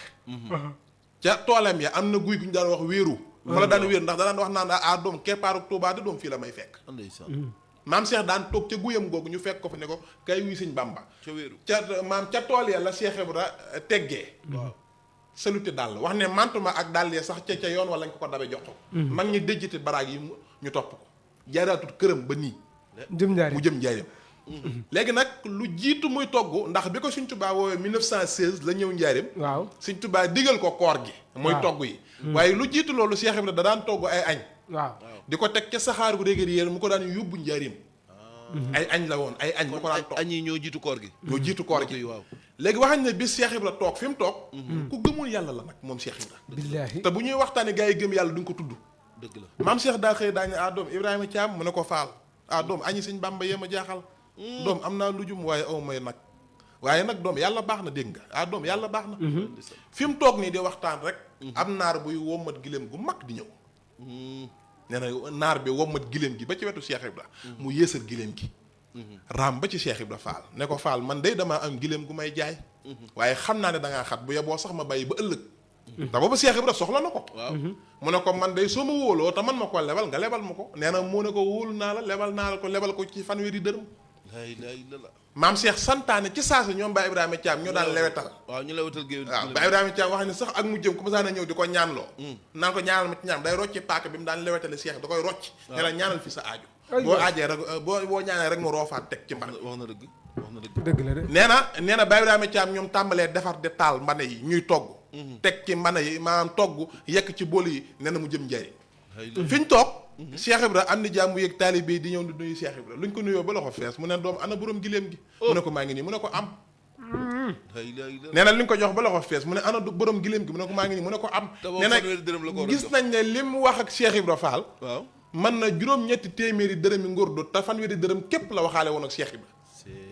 ca toolam ya am na guy gu ñu daan wax wéeru fa la daan wéeru ndax daan wax naan doom keppaaru Tuubaa de doom fii la may fekk maam Cheikh daan toog ca guyam googu ñu fekk ko fa ne ko kay wuy sëñ Bamba ca wéeru ca tool ya la Cheikh Ibra teggee saluté dàll wax ne mantuma ak dàll ya sax ca yoon wala lañ ko dabe jox ko mag ñi déjjati baraag yi ñu topp ko jaaraatut këram ba nii mu jëm Njaaréem léegi nag lu jiitu muy togg ndax bi ko Sëñ Tuubaa woowee 1916 la ñëw Njaaréem waaw Sëñ Tuubaa digal ko koor gi mooy togg yi waaye lu jiitu loolu Cheikh Ibra da daan togg ay añ waaw di ko teg ca saxaar gu régulier mu ko daan yóbbu Njaaréem ay añ la woon ay añ mu ko daan togg añ yi ñoo jiitu koor gi waaw léegi waxañ ne bis Cheikh Ibra toog fi mu toog ku gëmul yàlla la nag moom Cheikh Ibra billaahi te bu ñuy waxtaane gaa yi gëm yàlla duñ ko tudd dëgg la maam Cheikh daa xëy daañu doom Ibrahima Thiam mu ne ko Faal doom añi sëñ Bamba yéem a jaaxal doom am naa lujum waaye aw may nag waaye nag doom yàlla baax na dégg nga doom yàlla baax na fi mu toog nii di waxtaan rek am naar buy wommat giléem gu mag di ñëw nee na naar bi wommat giléem gi ba ci wetu Cheikh Ibra mu yéesal giléem gi raam ba ci Cheikh Ibra Fall ne ko Fall man day damaa am giléem gu may jaay waaye xam naa ne dangaa xat bu yeboo sax ma bàyyi ba ëllëg te boobu Cheikh Ibra soxla na ko mu ne ko man day soo ma wóoloo te man ma ko lebal nga lebal ma ko nee na mu ne ko wóolu naa la lebal ko ci fanweeri dërëm la ilaha illallah maam Cheikh santaane ci saasa ñoom Baye Ibrahima Thiam ñoo daan lewetal waaw ñu lewetal géew waaw Baye Ibrahima Thiam wax ne sax ak mu jëm ku ma saan a ñëw di ko ñaanloo naan ko ñaanal ma ci ñaan day rocci paaka bi mu daan lewetale Cheikh da koy rocc ne la ñaanal fi sa aaju boo aajee rek boo ñaanee rek mu roofaat teg ci mban wax na dëgg dëgg la de nee na Baye Ibrahima Thiam ñoom tàmbalee defar de taal mbane yi ñuy togg teg ci mbana yi maanaam togg yekk ci bool yi nee na mu jëm njëriñ fi ñu toog Cheikh Ibra am ni jàmm yeeg taalibe yi di ñëw di nuyu Cheikh Ibra luñ ko nuyoo ba loxo fees mu ne doom ana borom giléem gi mu ne ko maa ngi nii mu ne ko am nee na li nga ko jox ba loxo fees mu ne ana borom giléem gi mu ne ko maa ngi nii mu ne ko am nee na gis nañ ne li mu wax ak Cheikh Ibra Fall waaw mën na juróom-ñetti téeméeri dërëmi ngurdu te fanweeri dërëm képp la waxaale woon ak Cheikh Ibra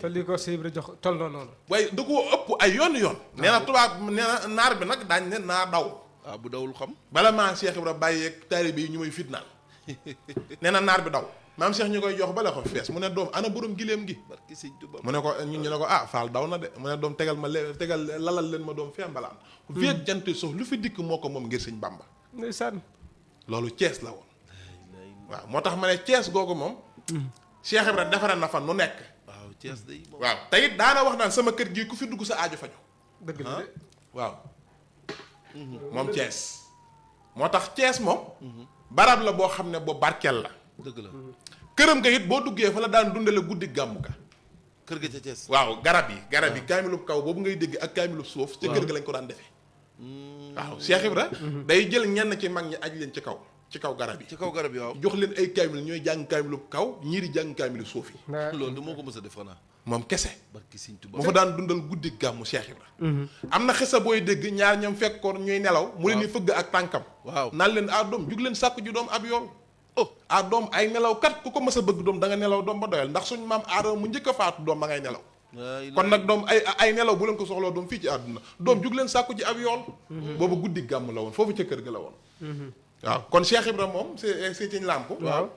te li ko Cheikh Ibra jox toll na noonu. waaye da koo ëpp ay yoon nee na tubaab nee na naar bi nag daañ ne naa daw waaw bu dawul xam bala maa Cheikh Ibra bàyyeeg taalibe yi ñu may fitnaal nee na naar bi daw maam Cheikh ñu koy jox ba la ko fees mu ne doom ana borom giléem gi barki sëñ Tuubaa mu ne ko ñu ne ko ah Fall daw na de mu ne doom tegal lalal leen ma doom fembalaan feeg jante sox lu fi dikk moo ko moom ngir sëñ Bamba ndeysaan loolu Cees la woon waaw moo tax ma ne Cees googu moom Cheikh Ibra defara na fa nu nekk waaw Cees day moom waaw te it daana wax naan sama kër gii ku fi dugg sa aajo faju dëgg la de. waaw moom Cees moo tax Cees moom barab la boo xam ne boo barkeel la dëgg la këram nga it boo duggee fa la daan dundale guddi gàmmu ga kër ga ca Cees waaw garab yi kaamilub kaw boobu ngay dégg ak kaamilub suuf ca kër ga lañ ko daan defee waaw Cheikh Ibra day jël ñenn ci mag ñi aj leen ci kaw garab yi ci kaw garab yi waaw jox leen ay kaamil ñooy jàng kaamilub kaw ñii di jàng kaamilu suuf yi loolu du moo ko mës a def xanaa moom kese barki sëñ Tuubaa moo fa daan dundal guddi gàmmu Cheikh Ibra am na xisa booy dégg ñaar ñoom fekkoon ñuy nelaw mu leen di fëgg ak tànkam waaw naan leen doom jug leen sàkku ji doom ab yool doom ay nelaw kat ku ko mës a bëgg doom da nga nelaw doom ba doyal ndax suñ maam aadama mu njëkk a faatu doom ba ngay nelaw kon nag doom ay nelaw bu leen ko soxloo doom fii ci àdduna doom jug leen sàkku ji ab yool boobu guddi gàmm la woon foofu ca kër ga la woon waaw kon Cheikh Ibra moom c'est ci làmp waaw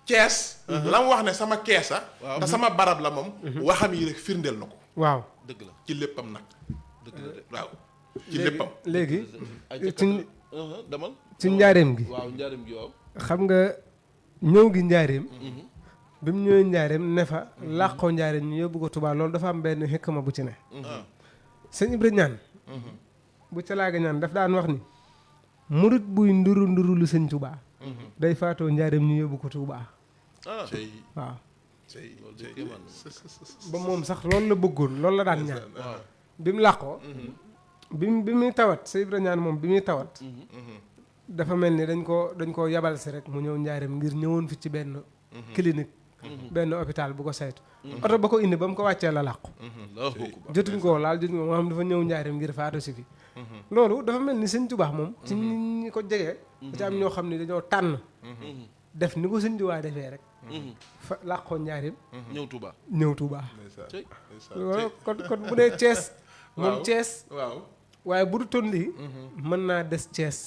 Cees la mu wax ne sama keesa te sama barab la moom waxam yi rek firndeel na ko waaw dëgg la ci léppam nag dëgg la de waaw ci léppam léegi ci demal ci njaareem gi waaw njaareem gi waaw xam nga ñëw gi njaareem bi mu ñëwee njaareem ne fa làqoo njaareem ñu yóbbu ko Tuubaa loolu dafa am benn xikma bu ci ne sëñ Ibra ñaan bu ca laaga ñaan daf daan wax ni murit buy nduru lu sëñ Tuubaa day faatoo njaareem ñu yóbbu ko Tuubaa waaw ba moom sax loolu la bëggoon loolu la daan ñaan bi mu làqoo bi muy tawat sëñ Ibra ñaan moom bi muy tawat dafa mel ni dañ koo yabal si rek mu ñëw njaareem ngir ñëwoon fi ci benn clinique benn hôpital bu ko saytu oto ba ko indi ba mu ko wàccee la làqu jotuñ ko laal jotuñ ko moo xam dafa ñëw njaareem ngir faatu si fi loolu dafa mel ni sëñ Tuubaa moom ci ñi ko jegee da ci am ñoo xam ne dañoo tànn def ni ko sëñ Tuubaa defee rek fa làqoo njaareem ñëw Tuubaa loolu kon bu dee Cees moom Cees waaw waaye bu du toll lii mën naa des Cees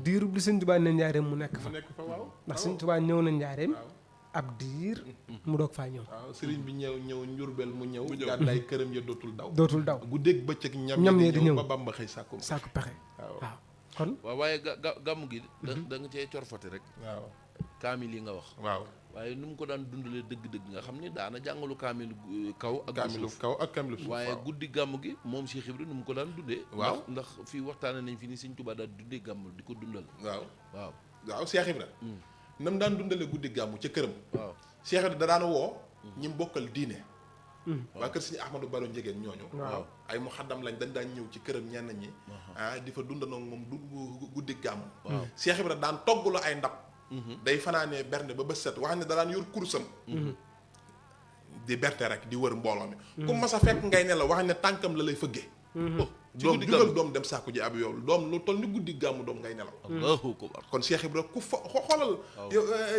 diirub li sëñ Tuubaa ne njaareem mu nekk fa ndax sëñ Tuubaa ñëw na njaareem ab diir mu doog faa ñëw waaw sëriñ bi ñëw njurbel mu ñëw gàddaay këram ya dootul daw bu dégg bëccëg ñam yi di ñëw ba Bamba xëy sàkku pexe waaw kon waaw waaye gàmmu gi da nga cee corfati rek waaw kaamil yi nga wax waaw waaye nu mu ko daan dundalee dëgg-dëgg nga xam ni daana jàngalu kaamilu kaw ak kaamilu kaw ak kaamilu suuf waaye guddi gàmm gi moom Cheikh Ibra nu mu ko daan dundee waaw ndax fii waxtaane nañ fi ni Sëñ Tuubaa daal dundee gàmm di ko dundal waaw Cheikh Ibra na mu daan dundale guddi gàmmu ca këram waaw Cheikh Ibra da daan woo ñi bokkal diine waa kër Sëñ Ahmadou Baro Njegéen ñooñu waaw ay muxaddam lañ dañ daan ñëw ci këram ñenn ñi di fa dundandoo moom guddi gàmmu Cheikh Ibra daan togg la ay ndab day fanaanee bernde ba bët set wax ne da daan yor kursam di berte rek di wër mbooloo mi ku mas a fekk ngay ne la wax ne tànkam la lay fëggee doom jugal doom dem sàkku ji ab yow doom lu toll ni guddi gàmmu doom ngay nelaw Allahu akbar kon Cheikh Ibra ku fa xoolal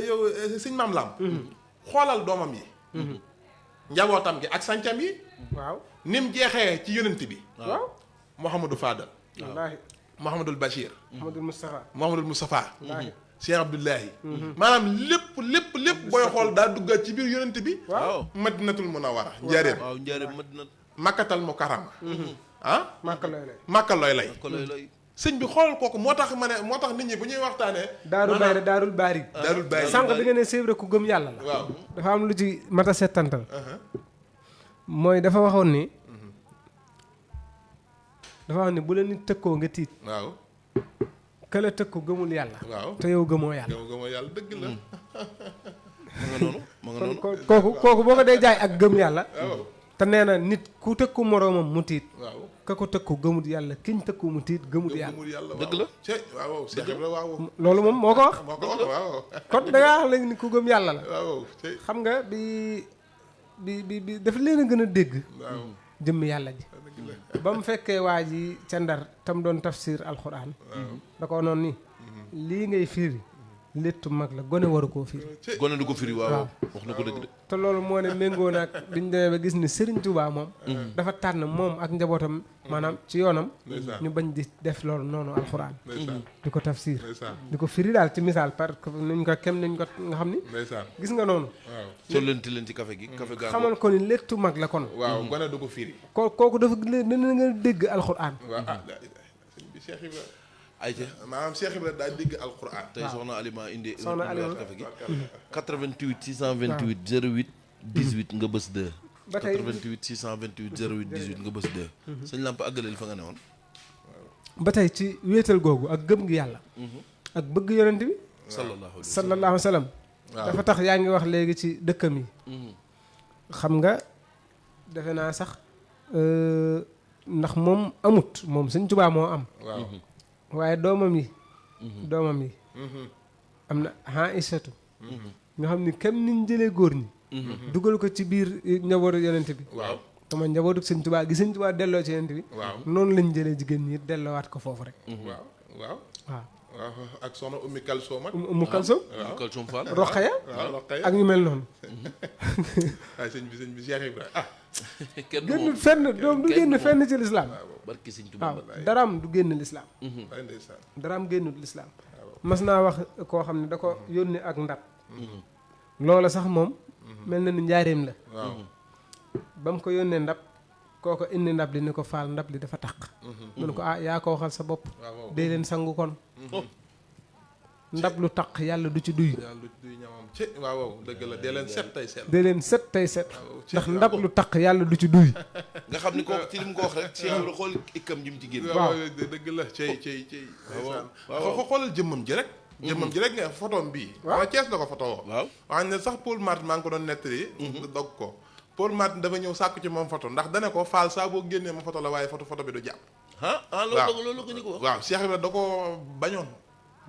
yow sëñ Maam Lam xoolal doomam yi njabootam gi ak sancam yi waaw ni mu jeexee ci yonent bi waaw Mouhamadou Fadal wallaahi Mouhamadul Bachir Mouhamadul Moustapha Cheikh Abdoulahi maanaam lépp booy xool daa duggaat ci biir yonent bi waaw Madinatul Munawwara njaareem waaw njaareem Madina Makkatal Mukarrama Makka looy lay sëñ bi xool kooku moo tax nit ñi bu ñuy waxtaanee daarul baari sànq bi nga ne Cheikh Ibra ku gëm yàlla la waaw dafa am lu ci mat a settantal mooy dafa waxoon ni bu la nit tëkkoo nga tiit waaw këla tëkku gëmul yàlla waaw te yow gëmoo yàlla dëgg la ma nga noonu kooku boo ko dee jaay ak gëm yàlla te nee na nit ku tëkku moroomam mu tiit ka ko tëkku gëmut yàlla kiñ tëkku mu tiit gëmut yàlla. dëgg la waaw Cheikh Ibra waaw. loolu moom moo ko wax. moo ko wax waaw. kon da ngaa wax léegi ni ku gëm yàlla la. waaw xam nga bi dafa leen a gën a dégg. waaw jëmm yàlla ji. ba mu fekkee waa ji ca Ndar tam doon tafsir alxuraan. da ko noonu ni lii ngay firi léttu mag la gone waru koo firi. gone du ko firi waaw wax na ko dëgg de. te loolu moo ne méngoo naag biñ demee ba gis ni Serigne Touba moom. dafa tànn moom ak njabootam maanaam ci yoonam. ñu bañ di def loolu noonu alxuraan. di ko tafsir. di ko firi daal ci misaal parce que nuñ ko kem nañ ko nga xam ni. gis nga noonu. sollenti leen ci café gi café gaa xamal ko ni léttu mag la kon. waaw gone du ko firi. kooku dafa dana nga dégg alxuraan. waaw sëñ bi Cheikh Ibra. ayca maanaam Cheikh Ibra daa dégg alxuraan. tey soxna Alima indi. soxna Alima café gi 88 628 08 18 nga bës 2. ba tey 88 628 08 18 nga bës 2. sëñ Lamp àggaleel fa nga ne woon. ba tey ci wéetal googu ak gëm gi yàlla. ak bëgg yonent bi. sallallahu alayhi wa sallam. dafa tax yaa ngi wax léegi ci dëkkam yi. xam nga defe naa sax ndax moom amut moom Sëñ Tuubaa moo am. waaye doomam yi. am na Aïsatu. nga xam ni kem niñ jëlee góor ñi. dugal ko ci biir njabootu yonent bi. waaw tama njabootu Sëñ Tuubaa gi Sëñ Tuubaa delloo ci yonent bi. waaw noonu lañ jëlee jigéen ñi delloowaat ko foofu rek. waaw ak soxna Ummi Kalsoom ak. Ummu Kalsoom. waaw Kalsoom Fall. Roqaya. Roqaya ak ñu mel noonu. waaye sëñ bi Cheikh Ibra kenn génn fenn doom du génn fenn ci lislaam. barki Sëñ Tuubaa. waaw daraam du génn lislaam. waaye ndeysaan. daraam génnut lislaam. mas naa wax koo xam ne da ko yónni ak ndab. loola sax moom. mel na ni njaareem la. waaw ba mu ko yónnee ndab. kooko indi ndab li ni ko faal ndab li dafa taq. mu ne ko yaa ko waxal sa bopp. dee leen sangu kon. ndab lu taq yàlla du ci duy. yàlla du ci duy ñamam ci waaw dëgg la dee leen set tey set. dee leen set tey set. ndax ndab lu taq yàlla du ci duy. nga xam ni kooku ci li mu ko wax rek. Cheikh Ibra xool ikkam ji mu ci génn. waaw dëgg la cey xoolal jëmmam ji rek. jëmmam ji rek nga photom bii. waaw Cees la ko photo woo. waaw wax ne sax Paul Martin maa ngi ko doon nettali. dog ko Paul Martin dafa ñëw sàkku ci moom photo ndax dane ko faal saa boo génnee ma photo la waaye photo bi du jàpp. loolu ko ñu ko wax. waaw Cheikh Ibra da ko bañoon.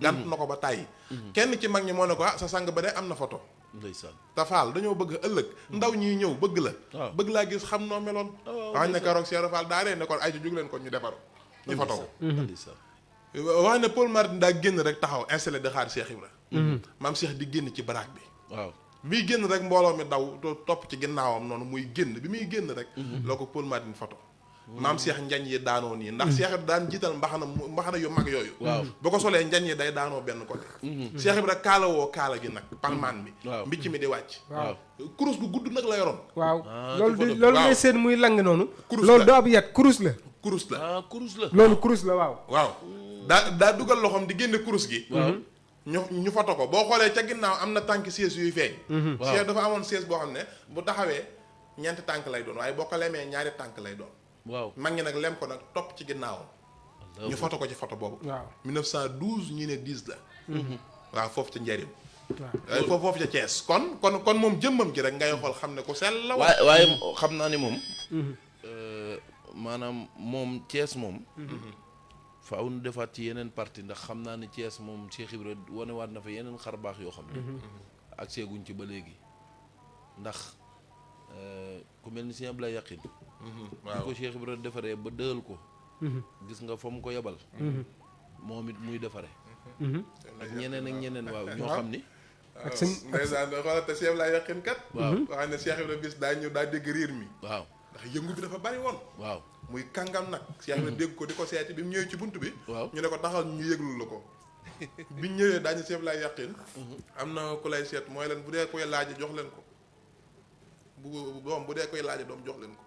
gànt na ko ba tàyyi. kenn ci mag ñi moo ne ko sa sang ba de am na photo. ndeysaan te faal dañoo bëgg ëllëg ndaw ñiy ñëw bëgg la. bëgg laa gis xam noo meloon. wax ne keroog Cheikh Fall daa ree ne kon ay ci jóg leen kon ñu defaru ñu photo ko. wax ne Paul Martin daa génn rek taxaw installé di xaar Cheikh Ibra. maam Cheikh di génn ci baraak bi. waaw muy génn rek mbooloo mi daw topp ci ginnaawam noonu muy génn bi muy génn rek. loo ko Paul Martin photo. maam Cheikh njañ yi daanoo nii ndax Cheikh daan jiital mbaxana yu mag yooyu. waaw bu ko solee njañ yi day daanoo benn côté. Cheikh Ibra kaalawoo kaala gi nag palmaan bi. mbicc mi di wàcc. waaw kurus gu gudd nag la yoroon. waaw loolu ngay seen muy lang noonu. kurus loolu doo ab yat kurus la. kurus la kurus la. loolu kurus la waaw. waaw daa dugal loxoom di génne kurus gi. ñu foto ko boo xoolee ca ginnaaw am na tànk siège yuy feeñ. Cheikh dafa amoon siège boo xam ne bu taxawee ñeenti tànk lay doon waaye boo ko lemee ñaari tànk lay doon. waaw mag ñi nag lem ko nag topp ci ginnaawam. ñu foto ko ci foto boobu. waaw 1912 ñu ne 10 la. waaw foofu ca njëriñ. waaw foofu ca Thiès kon moom jëmmam ji rek ngay xool xam ne ku sell la. waaye xam naa ni moom. maanaam moom Thiès moom. faaw nu defaat ci yeneen parti ndax xam naa ne Thiès moom Cheikh Ibra wanewaat na fa yeneen xar baax yoo xam ne. ak seeguñ ci ba léegi ndax ku mel ni Sëñ Ablaye Yaqin. waaw ko Cheikh Ibra defaree ba dëël ko. gis nga fa mu ko yebal. moom it muy defare ak ñeneen waaw ñoo xam ni. ak sëñ ndeysaan xoolal te Sëñ Ablaye Yaqin kat. waaw wax ne Cheikh Ibra bis daa ñëw daa dégg riir mi. waaw ndax yëngu bi dafa bari woon. waaw muy kàngam nag. Cheikh Ibra dégg ko di ko seeti bi mu ñëwee ci bunt bi. waaw ñu ne ko taxal ñu yëglul la ko. biñ ñëwee daañu Sëñ Ablaye Yaqin. am na ku lay seet mooy leen bu dee koy laaje jox leen ko. bu dee koy laaje doom jox leen ko.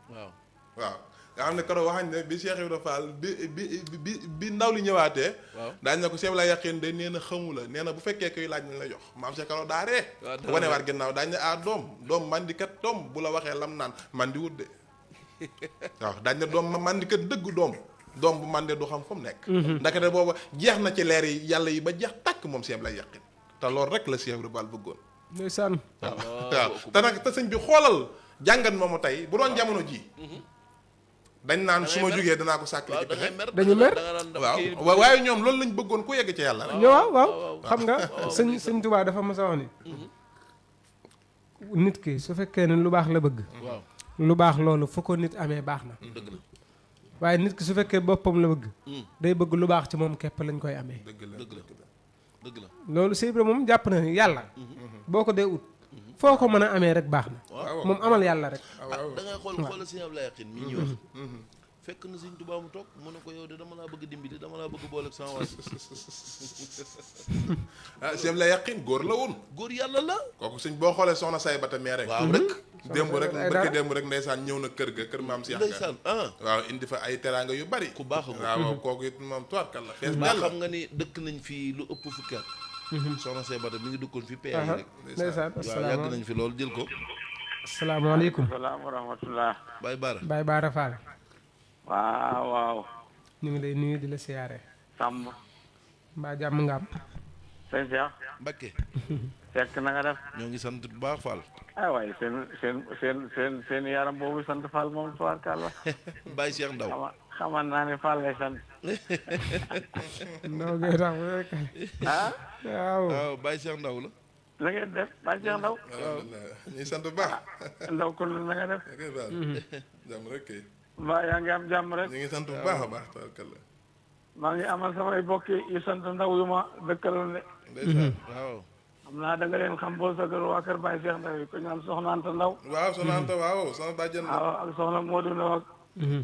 waaw nga xam ne keroog waxañ ne bi Cheikh Ibra Fall bi ndaw li ñëwaatee. waaw daañu ne ko Sëñ Ablaye Yaqin de nee na xamu la nee na bu fekkee koy laaj nañ la jox maam Cheikh keroog daa ree. waaw wane waat ginnaaw daañu ne doom mandikat doom bu la waxee lam naan mandi wut de. waaw daañu ne doom mandikat dëgg doom bu mandee du xam fu mu nekk. ndakate booba jeex na ci leer yi yàlla yi ba jeex tàkk moom Sëñ Ablaye Yaqin te loolu rek la Cheikh Ibra Fall bëggoon. ndeysaan. waaw te nag te sëñ bi xoolal jàngat moomu tey bu doon jamono ji dañ naan su ma jógee danaa ko sàkk ci pexe. dañu mer waaw waaye ñoom loolu lañ bëggoon ku yegg ci yàlla rek. waaw xam nga sëñ Tuubaa dafa mës a wax ni nit ki su fekkee ne lu baax la bëgg lu baax loolu fu ko nit amee baax na waaye nit ki su fekkee boppam la bëgg day bëgg lu baax ci moom képp lañ koy amee dëgg la loolu Sëñ Ibra moom jàpp na ni yàlla boo ko dee ut foo ko mën a amee rek baax na moom amal yàlla rek da ngay xool Sëñ Ablaye Yakhine mii ñuy wax fekk na Sëñ Tuubaa mu toog mu ne ko yow de dama laa bëgg dimbali dama laa bëgg boole ak sama waay Sëñ Ablaye Yakhine góor la woon góor yàlla la kooku sëñ boo xoolee soxna say bata mee rek waaw rek démb rek ndeysaan ñëw na kër ga kër maam Cheikh ndeysaan waaw indi fa ay teraanga yu bari ku baax waaw kooku it moom tuwaat la fees maa xam nga ni dëkk nañ fii lu ëpp fukki at soxna say bata mi ngi dëkkoon fi PA rek ndeysaan waaw yàgg nañ fi loolu jël ko asalaamaaleykum salaam wa rahmatullah Baye Baara Fall waaw ñu ngi lay nuyu di la siyaare Samb mbaa jàmm nga am sëñ Cheikh Mbakke fekk na nga def ñoo ngi sant bu baax Fall ay waay seen yaram boobu sant Fall moom tubaarkàlla Baye Cheikh Ndaw xaman naa ne Fall lay sant ndaw ngay tax bu rek waaw Baye Cheikh Ndaw la la ngeen def Baye Cheikh Ndaw ñuy sant bu baax Ndaw kon na nga def jàmm rek kay mbaa yaa ngi am jàmm rek ñu ngi sant bu baax a baax tabarkalla maa ngi amal samay bokk yu sant Ndaw yu ma dëkkaloon de waaw xam naa da nga leen xam boo sa kër waa kër Baye Cheikh Ndaw yi ko ñu am soxna Anta Ndaw waaw soxna Anta waaw sama bàjjan waaw ak soxna Modou Ndaw ak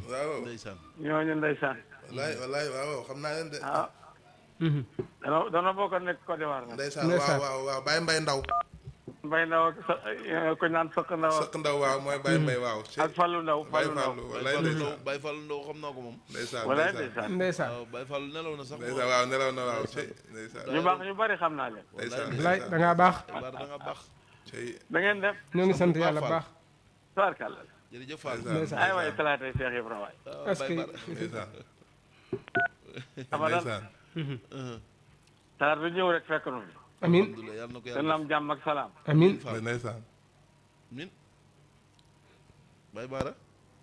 waaw ndeysaan ñooñu ndeysaan wallaay waaw xam naa leen de waaw dana bokk nekk Côte d'Ivoire nag ndeysaan waaw Baye Mbay Ndaw Mbay Ndaw ak ko naan Sëq Ndaw Sëq Ndaw waaw mooy Baye Mbay waaw ak Fallu Ndaw Fallu Ndaw wallaay ndeysaan Baye Fallu Ndaw xam naa ko moom ndeysaan wallaay ndeysaan ndeysaan waaw Baye Fallu nelaw na sax ndeysaan waaw nelaw na waaw ndeysaan ñu baax ñu bari xam naa leen lay da ngaa baax da nga baax da ngeen def ñoo ngi sant yàlla baax tubaarkàlla jërëjëf Fall ay waay talaatay Cheikh Ibrahima waay est-ce que ndeysaan abadan talaata ñëw rek fekk nu fi amin alhamdulilah yàlla na ko dana am jàmm ak salaam amin ndeysaan min Baye Baara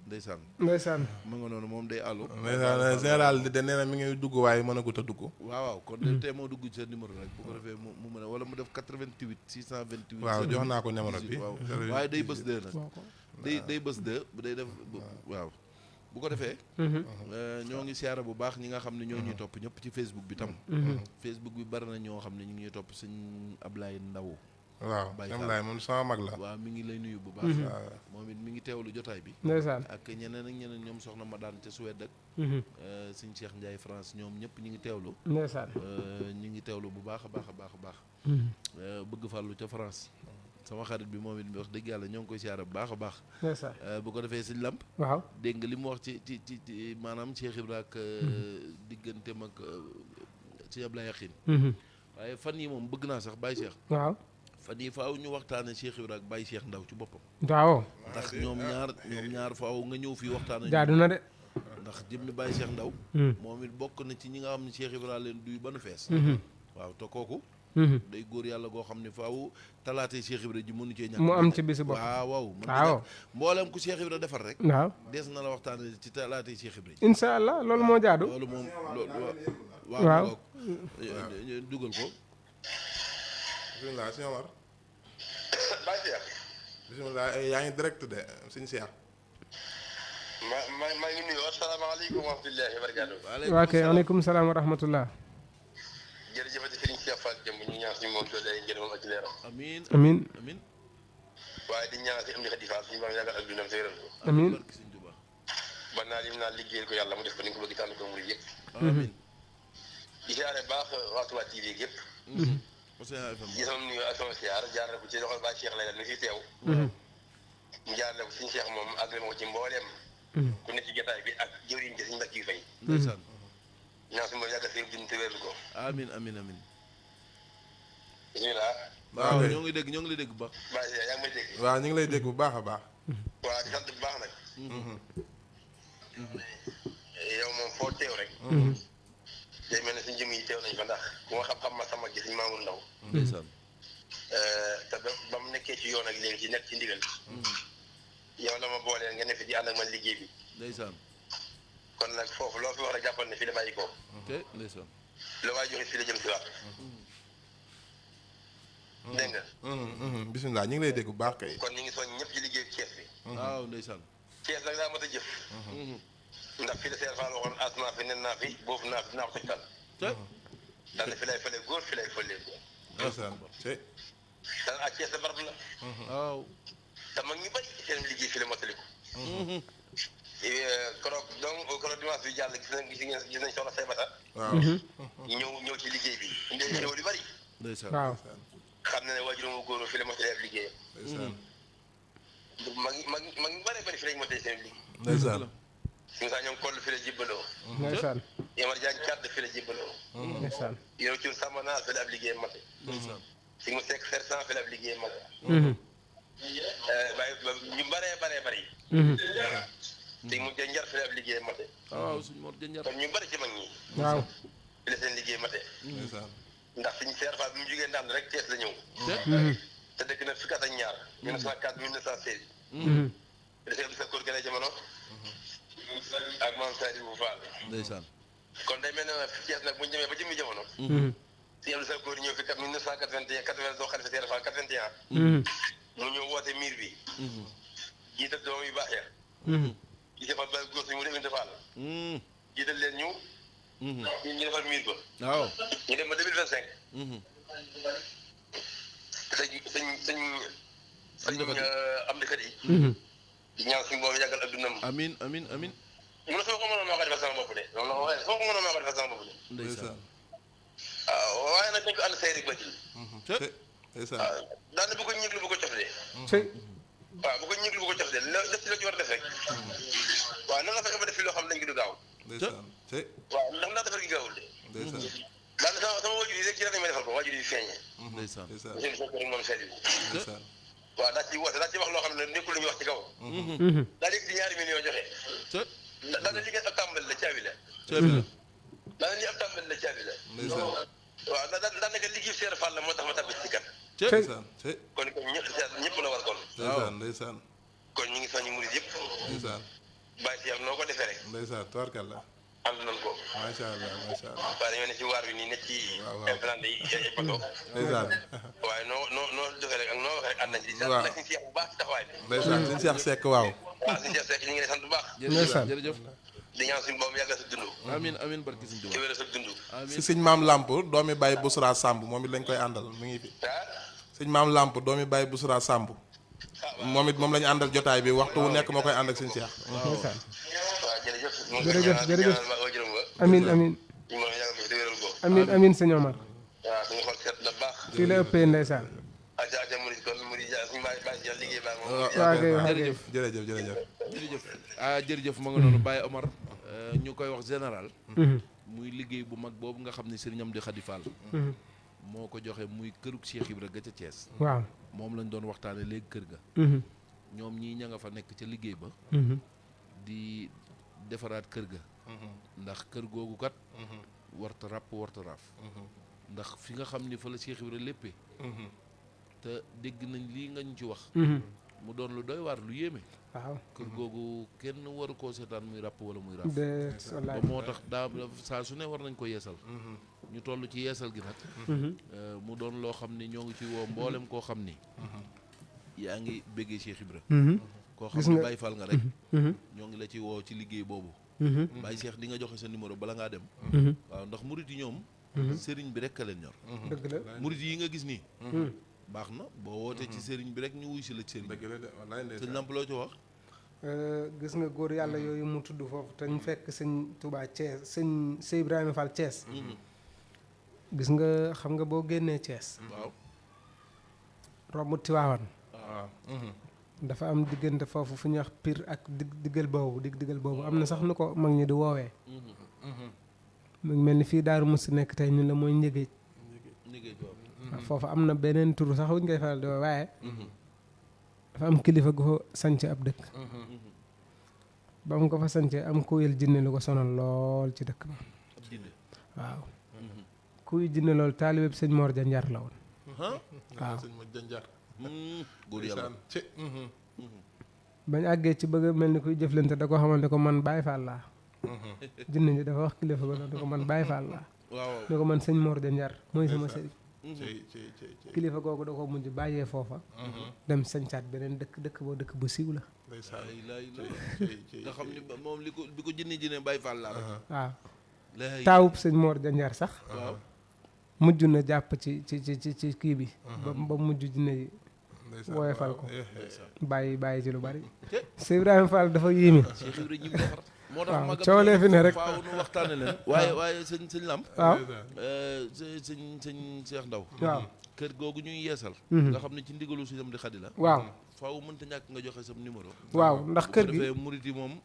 ndeysaan ndeysaan ma nga noonu moom day àllu ndeysaan général de nee na mi ngi dugg waaye mën a gut a dugg waaw kon de tey moo dugg ci sa numéro rek bu ko defee mu mën a wala mu def 88 628 waaw jox naa ko numéro bi waaw waaye day bës dee nag day bës dee bu day def waaw bu ko defee ñoo ngi siyaara bu baax ñi nga xam ne ñoo ñuy topp ñëpp ci Facebook bi tam Facebook bi bari na ñoo xam ne ñu ngi ñuy topp sëñ Ablaye Ndaw waaw Ablaye moom sama mag la waaw mi ngi lay nuyu bu baax moom it mi ngi teewlu jotaay bi ndeysaan ak ñeneen ak ñeneen ñoom soxna ma daan ca Suède ak sëñ Cheikh Ndiaye France ñoom ñëpp ñu ngi teewlu ndeysaan ñu ngi teewlu bu baax a baax a baax a baax bëgg fàllu ca France sama xarit bi moom it wax dëgg yàlla ñoo ngi koy siyaara bu baax a baax ndeysaan bu ko defee sëñ Lamp waaw dégg nga li mu wax ci maanaam Cheikh Ibra ak digganteem ak ci Ablaye Yakhine waaye fan yi moom bëgg naa sax Baye Cheikh waaw fan yi faaw ñu waxtaane Cheikh Ibra ak Baye Cheikh Ndaw ci boppam waaw ndax ñoom ñaar faaw nga ñëw fii waxtaane jaadu na de ndax jëmmi Baye Cheikh Ndaw moom it bokk na ci ñi nga xam ne Cheikh Ibra leen duy ba nu fees waaw te kooku day góor yàlla goo xam ne faaw talaatee Cheikh Ibra ji mënu cee ñàkk mu am ci bisu bopp waaw mboolem ku Cheikh Ibra defar rek waaw des na la waxtaane ci talaatee Cheikh Ibra ji incha allah loolu moo jaadu loolu moom waaw dugal ko bismillah sëñ Omar Baye Cheikh bismillah yaa ngi direct de sëñ Cheikh maa ngi nuyu asalaamaaleykum wa rahmatullahi wa barakaatu. waa kay aleykum salaam wa rahmatullah jërëjëfati Serigne Cheikh Fall jëm ñu ñaan suñu moom doole ay ngërëmam ak leeram. amiin amiin amiin waaye di ñaan si am di xadi Fall suñu baax yàggal ak dundam séeréer ko. amiin barke Sëñ Tuubaa ba naa lim naa liggéeyal ko yàlla mu def ko ni nga ko bëgg tànn ko mu yëpp. amiin di siyaare baax waa Touba TV yëpp. di sama nuyu ak sama siyaar jaarale ko ci loxol Baye Cheikh lay dal mi fi teew. mu jaarale ko suñu Cheikh moom àggale ma ko ci mbooleem. ku nekk ci jotaay bi ak jëwriñ ci suñu mbokk yu fay. ndeysaan ñaan suñu yàggal seen dund te wéeru ko. amiin amiin amiin bismillah. waaw ñoo ngi lay dégg bu baax Baye Cheikh yaa ngi may dégg. waaw ñu ngi lay dégg bu baax a baax waaw di sant bu baax nag. yow moom foo teew rek. day mel ne suñu jëm yi teew nañ fa ndax ku ma xam-xam ma sama gi suñu Mamour Ndaw. ndeysaan te ba mu nekkee ci yoon ak léegi ci nekk ci ndigal. yow la ma booleel nga ne fi di ànd ak man liggéey bi. ndeysaan kon nag foofu loo fi wax rek jàppal ne fii la bàyyi ko. ok ndeysaan. la waay joxe fii la jëm si waat. dégg nga. bisimilah ñu ngi lay dégg bu baax kay. kon ñu ngi soñ ñëpp ci liggéey Thiès bi. waaw ndeysaan. Thiès nag daa mat a jëf. ndax fii la Seydou Fall waxoon as naa fi nen naa fi boobu naa fi dinaa ko tojtal. daanaka fi lay fële góor fi lay fële góor. ndeysaan daan ak Thiès la barab la. waaw. te mag ñu bëri seen liggéey fi la motaliku. keroog dimanche bi jàll gis nañ soxna Saybata. waaw. ñëw ci liggéey bi. ndey xew li bëri. ndeysaan. waaw xam na ne waajuram wu góor fi la motali ab liggéeyam. ndeysaan mag ñu bëree bëri fi lañ motali seen liggéey. ndeysaan Moussa ñoom koll fi la jébbaloo. ndeysaan Yamar Diagne kàdd fi la jébbaloo. ndeysaan yow ci Samba Naar fi la ab liggéeyam mate. ndeysaan. si mu sekk sercent fi la ab liggéeyam mate. ñu bëree bëri. si mu njar fi la ab liggéeyam mate. waaw suñu mor jënjar. kon ñu bëri ci mag ñi. waaw fi la seen liggéey mate. ndeysaan ndax suñu seer Fall bi mu jógee ndànd rek Thiès la ñëw. te dëkk na fukki at ak ñaar. 1904 1916. fi la seen sa kóor gën a jamono. ak maam Sadi bu Fall. ndeysaan. kon day mel ne Thiès nag bu ñu demee ba jëmmi jamono. si Abdou Sakkoor ñëw fi 1981 80 doo xalifa Seydou Fall 81. mu ñëw woote miir bi. jiital doom yu baax ya. gisee fa ba góor mu dem indi Fall. jiital leen ñu. ñu defal miir ba. waaw. ñu dem ba 2025. sëñ am dëkkat yi. di ñaan suñu boobu yàggal ak dundam. amin amin amin. mu ne soo ko mënoon maa ko defal sama bopp de loolu la ko waxee soo ko mënoon maa ko defal sama bopp de. ndeysaan. waaw waaye nag dañ ko ànd say rek ba jël. ndeysaan waaw daanaka bu ko ñëglu bu ko cof de. waaw bu ko ñëglu bu ko cof de def ci loo ci war a def rek. waaw nan la fexe ba def fi loo xam ne dañ ko du gaaw. ndeysaan waaw ndax defar gi gaawul de. ndeysaan daanaka sama wajur yi rek ci la may defal ko wajur yi feeñee. ndeysaan. ndeysaan monsieur le secrétaire moom seet bi. ndeysaan waaw daa ciy woote daa ciy wax loo xam ne nekkul lu ñuy wax ci kaw. daa léegi di ñaari millions joxe. daanaka liggéey ab tàmbali la caabi la. daanaka lii ab tàmbali la caabi la. ndeysaan waaw daanaka liggéey Seer Fall la moo tax ma tabbi ci kat. ndeysaan kon ñëpp la war kon. ndeysaan ndeysaan kon ñu ngi soññi murid yëpp. ndeysaan bàyyi si am noo ko defee rek. ndeysaan tubaarkalla ànd nañ ko. macha allah macha allah waaye dañoo ne ci waar bi nii nekk ci. waaw waaw implanté yi ay bato. ndeysaan waaye noo defee rek ak noo waxee rek ànd nañ ci. waaw sant nañ si bu baax ci taxawaay bi. ndeysaan suñu Cheikh Seck waaw waaw suñu Cheikh Seck ñu ngi lay sant bu baax. ndeysaan jërëjëf. di ñaan suñu boom yàggal sa dund. amin amin barki suñu te Tuubaa. wéral sa dund. si sëñ maam Lamp doomi Baye Bousra Samb moom it lañ koy àndal mi ngi fi ah. sëñ maam Lamp doomi Baye Bousra Samb moom it moom la ñu àndal jotaay bi waxtu wu nekk moo koy ànd ak sëñ Cheikh ndeysaan waaw jërëjëf. jërëjëf amin amin ñu mën a yàggal ko fi te wéral ko. amin amin sëñ Omar waaw suñu xol seet na baax. fii la ëppee ndeysaan aja murid kon murid ja suñu bàyyi ja liggéey baa moom. waa kay waa kay jërëjëf jërëjëf jërëjëf. jërëjëf ma nga noonu Baye Omar ñu koy wax général. muy liggéey bu mag boobu nga xam ne Serigne Amdi Khady Fall. moo ko joxe muy kërug Cheikh Ibra ga ca Thiès. waaw moom lañ doon waxtaane léegi kër ga. ñoom ñii ña nga fa nekk ca liggéey ba. di defaraat kër ga. ndax kër googu kat. warta ràpp warta raaf. ndax fi nga xam ni fa la Cheikh Ibra léppee. te dégg nañ lii nga ñu ci wax. mu doon lu doy waar lu yéeme. waaw kër googu kenn waru koo seetaan muy ràpp wala muy raaf. de ba wallaay moo tax daa saa su ne war nañ ko yeesal. ñu toll ci yeesal gi nag. mu doon loo xam ni ñoo ngi ci woo mboolem koo xam ni. yaa ngi béggee Cheikh Ibra. koo xam ni Baye Fall nga rek. ñoo ngi la ci woo ci liggéey boobu. Baye Cheikh di nga joxe sa numéro bala ngaa dem. waaw ndax murit yi ñoom. sëriñ bi rek a leen ñor. dëgg la murit yi nga gis nii. baax na boo wootee ci sëriñ bi rek ñu wuy si la ci sëriñ bi. sëñ Lamp loo ci wax. gis nga góor yàlla yooyu mu tudd foofu te ñu fekk sëñ Touba Thiès sëñ Ibrahima Fall Thiès. gis nga xam nga boo génnee Thiès. waaw. romb Tiwaawan. waaw. dafa am diggante foofu fu ñuy wax Pire ak diggal boobu am na sax nu ko mag ñi di woowee. mu ngi mel ni fii Daaru Musti nekk tey ñun la mooy njëgeej. waaw foofu am na beneen tur sax wuñ koy faral di woo waaye. dafa am kilifa gu fa sanc ab dëkk. ba mu ko fa sancee am kuyel jinne lu ko sonal lool ci dëkk ba. waaw. kuy jinne loolu taalibe sëñ Mor Janjar la woon. waaw sëñ Mor Janjar góor yàlla. bañ àggee ci bëgg a mel ni kuy jëflante da ko xamante ko man Baye Fall laa. jinne ji dafa wax kilifa ko ne ko man Baye Fall laa waaw ne ko man sëñ Mor Janjar mooy sama sëriñ ci kilifa googu da ko mujj bàyyee foofa dem sañcaat beneen dëkk bu siiw la ndeysaan nga xam ni moom li ko bi ko jinne Baye Fall laa rek waaw lay taawub sëñ Mor Janjar sax waaw mujj na jàpp ci kii bi ba mujj jinne yi woyofal ko bàyyi ci lu bari Cheikh Ibrahima Fall dafa yéeme Cheikh Ibrahima ñi mu defar moo tax waaw magam coolee fi ne rek faaw nu waxtaane leen waaye sëñ Lam waaw sëñ Cheikh Ndaw waaw kër googu ñuy yeesal nga xam ne ci ndigalu si dem di xadi la waaw faaw mënta ñàkk nga joxe sam numéro waaw ndax kër gi defee murit yi moom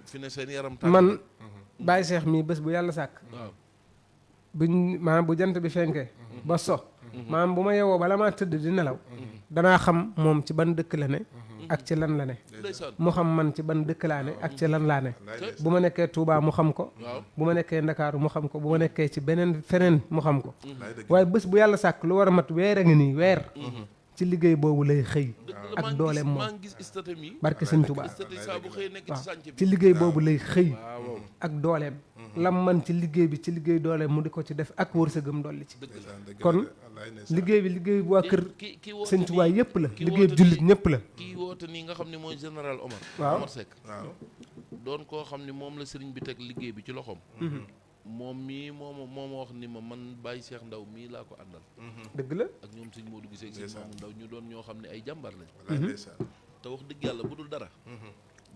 fi ne seen yaram man Baye Cheikh mii bés bu yàlla sàkk waaw maanaam bu jant bi fenkee ba so maanaam bu ma yewoo bala maa tëdd di nelaw danaa xam moom ci ban dëkk la ne ak ci lan la ne mu xam man ci ban dëkk laa ne ak ci lan laa ne bu ma nekkee Touba mu xam ko bu ma nekkee Ndakaaru mu xam ko bu ma nekkee ci beneen feneen mu xam ko waaye bés bu yàlla sàkk lu war a mat weer a ngi nii weer ci liggéey boobu lay xëy ak dooleem moom barke sëñ Touba waaw ci liggéey boobu lay xëy ak dooleem lam man ci liggéey bi ci liggéey dooleem mu di ko ci def ak wërsëgam dolli ci kon liggéey bi liggéey bu waa kër sëñ Touba yëpp la liggéey bi jullit ñëpp la kii woote nii nga xam ne mooy général Omar waaw Omar Seck doon koo xam ne moom la sëriñ bi teg liggéey bi ci loxoom moom mii moo wax ni ma man Baye Cheikh Ndaw mii laa ko àndal dëgg la ak ñoom sëñ Modou Gisee ak sëñ Mamadou Ndaw ñu doon ñoo xam ne ay jàmbar lañ te wax dëgg yàlla bu dul dara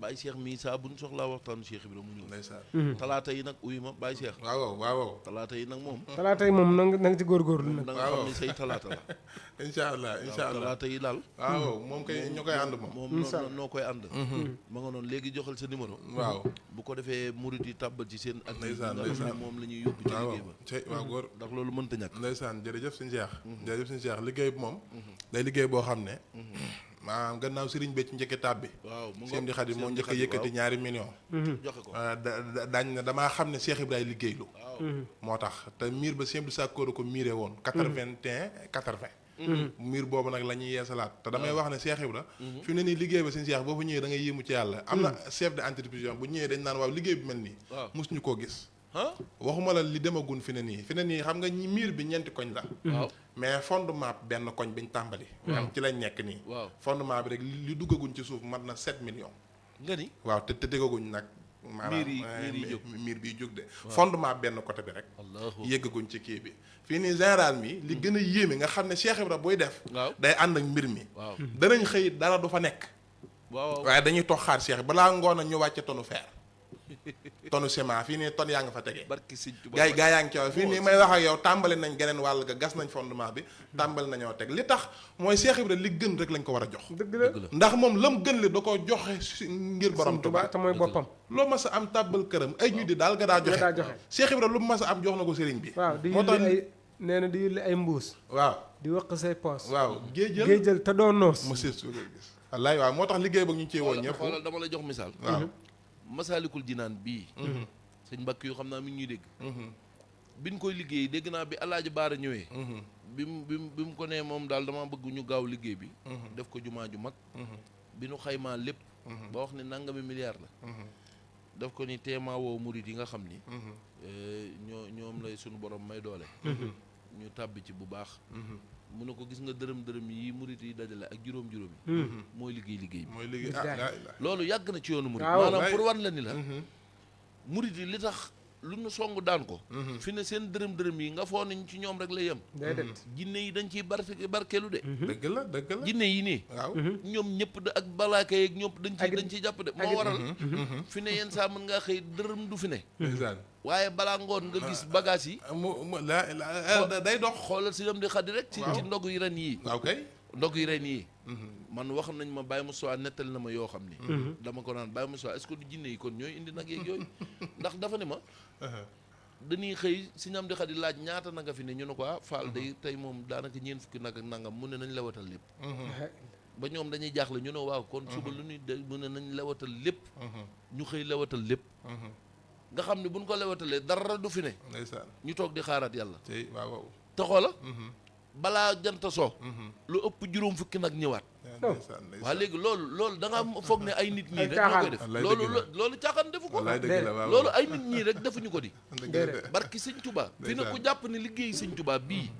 Baye Cheikh mii saa bu ñu soxlaa waxtaanu Cheikh Ibrahima mu ñëw talaata yi nag uyu ma Baye Cheikh waaw talaata yi nag moom talaata yi moom na nga ci góorgóorlu nag da nga xam ne say talaata la incha allah talaata yi daal waaw moom kay ñu koy ànd moom noo koy ànd ma nga noonu léegi joxal sa numéro waaw bu ko defee murit yi tàbbal ci seen ak nga xam ne moom la ñuy yóbbu ci liggéey ba waaw góor ndax loolu mënta ñàkk ndeysaan jërëjëf suñu Cheikh liggéey bi moom day liggéey boo xam ne maanaam gannaaw sëriñ bi ci njëkk tab bi waaw Sëriñ di Xadi moo njëkk a yëkkati ñaari million joxe ko daañ ne damaa xam ne Cheikh Ibrahima liggéeylu moo tax te miir ba Sëriñ di Sakkoor ko miiree woon 80 miir boobu nag la ñuy yeesalaat te damay wax ne Cheikh Ibra fi mu ne nii liggéey ba Sëriñ Cheikh boo fa ñëwee da ngay yéemu ci yàlla am na chef de entreprise bu ñëwee dañ naan waaw liggéey bi mel nii mosuñu koo gis waxuma la li demagun fi ne nii xam nga miir bi ñeenti koñ la mais fondement benn koñ biñ tàmbali am ci lañ nekk nii fondement bi rek li duggaguñ ci suuf mat na 7 millions nga ni waaw te tegaguñ nag maanaam miir biy jóg de fondement benn côté bi rek yëggaguñ ci kii bi fii nii général mi li gën a yéeme nga xam ne Cheikh Ibra buy def day ànd ak mbir mi danañ xëy dara du fa nekk waaye dañuy toog xaar Cheikh balaa ngoon a ñu wàcce tonu fer tonu ciment fii nii ton yaa nga fa tegee gaa yaa ngi ci fii nii may wax ak yow tàmbali nañ geneen wàll ga gas nañ fondement bi tàmbali nañoo teg li tax mooy Cheikh Ibra li gën rek lañ ko war a jox dëgg la ndax moom lam gën li da ko joxe ngir borom Tuubaa te mooy boppam loo mas a am tàbbal këram ay ñu di daal ga daa joxe Cheikh Ibra lu mu mas a am jox na ko sëriñ bi waaw di yulli ay nee na di yulli ay mbuus waaw di wëq say poos waaw géejël te doo noos ma gis wallaay waaw moo tax liggéey ba ñu ciy woon ñëpp xoolal dama la jox misaal waaw Masaalikul Jinaan bii sëñ Mbàkke yoo xam naa mi ngi ñuy dégg biñ koy liggéey dégg naa bi Alaaji Baara ñëwee bi mu ko nee moom daal dama bëgg ñu gaaw liggéey bi def ko jumaa ju mag bi nu xaymaa lépp ba wax ne nangami milliard la daf ko ni teemaa woo murit yi nga xam ni ñoom lay suñu borom may doole ñu tàbbi ci bu baax mu ne ko gis nga dërëm yi murit yi dajale ak juróom-juróom yi mooy liggéey bi mooy liggéey loolu yàgg na ci yoonu murit maanaam pour wan la ni la murit yi li tax lu nu song daan ko fi ne seen dërëm yi nga foo nañ ci ñoom rek la yem jinne yi dañ ciy barkeelu de dëgg la jinne yi nii waaw ñoom ñëpp da ak balaaka yeeg ñëpp dañ ciy jàpp de moo waral fi ne yenn saa mën ngaa xëy dërëm du fi ne waaye balaa ngoon nga gis bagage yi day dox xoolal si ñoom di xaddi rek ci ndog yi ren yii waaw kay ndog yi ren yii man wax nañ ma Baye Moussa nettali na ma yoo xam ni dama ko naan Baye Moussa est-ce que du jinne yi kon ñooy indi nag yeeg yooyu ndax dafa ne ma dañuy xëy si ñam di xadi laaj ñaata nanga fi ne ñu ne ko Fall day tey moom daanaka ñeent fukki nag ak nangam mu ne nañ lewatal lépp ba ñoom dañuy jaaxle ñu ne waaw kon suba lu ñuy de mu ne nañ lewatal lépp ñu xëy lewatal lépp nga xam ne buñ ko lewatalee dara du fi ne ñu toog di xaaraat yàlla waaw te xoola balaa jant soo lu ëpp juróom fukki nag ñëwaat waa léegi loolu da nga foog ne ay nit ñii rek ñoo koy def wallaay loolu dëgg la. loolu caaxaan defu ko wallaay dëgg la waaw loolu ay nit ñii rek defuñu ko di déedéet barki sëñ Tuubaa fi na Ndeysaan. ku jàpp ne liggéey sëñ Tuubaa bii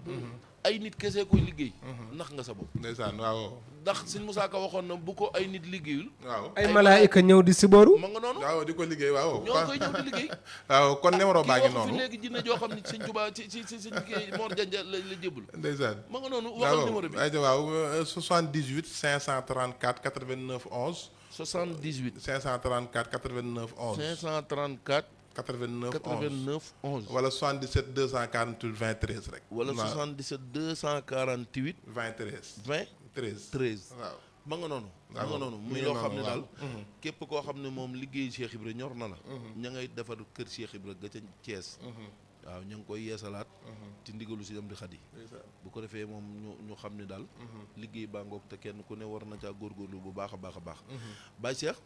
ay nit kese koy liggéey nax nga sa bopp ndeysaan waaw ndax sëñ Musaa Ka waxoon na bu ko ay nit liggéeyul waaw ay malaayika ñëw di siboru ma nga noonu waaw di ko liggéey waaw ñoo koy ñëw di liggéey waaw kon numéro baa ngi kii waxu fi noonu léegi jinne joo xam ne sëñ Tuubaa ci sëñ kii Mor Janja la jébul ndeysaan ma nga noonu waxal waaw numéro bi ayca waaw 78 534 89 11 78 534 89 11 534 89 11 89 11 wala 77 248 20 13 rek wala waaw 77 248 20 13 20 13 13 waaw ma nga noonu ma waaw nga noonu mi muy ngi loo noonu, xam ne daal waaw. képp koo xam ne moom liggéey Cheikh Ibra ñor na la ña ngay defar kër Cheikh Ibra ga ca Thiès waaw ña ngi koy yeesalaat ci ndigalu si dem di xadi bu ko defee moom ñu xam ne daal liggéey baa ngoog te kenn ku ne war na caa góorgóorlu bu baax a baax a baax Baye Cheikh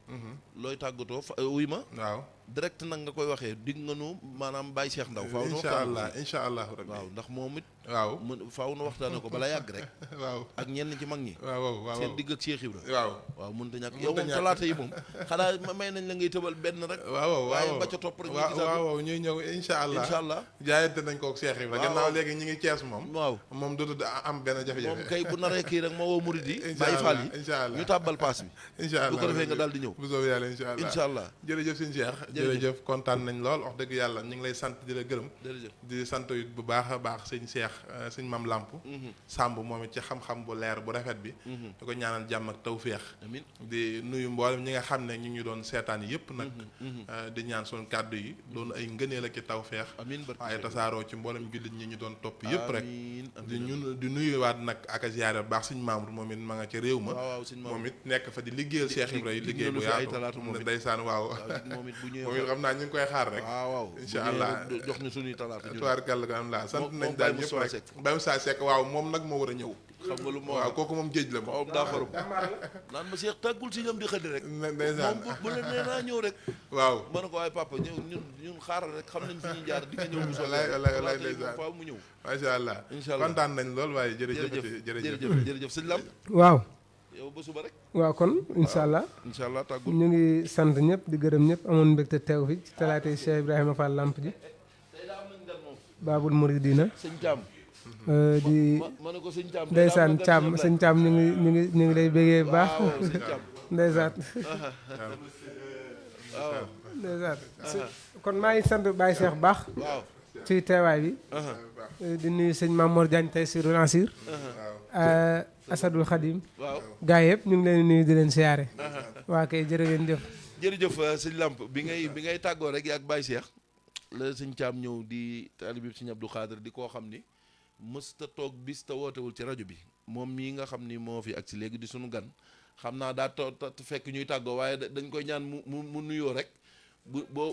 looy tàggatoo wuy ma waaw direct nag nga koy waxee dig nga nu maanaam Baye Cheikh Ndaw faaw nu incha waxtaan allah incha allah rabbi waaw ndax moom it waaw faaw nu waxtaane ko bala yàgg rek waaw ak ñenn ci mag ñi waaw waaw seen digg ak Cheikh Ibra waaw waaw mënut a ñàkk Mënut a yow moom ñàkk. talaata yi moom xanaa may nañ la ngay tëbal benn rek waaw waaye waaw ba ca topp rek ñu waaw gisaat ko. waaw ñuy ñëw incha allah incha allah jaayante nañ ko ak Cheikh Ibra waaw, gannaaw waaw. léegi ñi ngi Cees moom waaw moom dootul am benn moom jafe-jafe kay bu naree kii rek ma woo murid yi Incha bàyyi faal allah, yi incha allah. ñu tàbbal paas bi incha allah bu ko defee nga daal di ñëw bu soobee yàlla incha allah incha allah jërëjëf sëñ Cheikh jërëjëf kontaan nañ lool wax dëgg yàlla ñu ngi lay sant di la gërëm jërëjëf di sant it bu baax a baax sëñ Cheikh sëñ Mam Lamp Samb moom it ci xam-xam bu leer bu rafet bi di ko ñaanal jàmm ak tawféex amin di nuyu mboolem ñi nga xam ne ñu ngi doon seetaan yëpp nag di ñaan suñu kàddu yi doon ay ngëneel ak i tawféex amin barke waaye tasaaroo ci mboolem jullit ñi ñu doon topp yëpp rek amin di ñun di nuyuwaat nag ak a ziyaare bu baax suñ Mamour moom it ma nga ca réew ma waaw waaw sëñ moom it nekk fa di liggéeyal Cheikh Ibra yi liggéey bu nañu fi ay yaatu talaata moom it. ndeysaan waaw moom it bu moom it ñëwee xam naa ñu ngi koy xaar rek waaw waaw incha bu ñëwee allah rek jox ñu suñuy talaata ñu tubaarkàlla ko am laa sant moom nañ Baye daal ñëpp Moussa rek Seck. Baye Moussa Seck waaw moom nag moo war a ñëw xam nga lu ma waaw wax kooku moom géej la moom moom daa xarum naan ma Cheikh tàggul si ñam di xëdd rek ndeysaan moom bu la nee naa ñëw rek waaw ma ne ko waaye papa ñun xaaral rek xam nañ fi ñuy jaar di nga ñëw bu wallaay wallaay wallaay ndeysaan faaw mu ñëw macha allah incha allah kontaan nañ lool waaye jërëjëf jërëjëf sëñ Lam waaw yow ba suba rek waaw kon incha allah incha allah tàggul ñu ngi sant ñëpp di gërëm ñëpp amoon mbégte teew fi ci talaatay Cheikh Ibrahima Fall Lamp ji tey daa am nañ gan moom Baabul Muridina sëñ Thiam di ma ne ko sëñ Thiam ndeysaan Thiam sëñ Thiam ñu ngi lay bégee bu baax waaw sëñ Thiam ndeysaan waaw ndeysaan kon maa ngi sant Baye Cheikh baax waaw ci teewaay bi di nuyu sëñ Mamour Diagne tey sur Lansir Asadul Khadim waaw gaa yëpp ñu ngi leen di nuyu di leen siyaare waa kay jërë ngeen jëf jërëjëf sëñ Lamp bi ngay tàggoo rek yaag Baye Cheikh la sëñ Thiam ñëw di taalibe bi sëñ Abdou Khadir di koo xam ni mësta toog bis te wootewul ci rajo bi moom mii nga xam ni moo fi ak si léegi di sunu gan xam naa daa fekk ñuy tàggoo waaye dañ koy ñaan mu nuyoo rek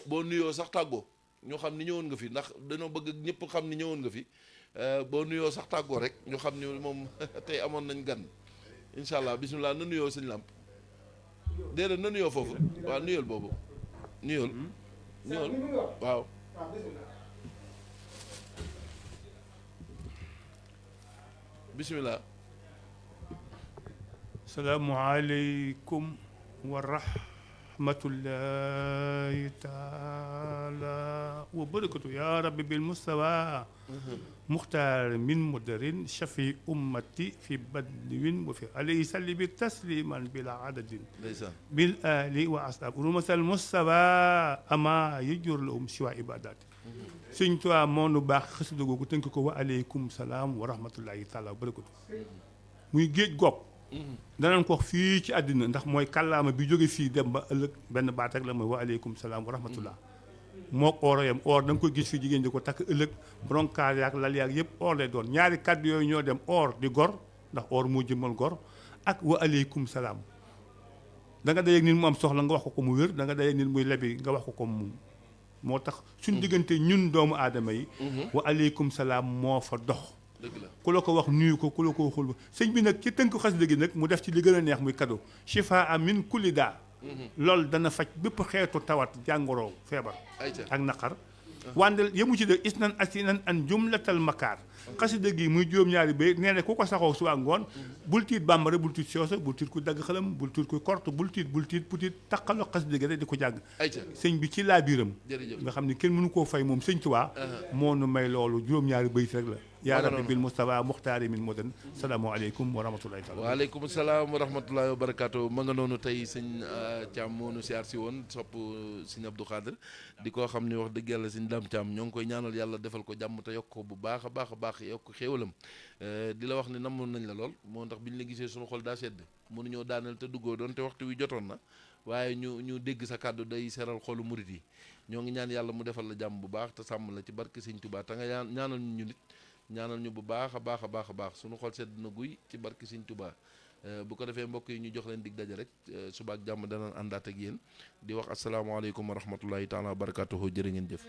boo nuyoo sax tàggoo ñu xam ni ñëwoon nga fi ndax dañoo bëgg ñëpp xam ni ñëwoon nga fi boo nuyoo sax tàggoo rek ñu xam ni moom tey amoon nañ gan incha allah bisimilah na nuyoo sëñ Lamp déedéet na nuyoo foofu waaw nuyool boobu nuyool waaw bisimilah salaamualeykum wa rahmatullahi taala wa barakatu ya rabbi bil mustawa muxtaar min mudarin shafi ummati fi badwin wa fi alayhi salli bi tasliman bila adadin bil ali wa ashaab rumasal mustawa ama yajur lahum siwa ibadati sëñ Tuubaa moo nu baax xasida googu tënk ko wa aleykum salaam wa rahmatullahi taala wa barakatu muy géej gopp danañ ko wax fii ci àddina ndax mooy kàllaama bi jóge fii dem ba ëllëg benn baat rek la mooy wa aleykum salaam wa rahmatullah moo ooro yam or da nga koy gis fii jigéen di ko takk ëllëg bronkaar yaak lal yaak yëpp or lay doon ñaari kàddu yooyu ñoo dem or di gor ndax or moo jëmmal gor ak wa aleykum salaam da nga dayeeg nit mu am soxla nga wax ko mu wér da nga dayeeg nit muy lebi nga wax ko mu moo tax suñ diggante ñun doomu aadama yi wa aleykum salaam moo fa dox ku la ko wax nuyu ko ku la ko waxul sëñ bi nag ci tënk xasida gi nag mu def ci li gën a neex muy cadeau shifaa min kulli daa loolu dana faj bépp xeetu tawat jàngoro feebar ak naqar wàndal yemu ci de isnan asinan an jumlatal makaar xasida gi muy juróom-ñaari bay nee na ku ko saxoo suba ngoon bul tiit bambara bul tiit soosa bul tiit ku dagg xalam bul tiit ku korte bul tiit putit taqaloo xasida gi rek di ko jàng sëñ bi ci laa biiram nga xam ne kenn mënu koo fay moom sëñ Tuubaa moo nu may loolu juróom-ñaari bayit rek la yaa rabbi bil Mustafa muxtaari min mudan salaamu aleykum wa rahmatullahi taala waaleykum salaam wa rahmatullahi wa barakaatu ma nga noonu tey sëñ Thiam moo nu siyaar si woon sopp sëñ Abdou Khadre di koo xam ne wax dëgg yàlla sëñ Dame Thiam ñoo ngi koy ñaanal yàlla defal ko jàmm te yokk ko bu baax a baax yokk xéewalam di la wax ne namoon nañ la lool moo tax bi ñu la gisee suñu xol daa sedd mënuñoo daaneel te duggoo doon te waxtu wi jotoon na waaye ñu dégg sa kàddu day seral xolu murit yi ñoo ngi ñaan yàlla mu defal la jàmm bu baax te sàmm la ci barke sëñ Touba te nga ñaanal ñu nit ñaanal ñu bu baax a baax suñu xol sedd na guy ci barke sëñ Touba bu ko defee mbokk yi ñu jox leen dig daje rek suba ak jàmm danañ àndaat ak yéen di wax asalaamaaleykum wa rahmatullahi taala wa barakatuhu jërë ngeen jëf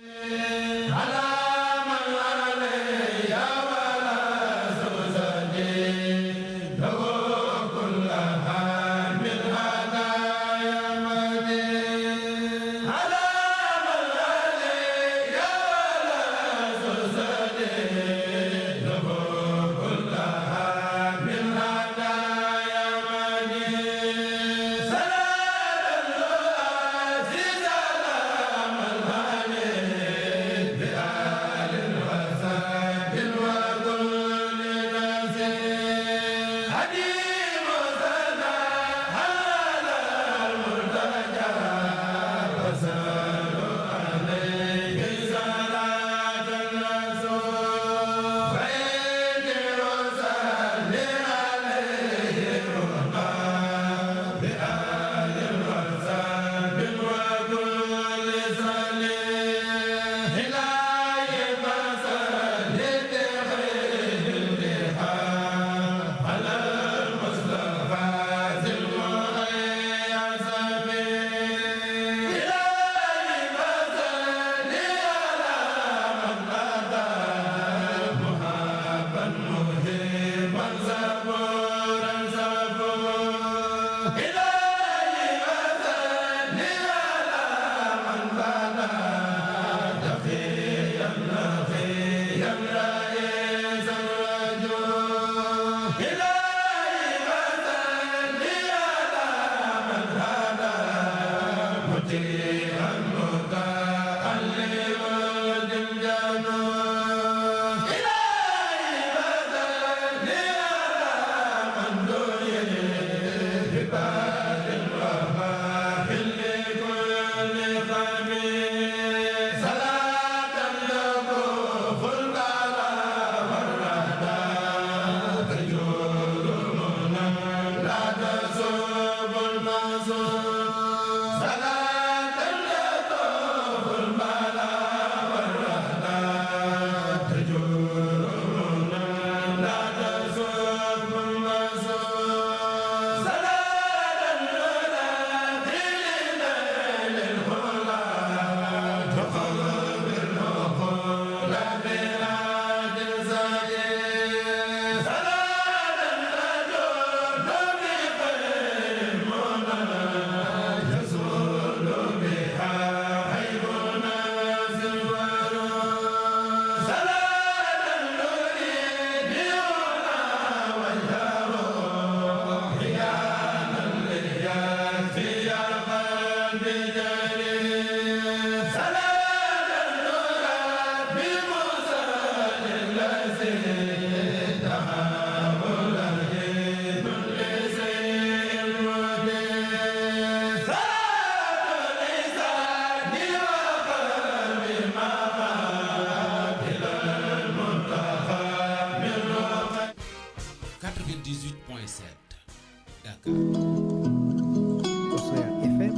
Ocean FM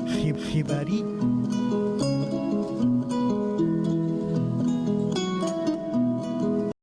xibaar yi